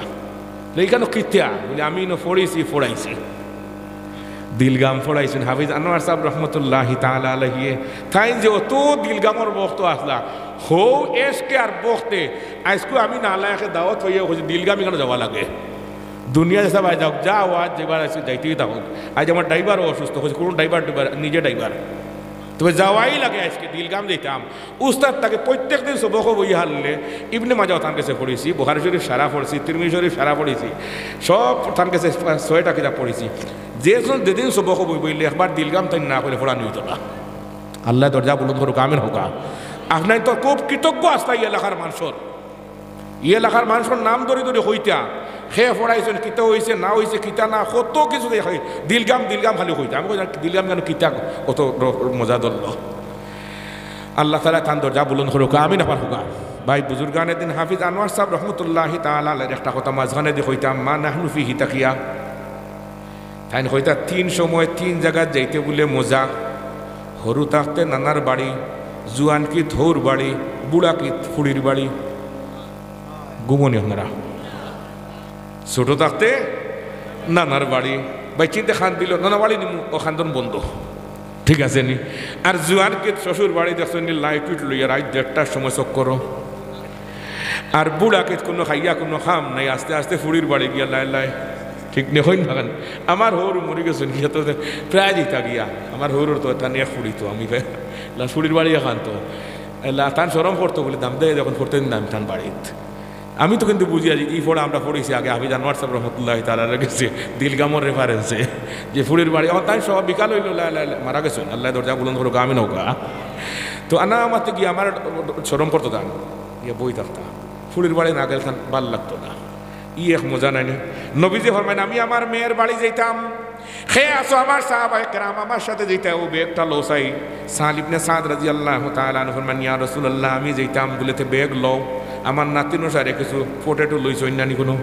তে ইখানো কিতা?" বলে, "আমি ইনো পড়ছি, পড়াইছি।" দিলগাম পড়াইছইন হাফিজ আনোয়ার সাহেব রহমতুল্লাহি তাআলা আলাইহি। তাইন যে অত দিলগামর ভক্ত আছলা, হউ এশকে আর ভক্তে, আইজকু আমি নালায়েকে দাওয়াত পাইয়া কইছি, দিলগাম ইখানো যাওয়া লাগে। দুনিয়া যেতা বায় যাউক, যা ওয়াজ যেবার আছে যাইতেউ থাকউক। আইজ আমার ড্রাইভারও অসুস্থ, কইছি কুনু ড্রাইভার ড্রাইভার, নিজে ড্রাইভার। তবে যাওয়াই লাগে আইজকে, দিলগাম যাইতাম। উস্তাদ থাকি প্রত্যেক দিন সবকো বই হারলে, ইবনে মাজাহ তান গেছে পড়ছি, বুখারী শরীফ সারা পড়ছি, তিরমিজি শরীফ সারা পড়ছি, সব তান গেছে ছয়টা কিতাব পড়ছি। যে সময় যেদিন সবকো বই বইলে একবার দিলগাম তাইন না কইলে পড়ানি অইতো না। আল্লায় দরজা বুলন্দ করুক, আমিন কউক্কা। আপনাইন তো খুব কৃতজ্ঞ আছলা ই এলাকার মানষর। ই এলাকার মানষর নাম ধরি ধরি কইতা, কে পড়াইছইন, কিতা অইছে না অইছে, কিতা না, কত কিছু দেখাই, দিলগাম, দিলগাম খালি কইতা। আমি কইতাম, "দিলগাম ইখানো কিতা অত র-, মজা ধরলো?" আল্লাহ তাআলায় তান দরজা বুলন্দ করুক, আমিন আবার কউক্কা। ভাই বুজুর্গানে দিন হাফিজ আনোয়ার সাহেব রহমতুল্লাহি তাআলা আলাইহির একটা কথা মাঝখানেদি কইতাম, মা নাহনু ফিহি থাকিয়া। তাইন কইতা, তিন সময় তিন জাগাত যাইতে বুলে মজা। হুরু থাকতে নানার বাড়ি, জুয়ান কিত হউর বাড়ি, বুড়া কিত ফুড়ির বাড়ি। ঘুমো নি আপনারা? ছোট থাকতে নানার বাড়ি, বাইচ্চিন্তে কান্দিলো, নানা বাড়ি নিমু, অউ কান্দন বন্ধ। ঠিক আছে নি? আর জুয়ান কিত শ্বশুর বাড়ি দেখছইন নি, লাইট উইট লইয়া রাইত দেড়টার সময় চক্করো। আর বুড়া কিত কুনু খাইয়া কুনু কাম নাই, আস্তে আস্তে ফুড়ির বাড়ি গিয়া লাই লাই। ঠিক নি, কইন না কেনে? আমার হউর মরি গেছইন গিয়া তো প্রায় যাইতা গিয়া। আমার হউরর তো এতা নিয়া ফুড়ি তো আমি লা ফুড়ির বাড়ি এখান তো। এলা তান শরম করতো বুলি দাম দেয় যখন পড়তে দিন দাম তান বাড়িত। আমি তো কিন্তু বুঝি আছি, ই পড়া আমরা পড়ছি আগে হাফিজ আনোয়ার সাহেব রহমতুল্লাহ তাআলার গেছে, দিলগামর রেফারেন্সে, যে ফুড়ির বাড়ি, অখন তাইন সব বিকাল অইলো, লা, লা, লা, মারা গেছইন, আল্লায় দরজা বুলন্দ করুক, আমিন কউক্কা। তো আনা আমাতে গিয়া আমার শরম করতো দাম, গিয়া বই থাকতা। ফুড়ির বাড়ি না গেলে তান ভালা লাগতো না। ই এক মজা নায় নি? নবীজি ফরমাইন, "আমি আমার মেয়ের বাড়ি যাইতাম, কে আছো আমার সাহাবায়ে কেরাম, আমার সাথে যাইতা, অউ ব্যাগটা লও চাই।" সাহাল ইবনে সাদ রাদিয়াল্লাহু তাআলা আনহু ফরমাইন, "ইয়া রাসূলুল্লাহ, আমি যাইতাম।" বুলে, "তে ব্যাগ লও, আমার নাতিন সারে কিছু পটেটো লইছইন না নি কুনু?"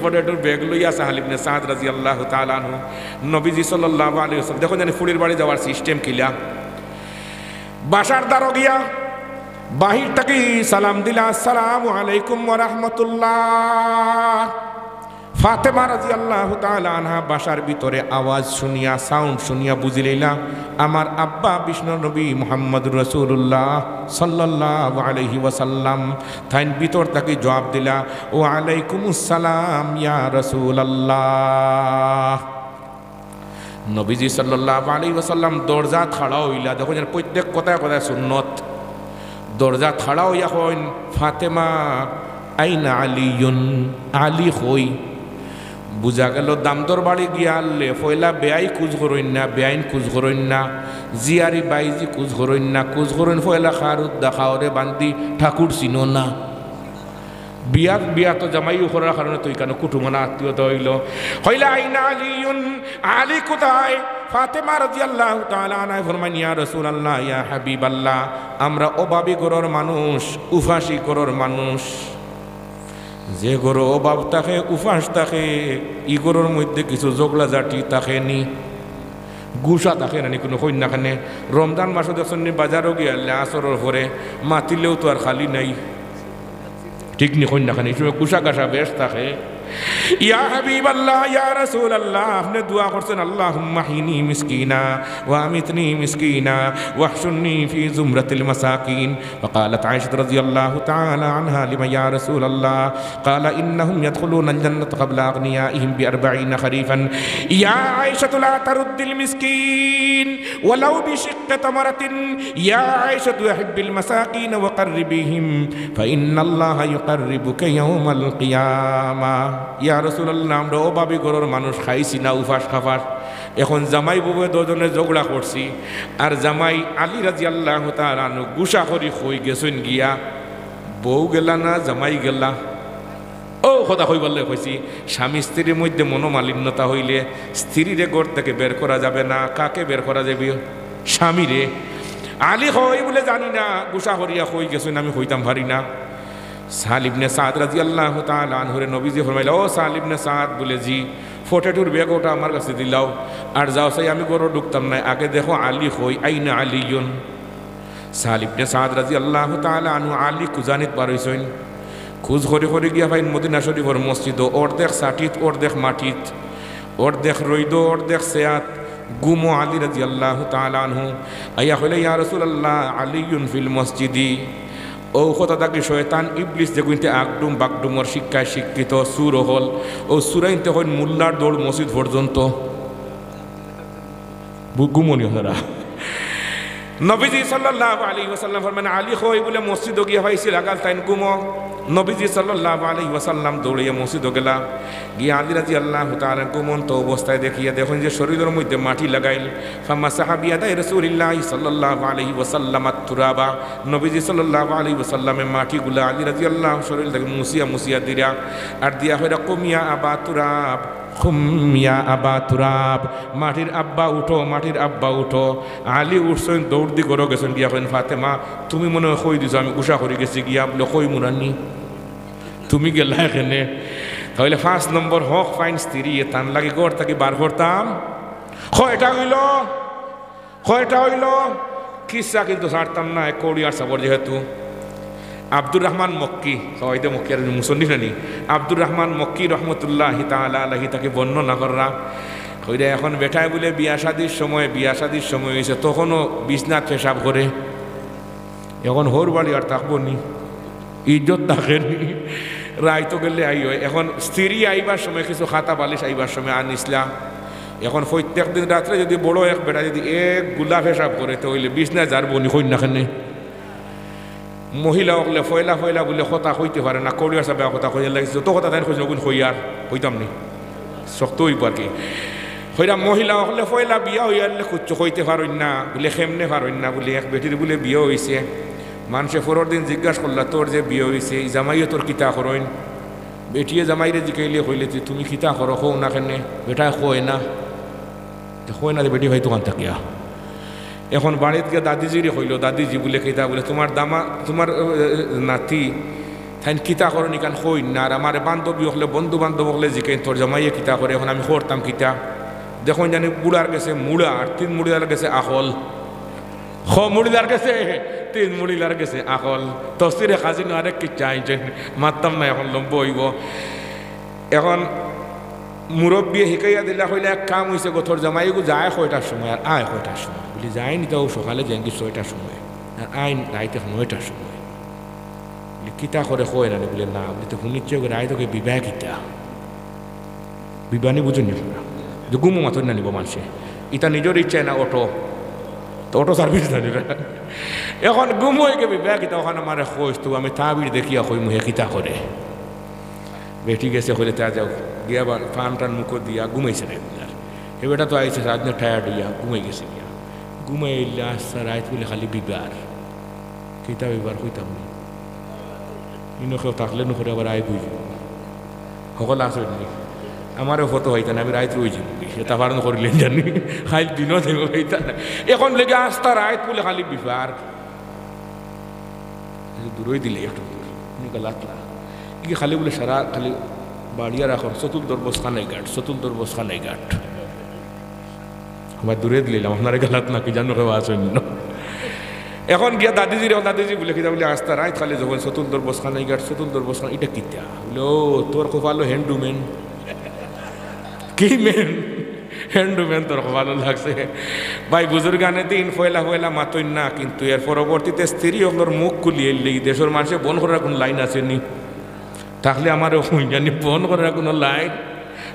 পটেটোর ব্যাগ লইয়া সাহাল ইবনে সাদ রাদিয়াল্লাহু তাআলা আনহু নবীজি সাল্লাল্লাহু আলাইহি ওয়াসাল্লাম, দেখো জানি ফুড়ির বাড়ি যাওয়ার সিস্টেম কিলা। বাসার দ্বারো গিয়া বাহির থাকি সালাম দিলা, "আসসালামু আলাইকুম ওয়া রাহমাতুল্লাহ।" ফাতেমা রাদিয়াল্লাহু তাআলা আনহা বাসার ভিতরে আওয়াজ শুনিয়া, সাউন্ড শুনিয়া বুঝিলাইলা, আমার আব্বা বিষ্ণু নবী মুহাম্মদুর রাসূলুল্লাহ সাল্লাল্লাহু আলাইহি ওয়াসাল্লাম। তাইন ভিতর থাকি জবাব দিলা, "ওয়া আলাইকুমুস সালাম ইয়া রাসূলুল্লাহ।" নবীজি সাল্লাল্লাহু আলাইহি ওয়াসাল্লাম দরজাত খাড়া অইলা, দেখো যেন প্রত্যেক কথায় কথায় সুন্নত। দরজাত খাড়া অইয়া কইন, "ফাতেমা, আইনা আলিয়ুন, আলী কই?" বুঝা গেল দামদর বাড়ি গিয়া আনলে, পয়লা বেয়াই খুজ করইন না, বেয়াইন খুজ করইন না, জিয়ারি বাইজি খুজ করইন না, খুজ করইন পয়লা খারুদ দেখাওরে বান্দি ঠাকুর চিনো না। বিয়াত, বিয়াত তো জামাই উখরার কারণে তো ইখানো কুটুম আনা আত্মীয়তা অইলো। কইলা, "আইনা আলিয়ুন, আলী কোথায়?" ফাতেমা রাদিয়াল্লাহু তাআলা আনহা ফরমাইন, "ইয়া রাসূলুল্লাহ, ইয়া হাবিবাল্লাহ, আমরা অভাবী ঘরর মানুষ, উপাসী ঘরর মানুষ। যে ঘরো অভাব থাকে, উপাস থাকে, ই ঘরর মধ্যে কিছু ঝগড়াঝাটি থাকে নি, গুসা থাকে না নি কুনু কইন না কেনে? রমজান মাসো দেখছইন নি বাজারো গিয়া আনলে আসরর পরে মাতিলেও তো আর খালি নাই।" ঠিক নি কইন না কেনে? ই সময় গুসা গাসা বেশ থাকে। ইয়া হাবিবাল্লাহ, ইয়া রাসূলুল্লাহ, আপনে দোয়া করছেন, "আল্লাহুম্মা আহইনি মিসকিনা ওয়া আমিতনি মিসকিনা ওয়াহশুরনি ফি জুমরাতিল মাসাকিন।" وقالت عائشة رضي الله تعالى عنها: "لم يا رسول الله؟" قال: "إنهم يدخلون الجنة قبل أغنيائهم بأربعين خريفا." يا عائشة لا ترد المسكين ولو بشق تمرة. يا عائشة أحب المساكين وقربيهم فإن الله يقربك يوم القيامة. ইয়া রাসূলুল্লাহ, আমরা অভাবী ঘরর মানুষ, খাইছি না উপাস খাপাস। এখন জামাই বউয়ে দুইজনে ঝগড়া করছি, আর জামাই আলী রাদিয়াল্লাহু তাআলা আনহু গুসা করি কই গেছইন গিয়া, বউ গেলা না জামাই গেলা? অউ কথা কইবার লাগি কইছি, স্বামী স্ত্রীর মধ্যে মনোমালিন্যতা অইলে স্ত্রীরে ঘর থাকি বের করা যাবে না। কাকে বের করা যাইবো? স্বামীরে। আলী কই বুলে জানি না, গুসা করিয়া কই গেছইন আমি কইতাম পারি না। সাহাল ইবনে সাদ রাদিয়াল্লাহু তাআলা আনহুরে নবীজি ফরমাইলা, "ও সাহাল ইবনে সাদ," বুলে, "জি।" পটেটোর ব্যাগ অটা আমার গেছে দিলাও, আর যাও চাই আমি ঘরো ঢুকতাম নায়, আগে দেখো আলী কই, আইনা আলিয়ুন। সাহাল ইবনে সাদ রাদিয়াল্লাহু তাআলা আনহু আলী খুজানিত বার অইছইন। খুজ করি করি গিয়া পাইন মদিনা শরীফর মসজিদো, অর্ধেক ছাটিত, অর্ধেক মাটিত, অর্ধেক রইদো, অর্ধেক ছেয়াত, ঘুমো আলী রাদিয়াল্লাহু তাআলা আনহু। আইয়া কইলা, "ইয়া রাসূলুল্লাহ, আলিয়ুন ফিল মসজিদি।" অউ কথা থাকি শয়তান ইবলিস যেগুইনতে আগডুম বাগডুমর শিক্ষায় শিক্ষিত চুর অকল, অউ চুরাইন্তে কইন মোল্লার দৌড় মসজিদ পর্যন্ত। বু-, ঘুমো নি আপনারা? নবীজি সাল্লাল্লাহু আলাইহি ওয়াসাল্লাম ফরমাইন, আলী কই বুলে মসজিদো গিয়া পাইছি লাগাল তাইন ঘুমো। নবীজি সাল্লাল্লাহু আলাইহি ওয়াসাল্লাম দৌড়াইয়া মসজিদো গেলা। গিয়া আলী রাদিয়াল্লাহু তাআলা ঘুমন্ত অবস্থায় দেখিয়া দেখইন যে শরীলর মধ্যে মাটি লাগাইল। ফামাসাহা বিয়াদাই রাসূলিল্লাহি সাল্লাল্লাহু আলাইহি ওয়াসাল্লাম আত-তুরাবা। নবীজি সাল্লাল্লাহু আলাইহি ওয়াসাল্লামে মাটিগুলা আলী রাদিয়াল্লাহু শরীল থাকি মুছিয়া মুছিয়া দিরা। আর দিয়া কইরা, "কুম ইয়া আবা তুরাব, কুম ইয়া আবা তুরাব।" মাটির আব্বা উঠো, মাটির আব্বা উঠো। আলী উঠছইন, দৌড় দি ঘরো গেছইন, গিয়া কইন, "ফাতেমা, তুমি মনে অয় কই দিছো, আমি গুসা করি গেছি গিয়া।" বুলে, "কইমু না নি, তুমি গেলায় কেনে?" তাইলে পাঁচ নম্বর হক পাইন স্ত্রীয়ে, তান লাগি ঘর থাকি বার করতাম। কয়টা অইলো? কয়টা অইলো কিচ্ছা কিন্তু ছাড়তাম না, এক কৌড়িয়ার সাবর যেহেতু। আব্দুর রহমান মক্কি, কওয়াইদে মক্কি আর মুসন্নিফ নানি, আব্দুর রহমান মক্কি রহমতুল্লাহি তাআলা আলাইহি তাকে বর্ণনা কররা। কইরা এখন বেটায় বুলে বিয়া শাদির সময়, বিয়া শাদির সময় অইছে, তখনও বিছনাত পেশাব করে। এখন হউর বাড়ি আর থাকবো নি, ইজ্জত থাকে নি, রাইতো গেলে আই অয়। এখন স্ত্রী আইবার সময় কিছু খাতা বালিশ আইবার সময় আনিছলা। এখন প্রত্যেক দিন রাত্রে যদি বড় এক বেটা যদি এক গুলা পেশাব করে, তে অইলে বিছনায় যারবো নি, কইন না কেনে? মহিলা অকলে পয়লা পয়লা বুলে কথা কইতে পারে না, কৌড়িয়ার সাবে কথা কইয়া লাগিছে, যত কথা তাইন কইছইন, অগুন কইয়ার কইতাম নি, শক্ত অইবো আর কি। কইরা মহিলা অকলে পয়লা বিয়া অইয়ারলে কুচ্ছু কইতে পারইন না, বুলে কেমনে পারইন না, বুলে এক বেটির বুলে বিয়া অইছে, মানষে পরর দিন জিজ্ঞাস করলা, "তোর যে বিয়া অইছে, ই জামাইয়ে তোর কিতা করইন?" বেটিয়ে জামাইরে জিকাইলে কইলে, "তে তুমি কিতা করো, কও না কেনে?" বেটায় কয় না। তে কয় না, তে বেটি ভাই দোকান থাকিয়া। এখন বাড়িত গিয়া দাদিজিরে কইলো, "দাদিজি," বুলে, "কিতা?" বুলে, "তুমার দামা-, তুমার, এ, এ, নাতি, তাইন কিতা করইন ইখান কইন না, আর আমারে বান্ধবী অকলে, বন্ধু বান্ধব অকলে জিকাইন, তোর জামাইয়ে কিতা করে, এখন আমি করতাম কিতা?" দেখইন জানি বুড়ার গেছে মুড়া, আর তিন মুড়িদার গেছে আকল। খ মুড়িদার গেছে, তিন মুড়িদার গেছে আকল। তফসিরে খাজিনো আরেক কিচ্ছা আনছইন, মাততাম না, এখন লম্বা অইবো। এখন মুরব্বিয়ে হিকাইয়া দিলা, কইলা, "এক কাম অইছে গো, তোর জামাইগু যায় কয়টার সময় আর আয় কয়টার সময়?" বুলে, "যাইন ইতা অউ সকালে যাইন গি ছয়টার সময়, আর আইন রাইতে নয়টার সময়।" বুলে, "কিতা করে কয় না নি?" বুলে, "না।" বুলে, "তে হুনিচ্ছি গো, রাইত ওকে বিবাহ কিতা?" বিবানি বুঝইন নি আপনারা? যে ঘুমো মাতইন না নি বা মানষে। ইতা নিজর ইচ্ছায় না অটো। তো অটো সার্ভিস না নি বা। এখন ঘুমো একে বিবাহ কিতা, ওখান আমারে কইস তো, আমি তাবির দেখিয়া কইমু হে কিতা করে। বেটি গেছে কইলে, "তে যাও।" গিয়া আবার পান টান মুখো দিয়া ঘুমাইছে না একবার। হে বেটা তো আইছে সারাদিন টায়ার্ড অইয়া ঘুমাই গেছে গিয়া। ঘুমাই আইলে আস্তা রাইত বুলে খালি বিবার। কিতা বিবার কইতাম নি। ইনো কেউ থাকলে নুকরে আবার আই বুঝি। হকল আছে নি। আমারও ফটো হইতা না, আমি রাইত রইছি। এটা পারন করিলেন জানি। খাইল দিনও দেব হইতা না। এখন লেগে আস্তা রাইত বুলে খালি বিবার। দূরই দিলে একটু দূর। নি গালাত না। ইগে খালি বুলে সারা খালি বাড়িয়া রাখো, চতুল দরবস খানাই ঘাট, চতুল দরবস খানাই ঘাট। আমার দূরে দিলাম, আপনারে গালাত না, কি জানো কেউ আছেন না। এখন গিয়া দাদিজিরে, দাদিজি বুলে, "কিতা?" বুলে, "আস্তা রাইত খালি যখন চতুল দরবস খানাই ঘাট, চতুল দরবস খানাই, ইটা কিতা?" বুলে, "ও, তোর কপালো হ্যান্ডুম্যান।" "কি ম্যান?" "হ্যান্ডুম্যান তোর কপালো লাগছে।" ভাই, বুজুর্গানে দিন পয়লা পয়লা মাতইন না, কিন্তু এর পরবর্তীতে স্ত্রী অকলর মুখ খুলিয়া আইলে ই দেশর মানষে বন্ধ করার কুনু লাইন আছে নি? থাকলে আমারে কইন জানি বন্ধ করার কুনু লাইন,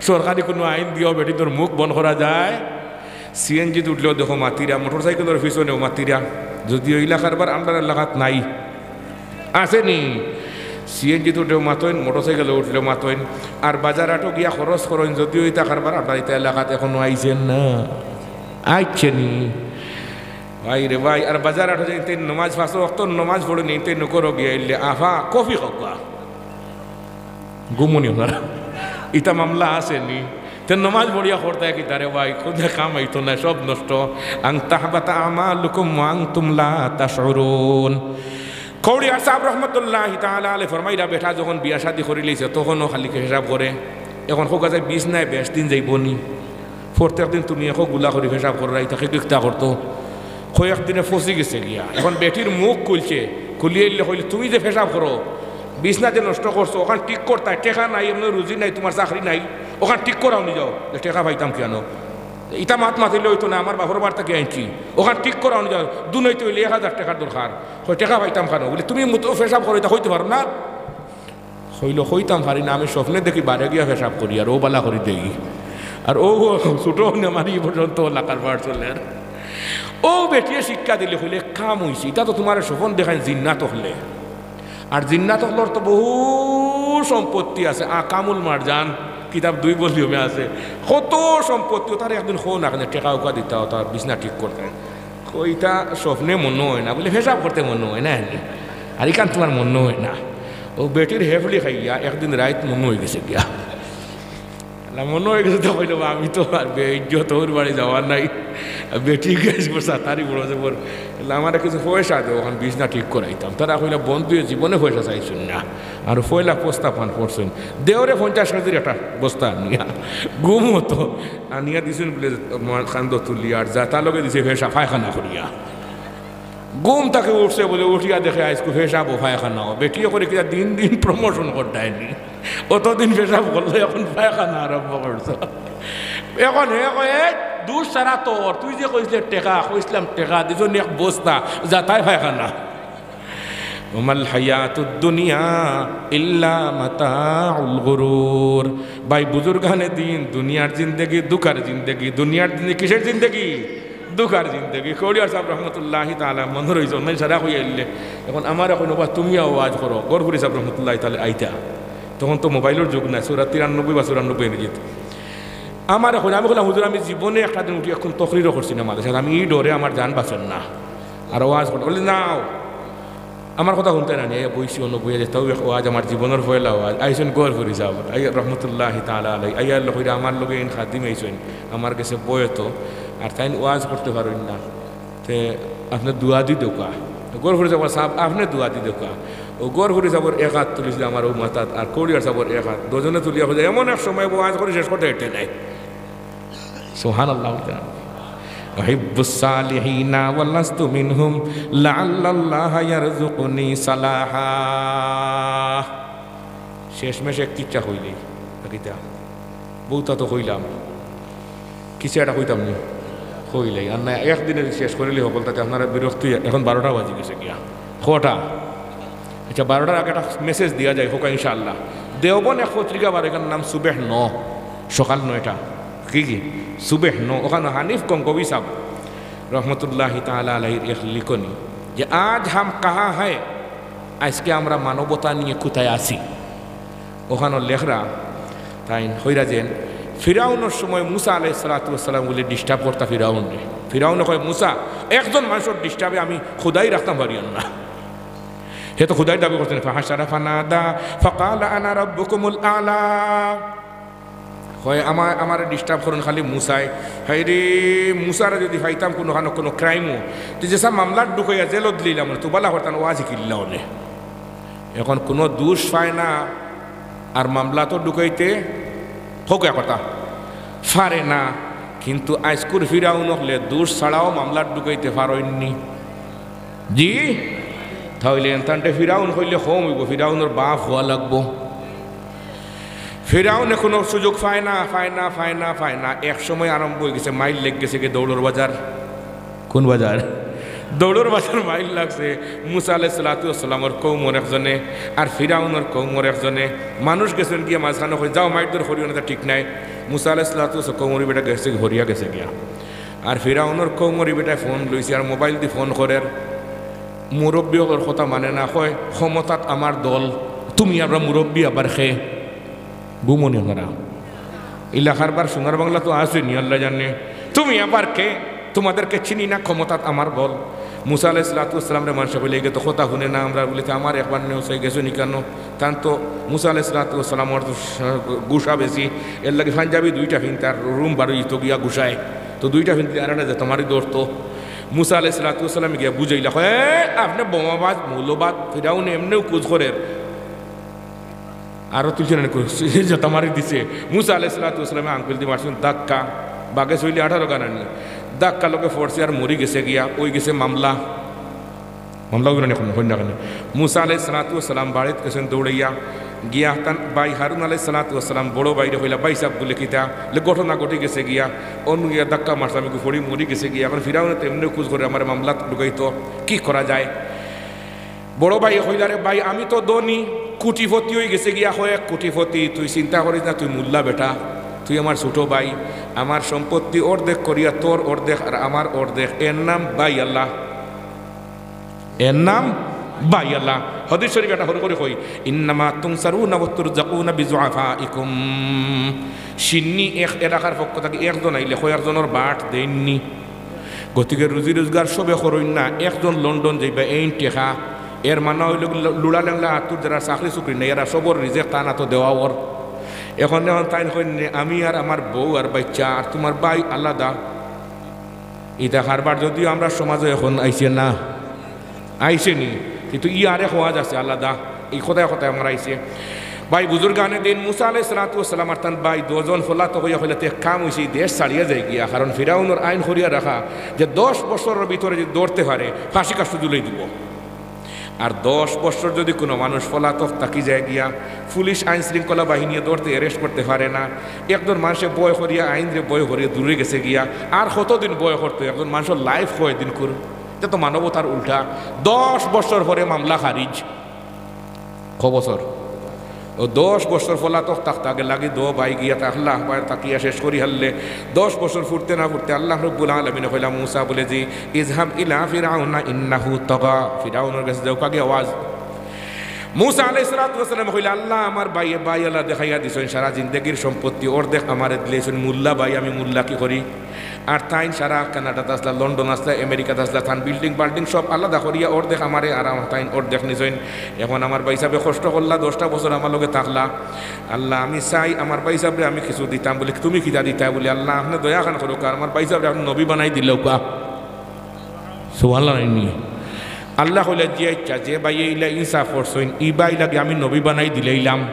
সরকারি কুনু আইন দিয়াও বেটিন্তর মুখ বন্ধ করা যায়? সিএনজিত উঠলেও দেখো মাতিরা, মোটরসাইকেলর পিছনেও মাতিরা, যদিও ইলা কারবার আমরার এলাকাত নাই, আছে নি? সিএনজিত উঠলেও মাতইন, মোটরসাইকেলো উঠলেও মাতইন, আর বাজার হাটো গিয়া খরচ করইন, যদিও ইতা কারবার আমরার ইতা এলাকাত এখনো আইছে না, আইছে নি? ভাই রে ভাই, আর বাজার হাটো যাইন তাইন নমাজ, পাঁচ ওয়াক্ত নমাজ পড়ইন, তাইন নকরো গিয়া আইলে, "আফা, কফি খাওকা।" ঘুমো নি আপনারা? ইতা মামলা আছে নি? তে নমাজ পড়িয়া করতায় কিতা রে ভাই? কুনু কাম অইতো না, সব নষ্ট। আন তাহবাতা আমালুকুম ওয়া আনতুম লা তাশউরুন। কৌড়িয়ার সাব রহমতুল্লাহি তাআলা আলাইহি ফরমাইরা, বেটা যখন বিয়া শাদি করিলাইছে, তখনও খালি পেশাব করে। এখন কউক্কা যায়, বিছনায় বেশ দিন যাইবো নি? প্রত্যেক দিন তুমি একো গুলা করি পেশাব কররায়, ইতা কিতা করতো? কয়েক দিনে ফসি গেছে গিয়া। এখন বেটির মুখ খুলছে, খুলিয়া আইলে কইলে, "তুমি যে পেশাব করো, বিছনা যে নষ্ট করছো, ওখান ঠিক করতায়, টেকা নাই, এমনে রুজি নাই, তুমার চাকরি নাই, ওখান ঠিক করাও নি যাও।" "তে টেকা পাইতাম কিয়ানো?" "ইতা মাত মাতিলে অইতো না, আমার বাপর বাড়ি থাকি আনছি, ওখান ঠিক করাও নি যাও, দুন অইতে অইলে এক হাজার টেকার দরকার।" কয়, "টেকা পাইতাম কিয়ানো?" বুলে, "তুমি মুতো পেশাব করো, ইতা কইতে পারো না?" কইলো, "কইতাম পারি না, আমি স্বপ্নে দেখি বারে গিয়া পেশাব করি, আর অউ বালা করি দেই।" আর অউ, অউ ছোট অনে আমার ই পর্যন্ত অলা কারবার চলের। অউ বেটিয়ে শিক্ষা দিলে, কইলে, "কাম অইছে, ইতা তো তুমারে স্বপ্ন দেখাইন জিন্নাত অকলে। আর জিন্নাত অকলর তো বহু সম্পত্তি আছে, আকামুল মারজান, কিতাব দুই ভলিউমে আছে, কত সম্পত্তি, অতারে একদিন কও না কেনে, টেকা উকা দিতা, অতার বিছনা ঠিক করতা।" কয়, "ইতা স্বপ্নে মনো অয় না।" বুলে, "পেশাব করতে মনো অয় না এনে, আর ইখান তুমার মনো অয় না।" অউ বেটির হেফলি খাইয়া একদিন রাইত মনো অইগেছে গিয়া। মনো অইগেছে তো কইলো, "বা, আমি তো আর বেইজ্জত, অউর বাড়ি যাওয়ার নাই।" আর বেটি গেছে, বলছে, "তাড়াতাড়ি বড় যে বল, আমার কিছু পয়সা দেও, অখন বিছনা ঠিক করাইতাম।" তারা কইলা, "বন্ধু, এ জীবনে পয়সা চাইছইন না, আর পয়লা প্রস্তাব পান করছইন, দেওরে পঞ্চাশ কেজির একটা বস্তা আনিয়া, ঘুম মতো আনিয়া দিছইন বলে, কান্দো তুলি, আর যা তার লগে দিছে পেশা পায়খানা করিয়া।" ঘুম থাকি উঠছে বলে, উঠিয়া দেখে আইজকু পেশাব ও পায়খানাও। বেটিয়ে করে কিতা দিন দিন promotion করতায়নি। অতদিন পেশাব করলো, অখন পায়খানা আরম্ভ করছো। অখন হে কয়, "এই দোষ সারা তোর, তুই যে কইছলে টেকা, কইছলাম টেকা, দিছইন এক বস্তা, যাতায় পায়খানা।" "ওমাল হায়াতুদ দুনিয়া ইল্লা মাতাউল গুরুর।" ভাই বুজুর্গানে দিন, দুনিয়ার জিন্দেগি ধুকার জিন্দেগি। দুনিয়ার জিন্দেগি কিসের জিন্দেগি? ধুকার জিন্দেগি। কৌড়িয়ার সাব রহমতুল্লাহি তাআলা মনো রইছে, অনলাইন সারা কইয়া আইলে। অখন আমারে কইন, "ওবা, তুমিও ওয়াজ করো।" গফুরি সাব রহমতুল্লাহি তাআলা আইতা। তখন তো মোবাইলর যুগ নাই, সূরা তিরানব্বই বা চুরানব্বই ইংরেজিত। আমারে কইন, আমি কইলাম, "হুজুর, আমি জীবনে একটা দিন উঠি অখন তকরিরও করছি না মাদ্রাসাত, আমি ই ডরে আমার জান বাঁচের না।" আর ওয়াজ করতে বলে, "নাও।" আমার কথা হুনতায় না নি, আইয়া বইছি, অনো বইয়া যে তাও এক ওয়াজ, আমার জীবনর পয়লা ওয়াজ। আইছইন গফুরি সাব, আইয়া রহমতুল্লাহি তাআলা আলাই, আইয়া লগে আমার লগে ইন খাদিম আইছইন, আমার গেছে বয়তো, আর তাইন ওয়াজ করতে পারইন না, তে আপনে দোয়া দি দেউক্কা। গফুরি সাব, "সাব, আপনে দোয়া দি দেউক্কা।" অউ গফুরি সাবর এক আত তুলিছিল আমার অউ মাথাত, আর কৌড়িয়ার সাবর এক আত, দুইজনে তুলিয়া কইছে, এমন এক সময় ওয়াজ করি শেষ করতে পারতে নাই। সুবহানাল্লাহ। উহিব্বুস সালিহিনা ওয়া লাস্তু মিনহুম লাআল্লাল্লাহা ইয়ারযুকুনি সালাহা। শেষমেশ এক কিচ্ছা কইলাই, কিতা? বউতা তো কইলাম, কিচ্ছা এটা কইতাম নি? কইলাই। আর না, একদিনে শেষ করিলে হকলতাতে আপনারা বিরক্ত অইয়া, অখন বারোটা বাজি গেছে গিয়া। কটা? আচ্ছা, বারোটার আগে একটা message দিয়া যাই, হোক ইনশাআল্লাহ। দেওবন্দ এক পত্রিকা বার, এখান নাম সুবেহ ন, সকাল নয়টা। কি কি? সুবেহ ন। অখানো হানিফ গঙ্গোহী সাব রহমতুল্লাহি তাআলা আলাইহির এক লিখনি যে, "আজ হাম কাহা হ্যায়?" আইজকে আমরা মানবতা নিয়ে কোথায় আছি? অখানো লেখরা, তাইন কইরা যেন, ফিরাউনর সময় মুসা আলাইহিস সালাতু ওয়াস সালাম বলে disturb করতা ফিরাউনরে। ফিরাউনে কয়, "মুসা, একজন মানষর disturb-এ আমি খুদাই রাখতাম পারিয়ার না।" হে তো খুদাইর দাবি করছে না। ফাহাশারা ফানাদা ফাকালা আনা রাব্বুকুমুল আলা। কয়, "আমা-, আমারে disturb করইন খালি মুসায়।" হায়রে, মুসারে যদি পাইতাম কুনুখানো কুনু crime-ও, তে যেসা মামলাত ঢুকাইয়া জেলত দিলাম, তো বালা করতাম, ওয়াজ কিল্লা অনে। অখন কুনু দোষ পায় না, আর মামলাত ঢুকাইতে হোক এক কথা পারে না, কিন্তু আইজকুর ফিরাউন অকলে দোষ ছাড়াও মামলাত ঢুকাইতে পারইননি। জি, তাইলে এনতানতে ফিরাউন কইলে কম অইবো, ফিরাউনর বাপ হওয়া লাগবো। ফিরাউনে কুনু সুযোগ পায় না, পায় না, পায় না, পায় না। এক সময় আরম্ভ অইগেছে, মাইল লেগ গেছে গি দৌড়র বাজার। কুন বাজার? দৌড়র বাজার মাইল লাগছে। মুসা আলাইহিস সালাতু ওয়াস সালামর কওমর একজনে, আর ফিরাউনর কওমর একজনে। মানুষ গেছইন গিয়া মাঝখানো কই, "যাও, মাইর দৌড় করিও না, ইটা ঠিক নায়।" মুসা আলাইহিস সালাতু ওয়াস সালামর কওমর বেটা গেছে গি, হরিয়া গেছে গিয়া। আর ফিরাউনর কওমর বেটায় ফোন লইছে, আর মোবাইল দি ফোন করের, মুরব্বি অকলর কথা মানে না, কয়, "ক্ষমতাত আমার দল, তুমি আমরা মুরব্বি আবার খে?" ঘুমোনি আপনারা। ইলা কারবার সোনার বাংলা তো আছেনি, আল্লায় জানে। "তুমি আবার কে? তোমাদেরকে চিনি না, ক্ষমতাত আমার বল।" মুসা আলাইহিস সালাতু ওয়াস সালামরে মানষে কইলে, "ইগে তো কথা হুনে না আমরার।" বলে, "তে আমার একবার নেও চাই গেছো নি কেন?" তান তো মুসা আলাইহিস সালাতু ওয়াস সালামর তো গুসা বেশি, এরলাগি পাঞ্জাবি দুইটা ফিনতা, আর রুম বারো ইতো গিয়া গুসায়। তো দুইটা ফিনতে আর একটা জেতমারি ধরতো। মুসা আলাইহিস সালাতু ওয়াস সালামে গিয়া বুঝাইলা, কয়, "এ, আপনে বোমাবাজ, মৌলবাদ, ফিরাউন এমনেও কুজ করের।" আরো তুলছে না, জেতমারি দিছে। মুসা আলাইহিস সালাতু ওয়াস সালামে আঙ্গুল দি মারছইন ধাক্কা, বাগে চইলে আঠারো গানানি। ধাক্কা লগে পড়ছে আর মরি গেছে গিয়া, অই গেছে মামলা। মামলা অইবো না নি অখন, অইন না কেনে? মুসা আলাইহিস সালাতু ওয়াস সালাম বাড়িত গেছইন দৌড়াইয়া, গিয়া তান ভাই হারুন আলাইহিস সালাতু ওয়াস সালাম বড় ভাইরে কইলা, "ভাই সাব বলে কিতা?" বলে, "ঘটনা ঘটি গেছে গিয়া, অনো গিয়া ধাক্কা মারছে, আমি গু-, পড়ি মরি গেছে গিয়া।" অখন ফিরাউনে তো এমনে কুজ করে আমারে মামলাত ঢুকাইতো, কি করা যায়? বড় ভাইয়ে কইলা, "রে ভাই, আমি তো ধনী, কোটিপতি অই গেছে গিয়া, কয়েক কোটিপতি, তুই চিন্তা করিস না, তুই মোল্লা বেটা, তুই আমার ছোট ভাই, আমার সম্পত্তি অর্ধেক করিয়া তোর অর্ধেক আর আমার অর্ধেক, এর নাম ভাই আল্লাহ, এর নাম ভাই আল্লাহ।" হাদিস শরীফ এটা হরু করি কই, "ইন্নামা তুনসারুনা ওয়া তুরজাকুনা বিজুআফাইকুম।" সিন্নি এক এলাকার পক্ষ থাকি একজন আইলে কয়েকজনর বাট দেইননি। গতিকে রুজি রোজগার সবে করইন না, একজন লন্ডন যাইবা এইন টেকা, এর মানা অইলো গি ল-, লুড়া লেংলা আতুর যারা চাকরি চুকরি নাই, এরা সবর রিজেক তান আতো দেওয়া অর। এখন, এখন তাইন কইন নে, "আমি আর আমার বউ আর বাইচ্চা, আর তুমার ভাই আলাদা।" ইতা কারবার যদিও আমরার সমাজো এখন আইছে না, আইছে নি, কিন্তু ই আরেক ওয়াজ আছে আলাদা, ই কথায় কথায় আমার আইছে। ভাই বুজুর্গানে দিন, মুসা আলাইহিস সালাতু ওয়াস সালাম আর তান ভাই দুইজন পলাতক অইয়া কইলা, "তে এক কাম অইছে, ই দেশ ছাড়িয়া যাইগিয়া, কারণ ফিরাউনর আইন করিয়া রাখা যে দশ বছরর ভিতরে যদি ধরতে পারে, ফাঁসি কাষ্ঠ ঝুলাই দিবো।" আর দশ বছর যদি কুনু মানুষ পলাতক থাকি যাইগিয়া, পুলিশ আইন শৃঙ্খলা বাহিনীয়ে ধরতে, arrest করতে পারে না, একজন মানষে ভয় করিয়া, আইনরে ভয় করিয়া দূরে গেছে গিয়া, আর কতদিন ভয় করতো? একজন মানষর life কয়দিন কর, ইটা তো মানবতার উল্টা। দশ বছর পরে মামলা খারিজ। ক বছর? অউ দশ বছর পলাতক থাকতা, আগে লাগি দো ভাই গিয়া থাকলা, ভাই থাকিয়া শেষ করি হারলে। দশ বছর ফুরতে না ফুরতে আল্লাহ রব্বুল আলামিনে কইলা মুসা বুলে জি, "ইযহাব ইলা ফিরআউনা ইন্নাহু তাগা।" ফিরাউনর গেছে যাউক্কা গিয়া ওয়াজ। মুসা আলাইহিস সালাতু ওয়াস সালামে কইলা, "আল্লাহ, আমার ভাইয়ে ভাই আলা দেখাইয়া দিছইন, সারা জিন্দেগির সম্পত্তি অর্ধেক আমারে দিলাইছইন, মুল্লা ভাই, আমি মুল্লা কি করি?" আর তাইন সারা কানাডাত আছলা, লন্ডন আছলা, আমেরিকাত আছলা, তান building বাল্ডিং সব আলাদা করিয়া অর্ধেক আমারে আর আমার তাইন অর্ধেক নিছইন। এখন আমার ভাইসাবে কষ্ট করলা, দশটা বছর আমার লগে থাকলা। আল্লাহ, আমি চাই আমার ভাইসাবরে আমি কিছু দিতাম। বুলে, "তুমি কিতা দিতায়?" বুলে, "আল্লাহ, আপনে দয়া খান করউক্কা, আর আমার ভাইসাবরে আপনে নবী বানাই দিলাউক্কা।" সুবহানাল্লাহ নায়নি? আল্লাহ কইলা, "জি আইচ্ছা, যে ভাইয়ে ইলা ইনসাফ করছইন, ই ভাই লাগি আমি নবী বানাই দিলাইলাম।"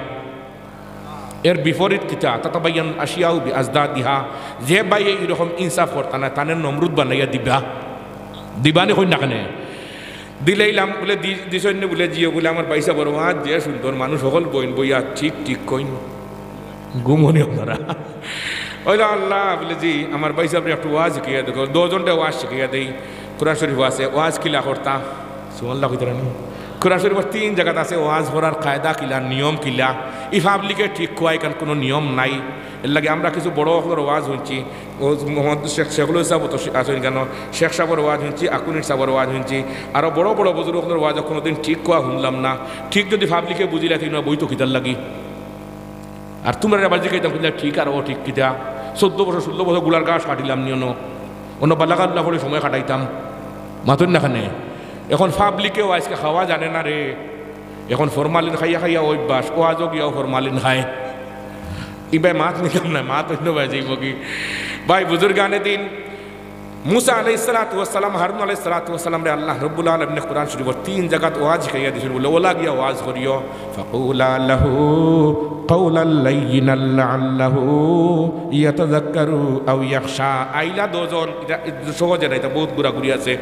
এর বিপরীত কিতা? তাতাবাইয়ান আশিয়াউ বিআজদাদিহা। যে ভাইয়ে ইরকম ইনসাফ করতা না, তানে নমরুদ বানাইয়া দিবা। দিবানি কইন না কেনে? দিলাইলাম বুলে, দি-, দিছইন নি বুলে, জিও বুলে, আমার ভাইসাবর ওয়াজ যে সুন্দর, মানুষ হকল বইন বইয়া ঠিক ঠিক কইন। ঘুমোনি আপনারা? অইলা আল্লাহ বুলে, জি, আমার ভাইসাবরে একটু ওয়াজ শিখাইয়া দেখো, দুইজনরে ওয়াজ শিখাইয়া দেই। কোরআন শরীফো আছে, ওয়াজ কিলা করতা। সুবহানাল্লাহ কইতারা নি? কোরআন শরীফর তিন জাগাত আছে ওয়াজ করার কায়দা কিলা, নিয়ম কিলা। ই পাবলিকে ঠিক কওয়াইখান কুনু নিয়ম নাই। এরলাগি আমরা কিছু বড় অকলর ওয়াজ হুনছি, ও মোহাম্মদ শেখ, শেখুল ইসলাম তো আছইন কেন, শেখ সাবর ওয়াজ হুনছি, আকুনির সাবর ওয়াজ হুনছি, আরো বড় বড় বুজুর্গ অকলর ওয়াজ কুনুদিন ঠিক কওয়া হুনলাম না। ঠিক যদি পাবলিকে বুঝিলাইতা, ইনো বইতো কিতার লাগি? আর তুমরারে আবার জিকাইতাম, কইলা, ঠিক আর অ ঠিক কিতা? চৌদ্দ বছর, ষোলো বছর গুলার ঘাস কাটিলাম নি অনো। অনো বালা কাল্লা করি সময় কাটাইতাম। মাতইন না কেনে? এখন পাবলিকেও আইজকে খাওয়া জানে না রে। এখন ফরমালিন খাইয়া খাইয়া অভ্যাস, ওয়াজো গিয়াও ফরমালিন খায়। ইবায় মাত নিতাম না, মাত অইন্য বায় যাইবো কি। ভাই বুজুর্গানে দিন, মুসা আলাইহিস সালাতু ওয়াস সালাম, হারুন আলাইহিস সালাতু ওয়াস সালামরে আল্লাহ রব্বুল আলামিনে কোরআন শরীফর তিন জাগাত ওয়াজ শিখাইয়া দিছইন বুলে, অলা গিয়া ওয়াজ করিও। ফাকুলা লাহু কাওলাল লাইয়িনাল লাআল্লাহু ইয়াতাযাক্কারু আও ইয়াখশা। আইলা দুইজন, ইটা সহজে না, ইটা বউত ঘুরাঘুরি আছে।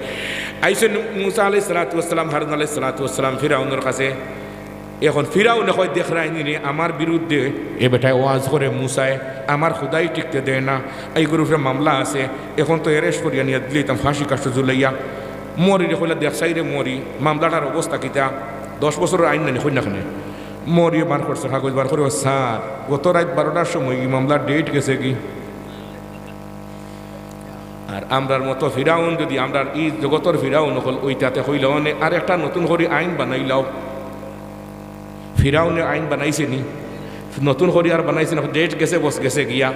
আইছইন মুসা আলাইহিস সালাতু ওয়াস সালাম, হারুন আলাইহিস সালাতু ওয়াস সালাম ফিরাউনর কাছে। এখন ফিরাউনে কয়, দেখরায়নি রে, আমার বিরুদ্ধে এ বেটায় ওয়াজ করে মুসায়, আমার খুদাই টিকতে দেয় না, ইগুর উপরে মামলা আছে, এখন তো arrest করিয়া নিয়া দিলাইতাম ফাঁসি কাষ্ঠ ঝুলাইয়া। মরিরে কইলা, দেখ চাই রে মরি, মামলাটার অবস্থা কিতা? দশ বছরর আইন নানি, কইন না কেনে? মরিয়ে বার করছে কাগজ, বার করি, স্যার, গত রাইত বারোটার সময় ই মামলার date গেছে গি। আর আমরার মতো ফিরাউন যদি আমরার ই জগতর ফিরাউন অকল অইতা তে কইলা অনে আর একটা নতুন করি আইন বানাইলাও। ফিরাউনে আইন বানাইছে নি? নতুন করি আর বানাইছে না, date গেছে, বস গেছে গিয়া।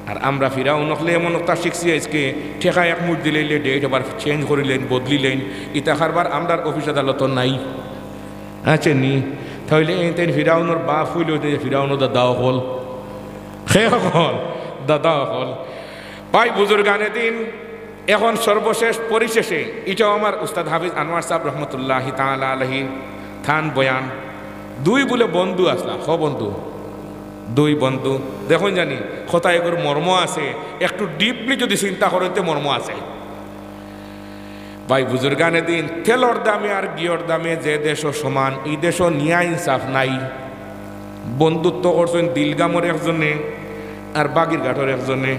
আর আমরা ফিরাউন অকলে এমন একটা শিখছি আইজকে, টেকা এক মুঠ দিলাইলে date আবার change করিলাইন, বদলিলাইন। ইতা কারবার আমরার অফিস আদালতো নাই। আছে নি? তাইলে এইন তাইন ফিরাউনর বাপ অইলে অইতে ফিরাউনর দাদা অকল। হে অকল, দাদা অকল। ভাই বুজুর্গানে দিন, এখন সর্বশেষ পরিশেষে, ইটাও আমার উস্তাদ হাফিজ আনোয়ার সাব রহমতুল্লাহি তাআলা আলাইহি তান বয়ান। দুই বুলে বন্ধু আছলা, ক বন্ধু? দুই বন্ধু। দেখইন জানি, কথা এগুর মর্ম আছে, একটু deeply যদি চিন্তা করইন তে মর্ম আছে। ভাই বুজুর্গানে দিন, তেলর দামে আর ঘিওর দামে যে দেশো সমান, ই দেশো নিয়া ইনসাফ নাই। বন্ধুত্ব করছইন দিলগামর একজনে আর বাগিরঘাটর একজনে।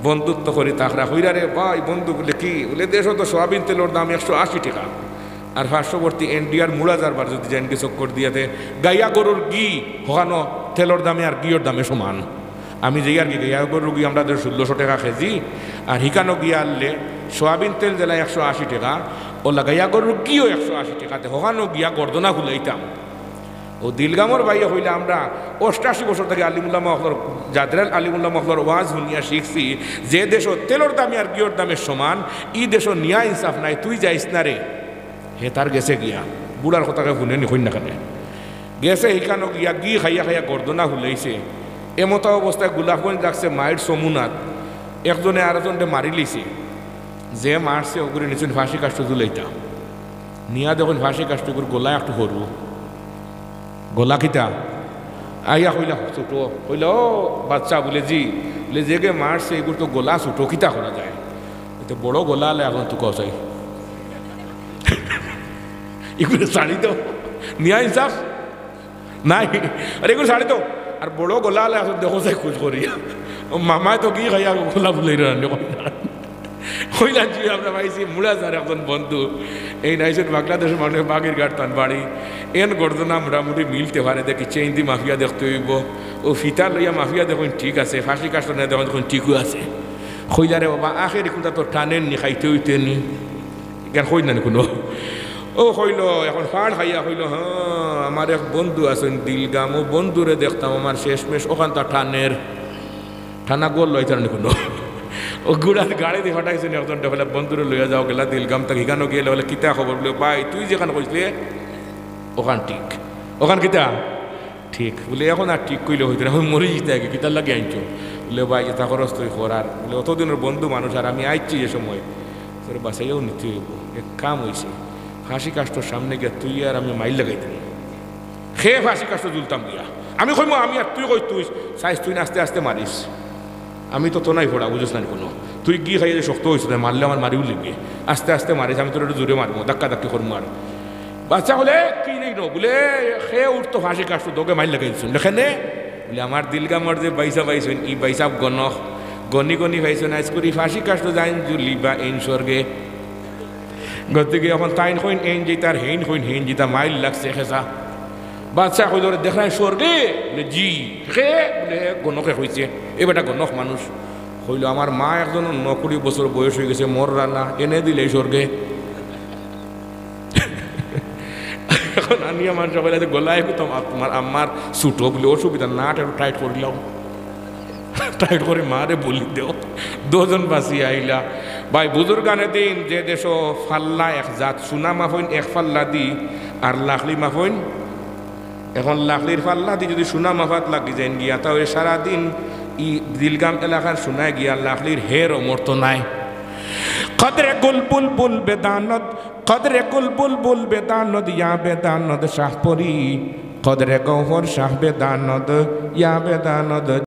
বন্ধুত্ব করি তাকরা কইরা রে ভাই, বন্ধু বুলে কি? বুলে, দেশো তো সয়াবিন তেলর দাম একশো আশি টেকা। আর পার্শ্ববর্তী ইন্ডিয়ার মুড়া যারবার যদি যাইন গি চক্কর দিয়াতে, গাইয়া গরুর ঘি, হকানো তেলর দামে আর ঘিওর দামে সমান। আমি যাইয়ার গি গাইয়া গরুর ঘি আমরাদের ষোলোশো টেকা কেজি, আর হিকানো গিয়া আনলে সয়াবিন তেল যেলা একশো আশি টেকা, অলা গাইয়া গরুর ঘিও একশো আশি টেকাতে, হকানো গিয়া গর্দনা ফুলাইতাম। অউ দিলগামর ভাইয়ে কইলা, আমরা অষ্টাশি বছর থাকি আলিমুল্লামা অকলর, জাদরাইল আলিমুল্লামা অকলর ওয়াজ হুনিয়া শিখছি, যে দেশো তেলর দামে আর ঘিওর দামে সমান, ই দেশো নিয়া ইনসাফ নাই, তুই যাইস না রে। হে তার গেছে গিয়া, বুড়ার কথা কেউ হুনে নি, কইন না কেনে? গেছে হিকানো গিয়া ঘি খাইয়া খাইয়া গর্দনা ফুলাইছে। এমতা অবস্থায় গোলাপগঞ্জ লাগছে মাইর সমুনাত। একজনে আরকজনরে মারিলিছে। যে মারছে অগুরে নিছইন ফাঁসি কাষ্ঠ ঝুলাইতা। নিয়া দেখইন ফাঁসি কাষ্ঠ অগুর গলা একটু হুরু। গলা কিতা? আইয়া কইলা ছোট। কইলা, "ও বাচ্চা," বুলে, "জি।" বুলে, "যেগু মারছে, ইগুর তো গলা ছোট, কিতা করা যায়?" এতে বড় গলা আলা একজন তুকাও চাই। ইগুরে ছাড়ি দেও। নিয়া ইনসাফ নাই। আরে ইগুরে ছাড়ি দেও। আর বড় গলা আলা একজন দেখো চাই খোঁজ করিয়া। ও মামায় তো ঘি খাইয়া গলা ফুলাইরা রান্না করিয়া। কইলা, "জি, আমরা পাইছি মুড়াছার একজন বন্ধু। এইন আইছইন বাংলাদেশর মানুষ, বাগেরঘাট তান বাড়ি। এন গর্দনা মোটামুটি মিলতে পারে, দেখি চেইন দি মাপিয়া দেখতে অইবো। ও ফিতা লইয়া মাপিয়া দেখইন ঠিক আছে, ফাঁসি কাষ্ঠ নিয়া দেখইন, দেখইন ঠিকউ আছে।" কইলা, "রে বাবা, আখেরি কুনটা তো টানের নি, খাইতে অইতে নি।" ইখান কইন না নি কুনু। ও কইলো, অখন ফাড় খাইয়া কইলো, "হ্যাঁ, আমার এক বন্ধু আছইন দিলগাম, ও বন্ধুরে দেখতাম, আমার শেষমেশ অখানতা টানের।" টানা গোল লইতার নি কুনু। ও গুড়ার গাড়ি দি ফাটাইছইন একজনরে, কইলা, "বন্ধুরে লইয়া যাও গেলা দিলগাম তাক, হিকানো গেলে।" বুলে, "কিতা খবর?" বুলে, "ভাই, তুই যেখান কইছলে, অখান ঠিক।" "অখান কিতা?" "ঠিক।" বুলে, "অখন আর ঠিক কইলে অইতো না, আমি মরি যিতাম আগে, কিতার লাগি আনছো?" বুলে, "ভাই, যেতা করস তুই কর।" আর বুলে, "অতদিনর বন্ধু মানুষ, আর আমি আইছি যে সময়, তোরে বাঁচাইয়াউ নিতে অইবো। এক কাম অইছে, ফাঁসি কাষ্ঠর সামনে গিয়া তুই আর আমি মাইল লাগাই দিমু।" হে ফাঁসি কাষ্ঠ ঝুলতাম দিয়া। আমি কইমু আমি আর তুই কইস তুই, চাইস তুই না আস্তে আস্তে মারিস। আমি তো তো নাই ফোড়া, বুঝছ না নি কুনু। তুই ঘি খাইয়া যে শক্ত অইছস না, মারলে আমার মারিউ লিবে। আস্তে আস্তে মারিস, আমি তোর একটু জোরে মারমু, ধাক্কা ধাক্কি করমু আর। বাচ্চা বুলে, "এ, কি রে ইনো?" বুলে, "হে উঠতো ফাঁসি কাষ্ঠ, তোকে মাইল লাগাই দিছইন।" লেখেনে? বুলে, "আমার দিলগামর যে বাইসাব আইছইন, ই বাইসাব গণক, গণি গণি পাইছইন, আইজ করি ফাঁসি কাষ্ঠ যাইন ঝুলিবা এইন স্বর্গে।" গতিকে অখন তাইন কইন এইন যিতা, আর হেইন কইন হেইন যিতা, মাইল লাগছে খেসা। বাদশা কইলো, "রে, দেখরায় স্বর্গে?" বুলে, "জি।" "কে?" বুলে, "গণকে কইছে।" "এ বেটা গণক মানুষ।" কইলো, "আমার মা একজন নকুড়ি বছর বয়স অইগেছে, মররা না, এনে দিলে স্বর্গে।" অখন আনিয়া মানষে কইলা যে, "গলায় কুনতা তোমার আম্মার ছুটো?" বুলে, "অসুবিধা না, একটু টাইট করিলাও।" টাইট করি মারে বলি দেও। দুইজন বাঁচিয়া আইলা। ভাই, বুজুর্গানে দিন যে দেশো ফাল্লা এক জাত, সোনা মাফইন এক ফাল্লা দি, আর লাকড়ি মাফইন, অখন লাকড়ির ফাল্লা দি যুদি সোনা মাফাত লাগি যাইন গিয়া, তা অইলে সারাদিন ই দিলগাম এলাকার সোনায় গিয়া লাকড়ির হেরও মরতো নায়। কদরে গুল বুলবুল বেদানদ, কদরে গুল বুলবুল বেদানদ, ইয়া বেদানদ শাহপরি, কদরে গৌহর শাহ বেদানদ, ইয়া বেদানদ।